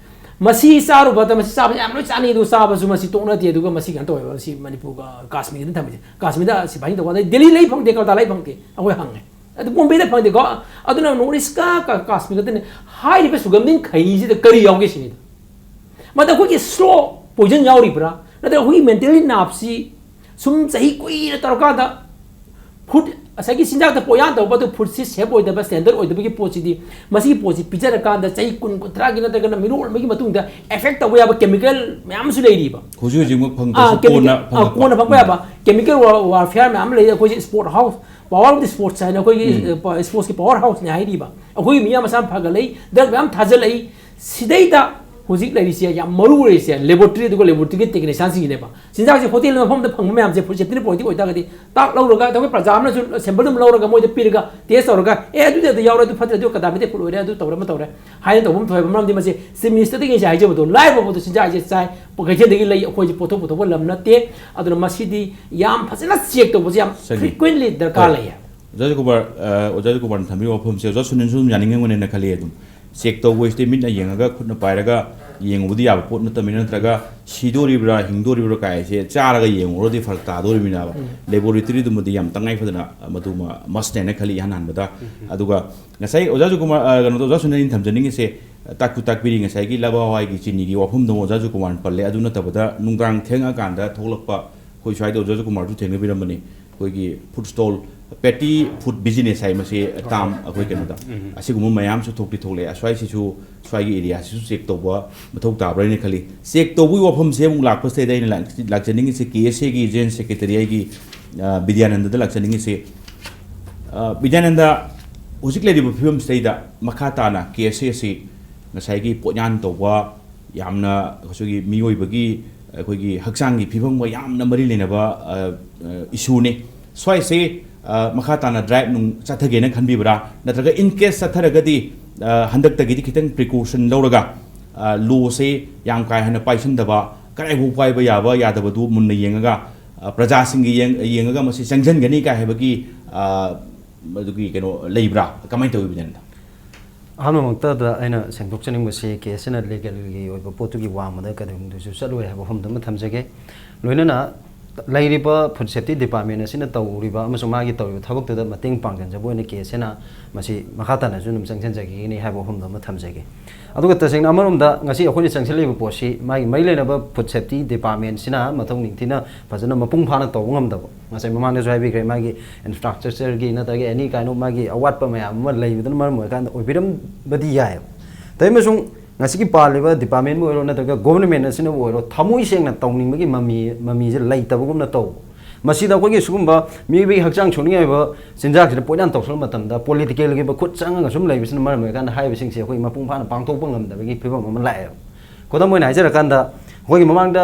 ꯃꯁꯤ ꯆꯥꯔꯨꯕꯗ, ꯃꯁꯤ ꯆꯥꯕꯁꯦ ꯌꯥꯝ ꯂꯣꯏ ꯆꯥꯅꯩ, ꯑꯗꯨ ꯆꯥꯕꯁꯨ ꯃꯁꯤ ꯇꯣꯛꯅꯗꯦ꯫ ꯑꯗꯨꯒ ꯃꯁꯤ ꯀꯩꯅꯣ ꯇꯧꯋꯦꯕ, ꯃꯁꯤ ꯃꯅꯤꯄꯨꯔꯒ ꯀꯥꯁꯃꯤꯔꯒ ꯊꯝꯃꯤꯁꯦ꯫ ꯀꯥꯁꯃꯤꯔꯗ ꯁꯤꯐꯥꯏꯅ ꯇꯧꯕ ꯀꯥꯟꯗ ꯗꯦꯜꯂꯤ ꯂꯩ ꯐꯪꯗꯦ, ꯀꯜꯀꯇꯥ ꯂꯩ ꯐꯪꯗꯦ, ꯑꯩꯈꯣꯏ ꯍꯪꯉꯦ꯫ ꯑꯗꯨ ꯕꯣꯝꯕꯦꯗ ꯐꯪꯗꯦꯀꯣ꯫ ꯑꯗꯨꯅ ꯅꯣꯔꯠ ꯏꯁꯀ ꯀꯥ-, ꯀꯥꯁꯃꯤꯔ ꯈꯛꯇꯅꯦ꯫ ꯍꯥꯏꯔꯤꯕ ꯁꯨꯒꯝꯗꯤꯡ ꯈꯩꯅꯤꯁꯤꯗ ꯀꯔꯤ ꯌꯥꯎꯒꯦ ꯁꯤꯅꯤꯗ꯫ ꯃꯗ ꯑꯩꯈꯣꯏꯒꯤ ꯁ꯭ꯂꯣ ꯄꯣꯏꯖꯟ ꯌꯥꯎꯔꯤꯕ꯭ꯔꯥ? ꯅꯠꯇ꯭ꯔꯒ ꯑꯩꯈꯣꯏꯒꯤ ꯃꯦꯟꯇꯦꯜꯂꯤ ꯅꯥꯞꯁꯤ ꯁꯨꯝ ꯆꯍꯤ ꯀꯨꯏꯅ ꯇꯧꯔꯀꯥꯟꯗ ꯐꯨꯗ, ꯉꯁꯥꯏꯒꯤ ꯆꯤꯟꯖꯥꯛꯇ ꯄꯣꯠꯌꯥꯟ ꯇꯧꯕ ꯑꯗꯨ ꯐꯨꯗꯁꯤ ꯁꯦꯐ ꯑꯣꯏꯗꯕ, ꯁ꯭ꯇꯦꯟꯗꯔꯗ ꯑꯣꯏꯗꯕꯒꯤ ꯄꯣꯠꯁꯤꯗꯤ, ꯃꯁꯤꯒꯤ ꯄꯣꯠꯁꯤ ꯄꯤꯖꯔꯀꯥꯟꯗ ꯆꯍꯤ ꯀꯨꯟ, ꯀꯨꯟꯊ꯭ꯔꯥꯒꯤ ꯅꯠꯇ꯭ꯔꯒꯅ ꯃꯤꯔꯣꯜ ꯑꯃꯒꯤ ꯃꯇꯨꯡꯗ ꯑꯦꯐꯦꯛ ꯇꯧꯕ ꯌꯥꯕ ꯀꯦꯃꯤꯀꯦꯜ ꯃꯌꯥꯝ ꯑꯃꯁꯨ ꯂꯩꯔꯤꯕ꯫ ꯍꯧꯖꯤꯛ ꯍꯧꯖꯤꯛꯃꯛ ꯐꯪꯗ꯭ꯔꯁꯨ ꯑꯥ, ꯀꯦꯃꯤꯀꯦꯜ, ꯀꯣꯟꯅ ꯑꯥ, ꯐꯪꯉꯛꯄ꯫ ꯀꯣꯟꯅ ꯐꯪꯕ ꯎꯝ꯫ ꯌꯥꯕ ꯀꯦꯃꯤꯀꯦꯜ ꯋꯥꯔ-, ꯋꯥꯔꯐꯤꯌꯥꯔ ꯃꯌꯥꯝ ꯂꯩ꯫ ꯑꯩꯈꯣꯏꯁꯤ sport house, power of the sports ꯍꯥꯏꯅ ꯑꯩꯈꯣꯏꯒꯤ, ꯎꯝ꯫ ꯑ, ꯄ-, ꯁ꯭ꯄꯣꯔꯠꯁꯀꯤ ꯄꯋꯥꯔ ꯍꯥꯎꯁꯅꯤ ꯍꯥꯏꯔꯤꯕ꯫ ꯑꯩꯈꯣꯏꯒꯤ ꯃꯤ ꯃꯁꯥ ꯐꯒꯠꯂꯛꯏ, ꯗ꯭ꯔꯒ ꯃꯌꯥꯝ ꯊꯥꯖꯤꯜꯂꯛꯏ꯫ ꯁꯤꯗꯩꯗ ꯍꯧꯖꯤꯛ ꯂꯩꯔꯤꯁꯦ ꯌꯥꯝ ꯃꯔꯨ ꯑꯣꯏꯔꯤꯁꯦ ꯂꯦꯕꯣꯔꯇꯔꯤ, ꯑꯗꯨꯒ ꯂꯦꯕꯣꯔꯇꯔꯤꯒꯤ ꯇꯦꯛꯅꯤꯁꯤꯌꯥꯟꯁꯤꯡꯁꯤꯅꯦꯕ꯫ ꯆꯤꯟꯖꯥꯛꯁꯦ ꯍꯣꯇꯦꯜ ꯃꯐꯝꯗ ꯐꯪꯕ ꯃꯌꯥꯝꯁꯦ ꯐꯨꯗ ꯁꯦꯐꯇꯤꯅ ꯄꯣꯏꯟꯇꯤꯡ ꯑꯣꯏꯇꯥꯔꯒꯗꯤ, ꯇꯥꯛ ꯂꯧꯔꯒ ꯑꯩꯈꯣꯏ ꯄ꯭ꯔꯖꯥ ꯑꯃꯅꯁꯨ ꯁꯦꯝꯄꯜ ꯑꯗꯨꯝ ꯂꯧꯔꯒ ꯃꯣꯏꯗ ꯄꯤꯔꯒ ꯇꯦꯁ ꯇꯧꯔꯒ, "ꯑꯦ, ꯑꯗꯨꯗꯤ ꯑꯗꯨ ꯌꯥꯎꯔꯦ, ꯑꯗꯨ ꯐꯠꯇ꯭ꯔꯦ, ꯑꯗꯨ ꯀꯟꯇꯥꯃꯤꯅꯦꯇꯦꯗ ꯐꯨꯗ ꯑꯣꯏꯔꯦ, ꯑꯗꯨ ꯇꯧꯔꯦ, ꯑꯃ ꯇꯧꯔꯦ" ꯍꯥꯏꯅ ꯇꯧꯕ ꯑꯃ ꯊꯣꯛꯑꯦꯕ꯫ ꯃꯔꯝꯗꯤ ꯃꯁꯤ ꯆꯤꯐ ꯃꯤꯅꯤꯁꯇꯔꯗꯒꯤ ꯉꯁꯥꯏ ꯍꯥꯏꯖꯕꯗꯣ, ꯂꯥꯏꯔꯕ ꯐꯥꯎꯗ ꯆꯤꯟꯖꯥꯛ ꯍꯥꯏꯁꯦ ꯆꯥꯏ, ꯀꯩꯊꯦꯜꯗꯒꯤ ꯂꯩ, ꯑꯩꯈꯣꯏꯁꯦ ꯄꯣꯠꯊꯣꯛ ꯄꯨꯊꯣꯛꯄ ꯂꯝ ꯅꯠꯇꯦ꯫ ꯑꯗꯨꯅ ꯃꯁꯤꯗꯤ ꯌꯥꯝ ꯐꯖꯅ ꯆꯦꯛ ꯇꯧꯕꯁꯦ ꯌꯥꯝ ꯆꯪꯉꯤ꯫ ꯐ꯭ꯔꯤꯀ꯭ꯋꯦꯟꯂꯤ ꯗꯔꯀꯥꯔ ꯍꯣꯏ꯫ ꯂꯩꯌꯦ꯫ ꯑꯣꯖꯥ ꯖꯣꯏꯀꯨꯃꯥꯔ, ꯑ, ꯑꯣꯖꯥ ꯖꯣꯏꯀꯨꯃꯥꯔꯅ ꯊꯝꯕꯤꯕ ꯋꯥꯐꯝꯁꯦ ꯑꯣꯖꯥ ꯁꯨꯅꯤꯜꯁꯨ ꯑꯗꯨꯝ ꯌꯥꯅꯤꯡꯉꯝꯒꯅꯦꯅ ꯈꯜꯂꯤ꯫ ꯑꯗꯨꯝ ꯆꯦꯛ ꯇꯧꯕ ꯍꯥꯏꯁꯤꯗꯤ ꯃꯤꯠꯅ ꯌꯦꯡꯉꯒ, ꯈꯨꯠꯅ ꯄꯥꯏꯔꯒ ꯌꯦꯡꯉꯨꯕꯗꯤ ꯌꯥꯕ ꯄꯣꯠ ꯅꯠꯇꯕꯅꯤꯅ, ꯅꯠꯇ꯭ꯔꯒ ꯁꯤꯗꯣꯔꯤꯕ꯭ꯔꯥ, ꯍꯤꯡꯗꯣꯔꯤꯕ꯭ꯔꯥ ꯀꯥꯏꯁꯦ ꯆꯥꯔꯒ ꯌꯦꯡꯉꯨꯔꯗꯤ ꯐꯔꯛ ꯇꯥꯗꯣꯔꯤꯕꯅꯤꯅ, ꯎꯝ꯫ ꯂꯦꯕꯣꯔꯦꯇꯔꯤꯗꯨꯃꯗꯤ ꯌꯥꯝ ꯇꯉꯥꯏ ꯐꯗꯅ ꯃꯗꯨꯃ ꯃꯁꯅꯦꯅ ꯈꯜꯂꯤ, ꯏꯍꯥꯟ ꯍꯥꯟꯕꯗ꯫ ꯎꯝ꯫ ꯑꯗꯨꯒ ꯉꯁꯥꯏ ꯑꯣꯖꯥ ꯖꯣꯏꯀꯨꯃꯥꯔ, ꯑ, ꯀꯩꯅꯣꯗꯣ, ꯑꯣꯖꯥ ꯁꯨꯅꯤꯜꯅ ꯊꯝꯖꯅꯤꯡꯉꯤꯁꯦ, ꯇꯥꯛꯄꯨ ꯇꯥꯛꯄꯤꯔꯤ, ꯉꯁꯥꯏꯒꯤ ꯂꯕꯥꯋꯥꯏꯒꯤ ꯆꯤꯅꯤꯒꯤ ꯋꯥꯐꯝꯗꯣ ꯑꯣꯖꯥ ꯖꯣꯏꯀꯨꯃꯥꯔꯅ ꯄꯜꯂꯦ꯫ ꯑꯗꯨ ꯅꯠꯇꯕꯗ ꯅꯨꯡꯗꯥꯡ ꯊꯦꯡꯉꯛꯑꯀꯥꯟꯗ ꯊꯣꯛꯂꯛꯄ ꯑꯩꯈꯣꯏ ꯁ꯭ꯋꯥꯏꯗ ꯑꯣꯖꯥ ꯀꯨꯃꯥꯔꯁꯨ ꯊꯦꯡꯅꯕꯤꯔꯝꯕꯅꯤ, ꯑꯩꯈꯣꯏꯒꯤ food stall, petty food business ꯍꯥꯏ ꯃꯁꯤ ꯇꯥꯝ ꯑꯩꯈꯣꯏ ꯀꯩꯅꯣꯗ, ꯑꯁꯤꯒꯨꯝꯕ ꯃꯌꯥꯝꯁꯨ ꯊꯣꯛꯇꯤ ꯊꯣꯛꯂꯛꯑꯦ꯫ ꯑꯁ꯭ꯋꯥꯏꯁꯤꯁꯨ, ꯁ꯭ꯋꯥꯏꯒꯤ ꯑꯦꯔꯤꯌꯥꯁꯤꯁꯨ ꯆꯦꯛ ꯇꯧꯕ ꯃꯊꯧ ꯇꯥꯕ꯭ꯔꯥ ꯍꯥꯏꯅ ꯈꯜꯂꯤ꯫ ꯆꯦꯛ ꯇꯧꯕꯒꯤ ꯋꯥꯐꯝꯁꯦ ꯑꯃꯨꯛ ꯂꯥꯛꯄꯁꯤꯗꯩꯗ ꯑꯩꯅ ꯂꯥꯛ-, ꯂꯥꯛꯆꯅꯤꯡꯉꯤꯁꯦ ꯀꯦ ꯑꯦꯁ ꯑꯦꯒꯤ ꯖꯦꯅꯔꯦꯜ ꯁꯦꯀ꯭ꯔꯦꯇꯔꯤ ꯑꯩꯒꯤ, ꯑ, ꯕꯤꯗ꯭ꯌꯥꯅꯟꯗꯗ ꯂꯥꯛꯆꯅꯤꯡꯉꯤꯁꯦ꯫ ꯑ, ꯕꯤꯗ꯭ꯌꯥꯅꯟꯗ, ꯍꯧꯖꯤꯛ ꯂꯩꯔꯤꯕ ꯐꯤꯕꯝꯁꯤꯗꯩꯗ ꯃꯈꯥ ꯇꯥꯅ ꯀꯦ ꯑꯦꯁ ꯑꯦ ꯑꯁꯤ ꯉꯁꯥꯏꯒꯤ ꯄꯣꯠꯌꯥꯟ ꯇꯧꯕ, ꯌꯥꯝꯅ ꯑꯩꯈꯣꯏꯒꯤ ꯃꯤꯑꯣꯏꯕꯒꯤ, ꯑꯩꯈꯣꯏꯒꯤ ꯍꯛꯆꯥꯡꯒꯤ ꯐꯤꯕꯝꯒ ꯌꯥꯝꯅ ꯃꯔꯤ ꯂꯩꯅꯕ, ꯑ, ꯑ, ꯏꯁꯨꯅꯤ꯫ ꯁ꯭ꯋꯥꯏꯁꯦ, ꯑ, ꯃꯈꯥ ꯇꯥꯅ ꯗ꯭ꯔꯥꯏꯚ ꯅꯨꯡ ꯆꯠꯊꯒꯦꯅ ꯈꯟꯕꯤꯕ꯭ꯔꯥ? ꯅꯠꯇ꯭ꯔꯒ in case ꯆꯠꯊꯔꯒꯗꯤ, ꯑ, ꯍꯟꯗꯛꯇꯒꯤꯗꯤ ꯈꯤꯇꯪ ꯄ꯭ꯔꯤꯀꯣꯁꯟ ꯂꯧꯔꯒ, ꯑ, ꯂꯣꯁꯦ ꯌꯥꯝ ꯀꯥ ꯍꯦꯟꯅ ꯄꯥꯏꯁꯤꯟꯗꯕ, ꯀꯗꯥꯏꯐꯥꯎ ꯄꯥꯏꯕ ꯌꯥꯕ ꯌꯥꯗꯕꯗꯨ ꯃꯨꯟꯅ ꯌꯦꯡꯉꯒ, ꯑ, ꯄ꯭ꯔꯖꯥꯁꯤꯡꯒꯤ ꯌꯦꯡ-, ꯌꯦꯡꯉꯒ ꯃꯁꯤ ꯆꯪꯁꯤꯟꯒꯅꯤ ꯀꯥꯏ ꯍꯥꯏꯕꯒꯤ, ꯑ, ꯃꯗꯨꯒꯤ ꯀꯩꯅꯣ ꯂꯩꯕ꯭ꯔꯥ? ꯀꯃꯥꯏꯅ ꯇꯧꯋꯤ, ꯕꯤꯗ꯭ꯌꯥꯅꯟꯗ? ꯑꯍꯥꯟꯕꯃꯛꯇꯗ ꯑꯩꯅ ꯁꯦꯡꯗꯣꯛꯆꯅꯤꯡꯕꯁꯤ ꯀꯦ ꯑꯦꯁ ꯑꯦꯅ ꯂꯤꯒꯦꯜꯒꯤ ꯑꯣꯏꯕ ꯄꯣꯠꯇꯨꯒꯤ ꯋꯥꯡꯃꯗ ꯀꯩꯗꯧꯅꯨꯡꯗꯁꯨ ꯆꯠꯂꯣꯏ ꯍꯥꯏꯕ ꯋꯥꯐꯝꯗꯨ ꯑꯃ ꯊꯝꯖꯒꯦ꯫ ꯂꯣꯏꯅꯅ ꯂꯩꯔꯤꯕ ꯐꯨꯗ ꯁꯦꯐꯇꯤ ꯗꯤꯄꯥꯔꯠꯃꯦꯟ ꯑꯁꯤꯅ ꯇꯧꯔꯤꯕ ꯑꯃꯁꯨꯡ ꯃꯥꯒꯤ ꯇꯧꯔꯤꯕ ꯊꯕꯛꯇꯨꯗ ꯃꯇꯦꯡ ꯄꯥꯡꯁꯤꯟꯖꯕ ꯑꯣꯏꯅ ꯀꯦ ꯑꯦꯁ ꯑꯦꯅ ꯃꯁꯤ ꯃꯈꯥ ꯇꯥꯅꯁꯨ ꯑꯗꯨꯝ ꯆꯪꯁꯤꯟꯖꯈꯤꯒꯅꯤ ꯍꯥꯏꯕ ꯋꯥꯐꯝꯗꯨ ꯑꯃ ꯊꯝꯖꯒꯦ꯫ ꯑꯗꯨꯒ ꯇꯁꯦꯡꯅ ꯑꯃꯔꯣꯝꯗ ꯉꯁꯤ ꯑꯩꯈꯣꯏꯅ ꯆꯪꯁꯤꯜꯂꯤꯕ ꯄꯣꯠꯁꯤ ꯃꯥꯒꯤ ꯃꯔꯤ ꯂꯩꯅꯕ ꯐꯨꯗ ꯁꯦꯐꯇꯤ ꯗꯤꯄꯥꯔꯠꯃꯦꯟꯁꯤꯅ ꯃꯊꯧ ꯅꯤꯡꯊꯤꯅ ꯐꯖꯅ ꯃꯄꯨꯡ ꯐꯥꯅ ꯇꯧꯕ ꯉꯝꯗꯕ, ꯉꯁꯥꯏ ꯃꯃꯥꯡꯗꯁꯨ ꯍꯥꯏꯕꯤꯈ꯭ꯔꯦ, ꯃꯥꯒꯤ ꯏꯟꯐ꯭ꯔꯥꯁ꯭ꯇ꯭ꯔꯛꯆꯔꯒꯤ ꯅꯠꯇ꯭ꯔꯒ any kind of ꯃꯥꯒꯤ ꯑꯋꯥꯠꯄ ꯃꯌꯥꯝ ꯑꯃ ꯂꯩꯕꯗꯨꯅ ꯃꯔꯝ ꯑꯣꯏꯔꯀꯥꯟꯗ ꯑꯣꯏꯕꯤꯔꯝꯕꯗꯤ ꯌꯥꯏꯑꯕ꯫ ꯇꯧꯏ ꯑꯃꯁꯨꯡ ꯉꯁꯤꯒꯤ ꯄꯥꯜꯂꯤꯕ ꯗꯤꯄꯥꯔꯠꯃꯦꯟꯕꯨ ꯑꯣꯏꯔꯣ ꯅꯠꯇ꯭ꯔꯒ ꯒꯣꯕꯔꯟꯃꯦꯟ ꯑꯁꯤꯅꯕꯨ ꯑꯣꯏꯔꯣ ꯊꯃꯣꯏ ꯁꯦꯡꯅ ꯇꯧꯅꯤꯡꯕꯒꯤ ꯃꯃꯤ, ꯃꯃꯤꯁꯦ ꯂꯩꯇꯕꯒꯨꯝꯅ ꯇꯧꯕ꯫ ꯃꯁꯤꯗ ꯑꯩꯈꯣꯏꯒꯤ ꯁꯤꯒꯨꯝꯕ ꯃꯤꯑꯣꯏꯕꯒꯤ ꯍꯛꯆꯥꯡ ꯁꯣꯛꯅꯤꯡꯉꯥꯏ ꯑꯣꯏꯕ ꯆꯤꯟꯖꯥꯛꯁꯤꯗ ꯄꯣꯠꯌꯥꯟ ꯇꯧꯁꯤꯜꯂꯛꯄ ꯃꯇꯝꯗ ꯄꯣꯂꯤꯇꯤꯀꯦꯜꯒꯤ ꯈꯨꯠ ꯆꯪꯉꯒ ꯁꯨꯝ ꯂꯩꯕꯁꯤꯅ ꯃꯔꯝ ꯑꯣꯏꯔꯀꯥꯟꯗ ꯍꯥꯏꯔꯤꯕꯁꯤꯡꯁꯦ ꯑꯩꯈꯣꯏ ꯃꯄꯨꯡ ꯐꯥꯅ ꯄꯥꯡꯊꯣꯛꯄ ꯉꯝꯗꯕꯒꯤ ꯐꯤꯕꯝ ꯑꯃ ꯂꯥꯛꯑꯦꯕ꯫ ꯈꯨꯗꯝ ꯑꯣꯏꯅ ꯍꯥꯏꯖꯔꯀꯥꯟꯗ, ꯑꯩꯈꯣꯏꯒꯤ ꯃꯃꯥꯡꯗ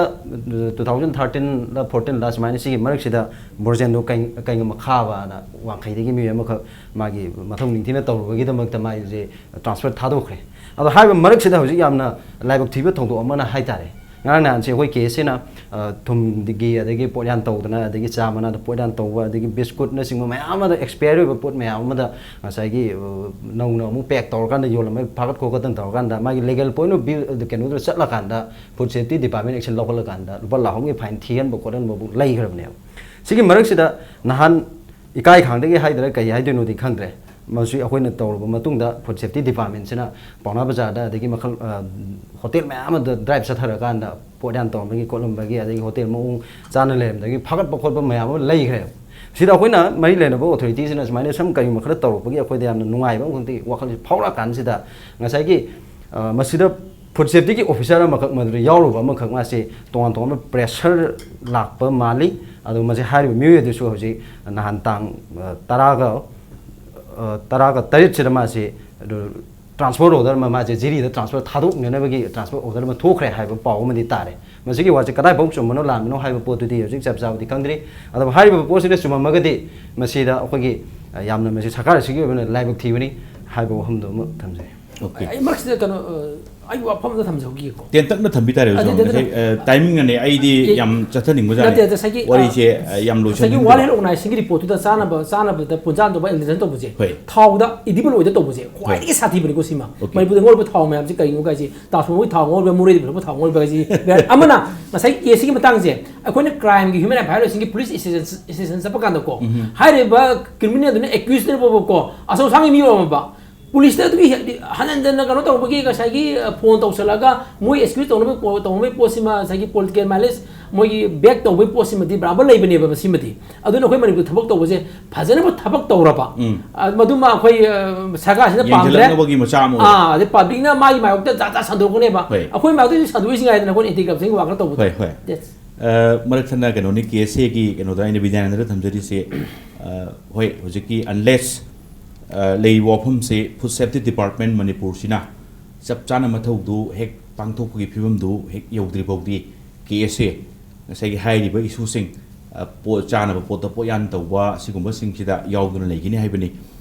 two thousand thirteen ꯂ fourteen ꯂ ꯁꯨꯃꯥꯏꯅ ꯁꯤꯒꯤ ꯃꯔꯛꯁꯤꯗ ꯕ꯭ꯔꯣꯖꯦꯟꯗꯣ ꯀꯩ-, ꯀꯩꯉ ꯃꯈꯥꯕꯅ ꯋꯥꯡꯈꯩꯗꯒꯤ ꯃꯤꯑꯣꯏ ꯑꯃꯈꯛ ꯃꯥꯒꯤ ꯃꯊꯧ ꯅꯤꯡꯊꯤꯅ ꯇꯧꯔꯨꯕꯒꯤꯗꯃꯛꯇ ꯃꯥꯏꯁꯦ ꯇ꯭ꯔꯥꯟꯁꯐꯔ ꯊꯥꯗꯣꯛꯈ꯭ꯔꯦ꯫ ꯑꯗꯣ ꯍꯥꯏꯔꯤꯕ ꯃꯔꯛꯁꯤꯗ ꯍꯧꯖꯤꯛ ꯌꯥꯝꯅ ꯂꯥꯏꯕꯛ ꯊꯤꯕ ꯊꯧꯗꯣꯛ ꯑꯃꯅ ꯍꯥꯏ ꯇꯥꯔꯦ, ꯉꯔꯥꯡ ꯅꯍꯥꯟꯁꯦ ꯑꯩꯈꯣꯏ ꯀꯦ ꯑꯦꯁ ꯑꯦꯅ, ꯑ, ꯊꯨꯝꯒꯤ ꯑꯗꯒꯤ ꯄꯣꯠꯌꯥꯟ ꯇꯧꯗꯅ, ꯑꯗꯒꯤ ꯆꯥ ꯃꯅꯥꯗ ꯄꯣꯠꯌꯥꯟ ꯇꯧꯕ, ꯑꯗꯒꯤ ꯕꯤꯁꯀꯨꯠꯅꯆꯤꯡꯕ ꯃꯌꯥꯝ ꯑꯃꯗ, ꯑꯦꯛꯁꯄꯤꯌꯥꯔ ꯑꯣꯏꯕ ꯄꯣꯠ ꯃꯌꯥꯝ ꯑꯃꯗ ꯉꯁꯥꯏꯒꯤ, ꯑ, ꯅꯧꯅ ꯑꯃꯨꯛ ꯄꯦꯛ ꯇꯧꯔꯀꯥꯟꯗ ꯌꯣꯜꯂꯝꯕ, ꯐꯥꯒꯠ ꯈꯣꯠꯀꯠꯇꯅ ꯇꯧꯔꯀꯥꯟꯗ ꯃꯥꯒꯤ ꯂꯤꯒꯦꯜ ꯄꯣꯏꯟ ꯑꯣꯐ ꯚ꯭ꯌꯨ ꯀꯩꯅꯣꯗꯨꯗ ꯆꯠꯂꯀꯥꯟꯗ ꯐꯨꯗ ꯁꯦꯐꯇꯤ ꯗꯤꯄꯥꯔꯠꯃꯦꯟ ꯑꯦꯛꯁꯟ ꯂꯧꯈꯠꯂꯀꯥꯟꯗ ꯂꯨꯄꯥ ꯂꯥꯈ ꯑꯃꯒꯤ ꯐꯥꯏꯟ ꯊꯤꯍꯟꯕ ꯈꯣꯠꯍꯟꯕꯕꯨ ꯂꯩꯈ꯭ꯔꯕꯅꯦꯕ꯫ ꯁꯤꯒꯤ ꯃꯔꯛꯁꯤꯗ ꯅꯍꯥꯟ ꯏꯀꯥꯏ ꯈꯥꯡꯗꯒꯤ ꯍꯥꯏꯗꯔꯥ ꯀꯩ ꯍꯥꯏꯗꯣꯏꯅꯣꯗꯤ ꯈꯪꯗ꯭ꯔꯦ, ꯃꯁꯤ ꯑꯩꯈꯣꯏꯅ ꯇꯧꯔꯕ ꯃꯇꯨꯡꯗ ꯐꯨꯗ ꯁꯦꯐꯇꯤ ꯗꯤꯄꯥꯔꯠꯃꯦꯟꯁꯤꯅ ꯄꯥꯎꯅꯥ ꯕꯖꯥꯔꯗ ꯑꯗꯒꯤ ꯃꯈꯜ, ꯑ, ꯍꯣꯇꯦꯜ ꯃꯌꯥꯝ ꯑꯃꯗ ꯗ꯭ꯔꯥꯏꯚ ꯆꯠꯊꯔꯀꯥꯟꯗ ꯄꯣꯠ ꯌꯥꯝ ꯇꯧꯔꯝꯕꯒꯤ ꯈꯣꯠꯂꯝꯕꯒꯤ, ꯑꯗꯒꯤ ꯍꯣꯇꯦꯜ ꯃꯑꯣꯡ ꯆꯥꯅ ꯂꯩꯔꯝꯕꯗꯒꯤ ꯐꯒꯠꯄ ꯈꯣꯠꯄ ꯃꯌꯥꯝ ꯑꯃ ꯂꯩꯈ꯭ꯔꯦꯕ꯫ ꯁꯤꯗ ꯑꯩꯈꯣꯏꯅ ꯃꯔꯤ ꯂꯩꯅꯕ ꯑꯣꯊꯣꯔꯤꯇꯤꯁꯤꯅ ꯁꯨꯃꯥꯏꯅ ꯁꯨꯝ ꯀꯔꯤꯒꯨꯝꯕ ꯈꯔ ꯇꯧꯔꯛꯄꯒꯤ ꯑꯩꯈꯣꯏꯗ ꯌꯥꯝꯅ ꯅꯨꯡꯉꯥꯏꯕ ꯑꯃꯈꯛꯇꯤ ꯋꯥꯈꯜ ꯐꯥꯎꯔꯛꯑꯀꯥꯟꯁꯤꯗ, ꯉꯁꯥꯏꯒꯤ, ꯑ, ꯃꯁꯤꯗ ꯐꯨꯗ ꯁꯦꯐꯇꯤꯒꯤ ꯑꯣꯐꯤꯁꯥꯔ ꯑꯃꯈꯛ, ꯃꯗꯨꯗ ꯌꯥꯎꯔꯨꯕ ꯑꯃꯈꯛ, ꯃꯥꯁꯤ ꯇꯣꯉꯥꯟ ꯇꯣꯉꯥꯟꯕ ꯄ꯭ꯔꯦꯁꯔ ꯂꯥꯛꯄ ꯃꯥꯜꯂꯤ꯫ ꯑꯗꯨ ꯃꯁꯤ ꯍꯥꯏꯔꯤꯕ ꯃꯤꯑꯣꯏ ꯑꯗꯨꯁꯨ ꯍꯧꯖꯤꯛ ꯅꯍꯥꯟ ꯇꯥꯡ, ꯑ, ꯇꯔꯥꯒ, ꯑ, ꯇꯔꯥꯒ ꯇꯔꯦꯠꯁꯤꯗ ꯃꯥꯁꯤ ꯇ꯭ꯔꯥꯟꯁꯐꯔ ꯑꯣꯔꯗꯔ ꯑꯃ, ꯃꯥꯁꯦ ꯖꯤꯔꯤꯗ ꯇ꯭ꯔꯥꯟꯁꯐꯔ ꯊꯥꯗꯣꯛꯅꯅꯕꯒꯤ ꯇ꯭ꯔꯥꯟꯁꯐꯔ ꯑꯣꯔꯗꯔ ꯑꯃ ꯊꯣꯛꯈ꯭ꯔꯦ ꯍꯥꯏꯕ ꯄꯥꯎ ꯑꯃꯗꯤ ꯇꯥꯔꯦ꯫ ꯃꯁꯤꯒꯤ ꯋꯥꯁꯦ ꯀꯗꯥꯏꯐꯥꯎ ꯆꯨꯝꯕꯅꯣ ꯂꯥꯟꯕꯅꯣ ꯍꯥꯏꯕ ꯄꯣꯠꯇꯨꯗꯤ ꯍꯧꯖꯤꯛ ꯆꯞ ꯆꯥꯕꯗꯤ ꯈꯪꯗ꯭ꯔꯤ꯫ ꯑꯗꯨꯕꯨ ꯍꯥꯏꯔꯤꯕ ꯄꯣꯠꯁꯤꯅ ꯆꯨꯝꯃꯝꯃꯒꯗꯤ ꯃꯁꯤꯗ ꯑꯩꯈꯣꯏꯒꯤ, ꯑ, ꯌꯥꯝꯅ ꯃꯁꯤ ꯁꯔꯀꯥꯔ ꯑꯁꯤꯒꯤ ꯑꯣꯏꯅ ꯂꯥꯏꯕꯛ ꯊꯤꯕꯅꯤ ꯍꯥꯏꯕ ꯋꯥꯐꯝꯗꯨ ꯑꯃ ꯊꯝꯖꯩ꯫ Okay. ꯑꯩ ꯃꯔꯛꯁꯤꯗ ꯀꯩꯅꯣ, ꯑ, ꯑꯩ ꯋꯥꯐꯝ ꯑꯃ ꯊꯝꯖꯍꯧꯈꯤꯒꯦꯀꯣ꯫ ꯇꯦꯟꯇꯛꯅ ꯊꯝꯕꯤ ꯇꯥꯔꯦ ꯑꯣꯖꯥ꯫ ꯑꯗꯨ ꯇꯦꯟꯇꯛꯅ- ꯉꯁꯥꯏ, ꯑ, timing ꯅꯅꯦ ꯑꯩꯗꯤ ꯑꯦ, ꯌꯥꯝ ꯆꯠꯊꯅꯤꯡꯕ ꯖꯥꯠꯅꯤ꯫ ꯅꯠꯇꯦ, ꯉꯁꯥꯏꯒꯤ, ꯋꯥꯔꯤꯁꯦ, ꯑ, ꯌꯥꯝ ꯉꯁꯥꯏꯒꯤ ꯂꯣꯏꯁꯤꯟꯅꯤꯡꯗꯦ꯫ World Health Organization ꯒꯤ report ꯇꯨꯗ ꯆꯥꯅꯕ, ꯆꯥꯅꯕꯗ ꯄꯨꯟꯖꯥꯟꯗꯧꯕ injection ꯇꯧꯕꯁꯦ, ꯍꯣꯏ꯫ ꯊꯥꯎꯗ edible ꯑꯣꯏꯗ ꯇꯧꯕꯁꯦ ꯈ꯭ꯋꯥꯏꯗꯒꯤ ꯁꯥꯊꯤꯕꯅꯤꯀꯣ ꯁꯤꯃ꯫ Okay. ꯃꯅꯤꯄꯨꯔꯗ ꯉꯧꯔꯤꯕ ꯊꯥꯎ ꯃꯌꯥꯝꯁꯦ ꯀꯩꯅꯣ ꯀꯥꯏꯁꯦ, ꯇꯥꯁꯄꯨꯔ ꯃꯣꯏ ꯊꯥꯎ ꯉꯧꯔꯤꯕ, ꯃꯣꯔꯦꯗ ꯄꯨꯊꯣꯛꯄ ꯊꯥꯎ ꯉꯧꯔꯤꯕ ꯍꯥꯏꯁꯤ ꯕꯦꯔꯥ꯫ ꯑꯃꯅ ꯉꯁꯥꯏ case ꯁꯤꯒꯤ ꯃꯇꯥꯡꯁꯦ, ꯑꯩꯈꯣꯏꯅ crime ꯒꯤ human rights violation ꯒꯤ police station, station ꯆꯠꯄ ꯀꯥꯟꯗꯀꯣ, ꯎꯝ꯫ ꯍꯥꯏꯔꯤꯕ criminal ꯗꯨꯅ accused ꯅꯦꯕꯀꯣ, ꯑꯆꯧ ꯑꯁꯥꯡꯒꯤ ꯃꯤ ꯑꯣꯏꯔꯝꯃꯕ, ꯄꯨꯂꯤꯁꯇ ꯑꯗꯨꯒꯤ ꯍꯦ-, ꯍꯟꯖꯟ ꯍꯟꯖꯟꯅ ꯀꯩꯅꯣ ꯇꯧꯕꯒꯤ, ꯉꯁꯥꯏꯒꯤ, ꯑ, ꯐꯣꯟ ꯇꯧꯁꯜꯂꯛꯑꯒ ꯃꯣꯏ excuse ꯇꯧꯅꯕ ꯄꯣ-, ꯇꯧꯅꯕꯒꯤ ꯄꯣꯠꯁꯤꯃ, ꯉꯁꯥꯏꯒꯤ political malice, ꯃꯣꯏꯒꯤ back ꯇꯧꯕꯒꯤ ꯄꯣꯠꯁꯤꯃꯗꯤ ꯕꯔꯥꯕꯔ ꯂꯩꯕꯅꯦꯕ꯫ ꯃꯁꯤꯃꯗꯤ ꯑꯗꯨꯅ ꯑꯩꯈꯣꯏ ꯃꯅꯤꯄꯨꯔ ꯊꯕꯛ ꯇꯧꯕꯁꯦ ꯐꯖꯅꯕ ꯊꯕꯛ ꯇꯧꯔꯕ, ꯎꯝ꯫ ꯑ, ꯃꯗꯨꯃ ꯑꯩꯈꯣꯏ, ꯑ, ꯁꯔꯀꯥꯔꯁꯤꯅ ꯄꯥꯝꯗ꯭ꯔꯦ꯫ ꯌꯦꯡꯁꯤꯜꯂꯛꯅꯕꯒꯤ ꯃꯆꯥꯛ ꯑꯃ ꯑꯣꯏꯔꯦ꯫ ꯑꯥ, ꯑꯗꯩ public ꯅ ꯃꯥꯒꯤ ꯃꯥꯌꯣꯛꯇ ꯖꯥꯠ ꯖꯥꯠ ꯁꯟꯗꯣꯛꯀꯅꯦꯕ꯫ ꯍꯣꯏ꯫ ꯑꯩꯈꯣꯏ ꯃꯥꯌꯣꯛꯇ ꯁꯟꯗꯣꯛꯏꯁꯤ ꯉꯥꯏꯗꯅ ꯑꯩꯈꯣꯏꯅ anti corruption ꯒꯤ ꯋꯥ ꯈꯔ ꯇꯧꯕꯗꯣ꯫ ꯍꯣꯏ, ꯍꯣꯏ꯫ Yes. ꯑ, ꯃꯔꯛ ꯊꯠꯅ ꯀꯩꯅꯣꯅꯤ, ꯀꯦ ꯑꯦꯁ ꯑꯦꯒꯤ ꯀꯩꯅꯣꯗ ꯑꯩꯅ ꯕꯤꯗ꯭ꯌꯥꯅꯟꯗꯗ ꯊꯝꯖꯔꯤꯁꯦ, ꯑ, ꯍꯣꯏ, ꯍꯧꯖꯤꯛꯀꯤ unless, ꯑ, ꯂꯩꯔꯤꯕ ꯋꯥꯐꯝꯁꯦ food safety department ꯃꯅꯤꯄꯨꯔꯁꯤꯅ ꯆꯞ ꯆꯥꯅ ꯃꯊꯧꯗꯨ ꯍꯦꯛ ꯄꯥꯡꯊꯣꯛꯄꯒꯤ ꯐꯤꯕꯝꯗꯨ ꯍꯦꯛ ꯌꯧꯗ꯭ꯔꯤ ꯐꯥꯎꯗꯤ ꯀꯦ ꯑꯦꯁ ꯑꯦ ꯉꯁꯥꯏꯒꯤ ꯍꯥꯏꯔꯤꯕ ꯏꯁꯨꯁꯤꯡ, ꯑ, ꯄꯣꯠ ꯆꯥꯅꯕ ꯄꯣꯠꯇ ꯄꯣꯠꯌꯥꯟ ꯇꯧꯕ ꯁꯤꯒꯨꯝꯕꯁꯤꯡꯁꯤꯗ ꯌꯥꯎꯗꯨꯅ ꯂꯩꯒꯅꯤ ꯍꯥꯏꯕꯅꯤ꯫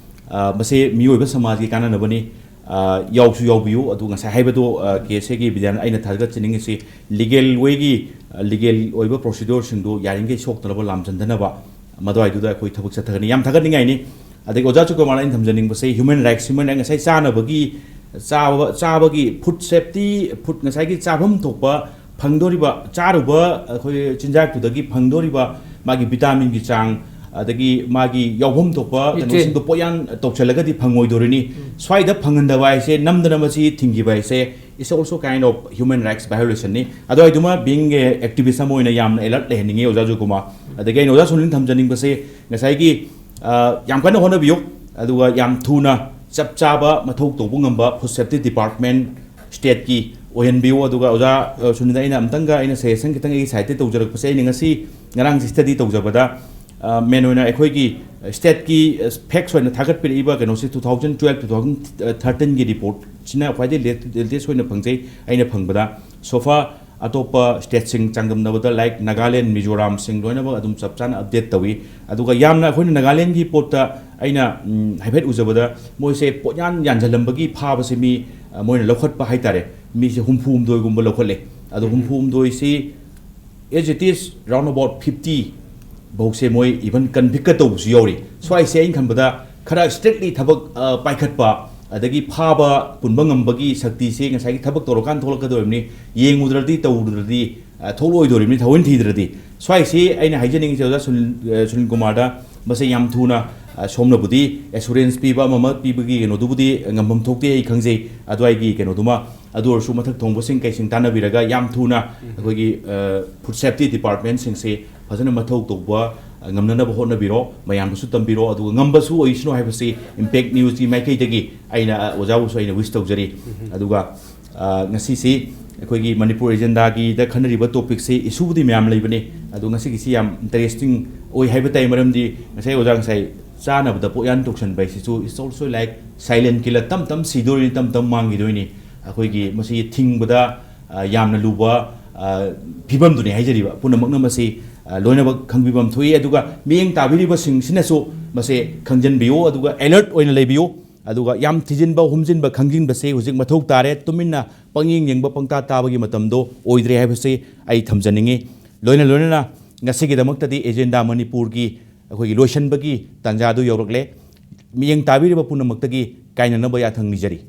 ꯑ, ꯃꯁꯤ ꯃꯤꯑꯣꯏꯕ ꯁꯃꯥꯖꯒꯤ ꯀꯥꯟꯅꯅꯕꯅꯤ꯫ ꯑ, ꯌꯥꯎꯁꯨ ꯌꯥꯎꯕꯤꯌꯨ꯫ ꯑꯗꯨ ꯉꯁꯥꯏ ꯍꯥꯏꯕꯗꯣ, ꯑ, ꯀꯦ ꯑꯦꯁ ꯑꯦꯒꯤ ꯕꯤꯗ꯭ꯌꯥꯅꯟꯗ ꯑꯩꯅ ꯊꯥꯒꯠꯆꯅꯤꯡꯉꯤꯁꯤ legal way ꯒꯤ, ꯑ, legal ꯑꯣꯏꯕ procedure ꯁꯤꯡꯗꯨ ꯌꯥꯔꯤꯈꯩ ꯁꯣꯛꯇꯅꯕ, ꯂꯥꯝꯖꯟꯗꯅꯕ ꯃꯗꯨꯋꯥꯏꯗꯨꯗ ꯑꯩꯈꯣꯏ ꯊꯕꯛ ꯆꯠꯊꯒꯅꯤ꯫ ꯌꯥꯝ ꯊꯥꯒꯠꯅꯤꯡꯉꯥꯏꯅꯤ꯫ ꯑꯗꯒꯤ ꯑꯣꯖꯥ ꯆꯨꯀ꯭ꯔꯃꯥꯅ ꯑꯩꯅ ꯊꯝꯖꯅꯤꯡꯕꯁꯦ human rights, human rights ꯉꯁꯥꯏ ꯆꯥꯅꯕꯒꯤ, ꯆꯥꯕ, ꯆꯥꯕꯒꯤ food safety, food ꯉꯁꯥꯏꯒꯤ ꯆꯥꯐꯝ ꯊꯣꯛꯄ ꯐꯪꯗꯣꯔꯤꯕ, ꯆꯥꯔꯨꯕ ꯑꯩꯈꯣꯏ ꯆꯤꯟꯖꯥꯛꯇꯨꯗꯒꯤ ꯐꯪꯗꯣꯔꯤꯕ ꯃꯥꯒꯤ vitamin ꯒꯤ ꯆꯥꯡ, ꯑꯗꯒꯤ ꯃꯥꯒꯤ ꯌꯥꯎꯐꯝ ꯊꯣꯛꯄ ꯀꯩꯅꯣꯁꯤꯡꯗꯣ ꯄꯣꯠꯌꯥꯟ ꯇꯧꯁꯜꯂꯒꯗꯤ ꯐꯪꯉꯣꯏꯗꯣꯔꯤꯅꯤ꯫ ꯁ꯭ꯋꯥꯏꯗ ꯐꯪꯍꯟꯗꯕ ꯍꯥꯏꯁꯦ, ꯅꯝꯗꯅ ꯃꯁꯤ ꯊꯤꯡꯈꯤꯕ ꯍꯥꯏꯁꯦ, it's also kind of human rights violation ꯅꯤ꯫ ꯑꯗꯨꯋꯥꯏꯗꯨꯃ being a activist ꯑꯃ ꯑꯣꯏꯅ ꯌꯥꯝꯅ alert ꯂꯩꯍꯟꯅꯤꯡꯉꯤ ꯑꯣꯖꯥ ꯖꯣꯏꯀꯨꯃꯥꯔ꯫ ꯑꯗꯒꯤ ꯑꯩꯅ ꯑꯣꯖꯥ ꯁꯨꯅꯤꯜ ꯊꯝꯖꯅꯤꯡꯕꯁꯦ, ꯉꯁꯥꯏꯒꯤ, ꯑ, ꯌꯥꯝ ꯀꯟꯅ ꯍꯣꯠꯅꯕꯤꯌꯨ, ꯑꯗꯨꯒ ꯌꯥꯝ ꯊꯨꯅ ꯆꯞ ꯆꯥꯕ ꯃꯊꯧ ꯇꯧꯕ ꯉꯝꯕ food safety department stateꯀꯤ ꯑꯣꯏꯍꯟꯕꯤꯌꯨ꯫ ꯑꯗꯨꯒ ꯑꯣꯖꯥ, ꯑ, ꯁꯨꯅꯤꯜꯗ ꯑꯩꯅ ꯑꯃꯨꯛꯇꯪꯒ ꯑꯩꯅ suggestion ꯈꯤꯇꯪ ꯑꯩꯒꯤ sideꯇꯒꯤ ꯇꯧꯖꯔꯛꯄꯁꯦ, ꯑꯩꯅ ꯉꯁꯤ ꯉꯔꯥꯡꯁꯦ study ꯇꯧꯖꯕꯗ, ꯑ, main ꯑꯣꯏꯅ ꯑꯩꯈꯣꯏꯒꯤ stateꯀꯤ, ꯑ, facts ꯑꯣꯏꯅ ꯊꯥꯒꯠꯄꯤꯔꯛꯏꯕ ꯀꯩꯅꯣꯁꯦ two thousand twelve, two thousand thirteenꯒꯤ reportꯁꯤꯅ ꯈ꯭ꯋꯥꯏꯗꯒꯤ lat-, latest ꯑꯣꯏꯅ ꯐꯪꯖꯩ꯫ ꯑꯩꯅ ꯐꯪꯕꯗ so far ꯑꯇꯣꯞꯄ stateꯁꯤꯡ ꯆꯥꯡꯗꯝꯅꯕꯗ, like ꯅꯥꯒꯥꯂꯦꯟ, ꯃꯤꯖꯣꯔꯥꯝꯁꯤꯡ ꯂꯣꯏꯅꯃꯛ ꯑꯗꯨꯝ ꯆꯞ ꯆꯥꯅ update ꯇꯧꯏ꯫ ꯑꯗꯨꯒ ꯌꯥꯝꯅ ꯑꯩꯈꯣꯏꯅ ꯅꯥꯒꯥꯂꯦꯟꯒꯤ ꯄꯣꯠꯇ ꯑꯩꯅ, ꯎꯝ, ꯍꯥꯏꯐꯦꯠ ꯎꯖꯕꯗ, ꯃꯣꯏꯁꯦ ꯄꯣꯠꯌꯥꯟ ꯌꯥꯟꯁꯤꯜꯂꯝꯕꯒꯤ ꯐꯥꯕꯁꯦ ꯃꯤ, ꯑ, ꯃꯣꯏꯅ ꯂꯧꯈꯠꯄ ꯍꯥꯏꯇꯥꯔꯦ, ꯃꯤꯁꯦ ꯍꯨꯝꯐꯨ ꯍꯨꯝꯗꯣꯏꯒꯨꯝꯕ ꯂꯧꯈꯠꯂꯦ꯫ ꯑꯗꯣ ꯎꯝ꯫ ꯍꯨꯝꯐꯨ ꯍꯨꯝꯗꯣꯏꯁꯤ as it is round about fifty ꯐꯧꯁꯦ ꯃꯣꯏ even convictꯀ ꯇꯧꯕꯁꯨ ꯌꯥꯎꯔꯤ꯫ ꯁ꯭ꯋꯥꯏꯁꯦ ꯑꯩꯅ ꯈꯟꯕꯗ ꯈꯔ strictly ꯊꯕꯛ, ꯑ, ꯄꯥꯏꯈꯠꯄ, ꯑꯗꯒꯤ ꯐꯥꯕ ꯄꯨꯟꯕ ꯉꯝꯕꯒꯤ ꯁꯛꯇꯤꯁꯦ ꯉꯁꯥꯏꯒꯤ ꯊꯕꯛ ꯇꯧꯔꯀꯥꯟꯗ ꯊꯣꯛꯂꯛꯀꯗꯧꯔꯤꯕꯅꯤ꯫ ꯌꯦꯡꯉꯨꯗ꯭ꯔꯗꯤ, ꯇꯧꯗ꯭ꯔꯗꯤ, ꯑ, ꯊꯣꯛꯂꯛꯑꯣꯏꯗꯧꯔꯤꯕꯅꯤ, ꯊꯑꯣꯏꯅ ꯊꯤꯗ꯭ꯔꯗꯤ꯫ ꯁ꯭ꯋꯥꯏꯁꯤ ꯑꯩꯅ ꯍꯥꯏꯖꯅꯤꯡꯉꯤꯁꯦ ꯑꯣꯖꯥ ꯁꯨꯅꯤꯜ, ꯑ, ꯁꯨꯅꯤꯜ ꯀꯨꯃꯥꯔꯗ, ꯃꯁꯤ ꯌꯥꯝ ꯊꯨꯅ, ꯑ, ꯁꯣꯝꯅꯕꯨꯗꯤ assurance ꯄꯤꯕ ꯑꯃ ꯑꯃ ꯄꯤꯕꯒꯤ ꯀꯩꯅꯣꯗꯨꯕꯨꯗꯤ ꯉꯝꯐꯝ ꯊꯣꯛꯇꯦ, ꯑꯩ ꯈꯪꯖꯩ꯫ ꯑꯗꯨꯋꯥꯏꯒꯤ ꯀꯩꯅꯣꯗꯨꯃ, ꯑꯗꯨ ꯑꯣꯏꯔꯁꯨ ꯃꯊꯛ ꯊꯣꯡꯕꯁꯤꯡ ꯀꯩꯁꯤꯡ ꯇꯥꯟꯅꯕꯤꯔꯒ ꯌꯥꯝ ꯊꯨꯅ ꯎꯝ꯫ ꯑꯩꯈꯣꯏꯒꯤ, ꯑ, food safety departmentꯁꯤꯡꯁꯦ ꯐꯖꯅ ꯃꯊꯧ ꯇꯧꯕ, ꯑ, ꯉꯝꯅꯅꯕ ꯍꯣꯠꯅꯕꯤꯔꯣ, ꯃꯌꯥꯝꯗꯁꯨ ꯇꯝꯕꯤꯔꯣ, ꯑꯗꯨꯒ ꯉꯝꯕꯁꯨ ꯑꯣꯏꯁꯅꯨ ꯍꯥꯏꯕꯁꯤ Impact Newsꯀꯤ ꯃꯥꯏꯀꯩꯗꯒꯤ ꯑꯩꯅ, ꯑ, ꯑꯣꯖꯥꯕꯨꯁꯨ ꯑꯩꯅ wish ꯇꯧꯖꯔꯤ꯫ ꯎꯝ꯫ ꯑꯗꯨꯒ, ꯑ, ꯉꯁꯤꯁꯤ ꯑꯩꯈꯣꯏꯒꯤ ꯃꯅꯤꯄꯨꯔ agendaꯒꯤꯗ ꯈꯟꯅꯔꯤꯕ topicꯁꯤ, issueꯕꯨꯗꯤ ꯃꯌꯥꯝ ꯂꯩꯕꯅꯤ, ꯑꯗꯣ ꯉꯁꯤꯒꯤꯁꯤ ꯌꯥꯝ interesting ꯑꯣꯏ ꯍꯥꯏꯕ ꯇꯥꯏ꯫ ꯃꯔꯝꯗꯤ ꯉꯁꯥꯏ ꯑꯣꯖꯥ ꯉꯁꯥꯏ ꯆꯥꯅꯕꯗ ꯄꯣꯠꯌꯥꯟ ꯇꯧꯁꯟꯕ ꯍꯥꯏꯁꯤꯁꯨ it's also like silent killer, ꯇꯞ ꯇꯞ ꯁꯤꯗꯣꯏꯅꯤ, ꯇꯞ ꯇꯞ ꯃꯥꯡꯈꯤꯗꯣꯏꯅꯤ꯫ ꯑꯩꯈꯣꯏꯒꯤ ꯃꯁꯤ ꯊꯤꯡꯕꯗ, ꯑ, ꯌꯥꯝꯅ ꯂꯨꯕ, ꯑ, ꯐꯤꯕꯝꯗꯨꯅꯤ ꯍꯥꯏꯖꯔꯤꯕ꯫ ꯄꯨꯝꯅꯃꯛꯅ ꯃꯁꯤ, ꯑ, ꯂꯣꯏꯅꯃꯛ ꯈꯪꯕꯤꯐꯝ ꯊꯣꯛꯏ꯫ ꯑꯗꯨꯒ ꯃꯤꯠꯌꯦꯡ ꯇꯥꯕꯤꯔꯤꯕꯁꯤꯡꯁꯤꯅꯁꯨ ꯃꯁꯦ ꯈꯪꯖꯤꯟꯕꯤꯌꯨ, ꯑꯗꯨꯒ alert ꯑꯣꯏꯅ ꯂꯩꯕꯤꯌꯨ꯫ ꯑꯗꯨꯒ ꯌꯥꯝ ꯊꯤꯖꯤꯟꯕ ꯍꯨꯝꯖꯤꯟꯕ ꯈꯪꯖꯤꯟꯕꯁꯦ ꯍꯧꯖꯤꯛ ꯃꯊꯧ ꯇꯥꯔꯦ꯫ ꯇꯨꯃꯤꯟꯅ ꯄꯪꯌꯦꯡ ꯌꯦꯡꯕ, ꯄꯪꯇꯥ ꯇꯥꯕꯒꯤ ꯃꯇꯝꯗꯣ ꯑꯣꯏꯗ꯭ꯔꯦ ꯍꯥꯏꯕꯁꯤ ꯑꯩ ꯊꯝꯖꯅꯤꯡꯉꯤ꯫ ꯂꯣꯏꯅ ꯂꯣꯏꯅꯅ ꯉꯁꯤꯒꯤꯗꯃꯛꯇꯗꯤ Agenda ꯃꯅꯤꯄꯨꯔꯒꯤ ꯑꯩꯈꯣꯏꯒꯤ ꯂꯣꯏꯁꯤꯟꯕꯒꯤ ꯇꯥꯟꯖꯥꯗꯨ ꯌꯧꯔꯛꯂꯦ꯫ ꯃꯤꯠꯌꯦꯡ ꯇꯥꯕꯤꯔꯤꯕ ꯄꯨꯝꯅꯃꯛꯇꯒꯤ ꯀꯥꯏꯅꯅꯕ ꯌꯥꯊꯪ ꯅꯤꯖꯔꯤ꯫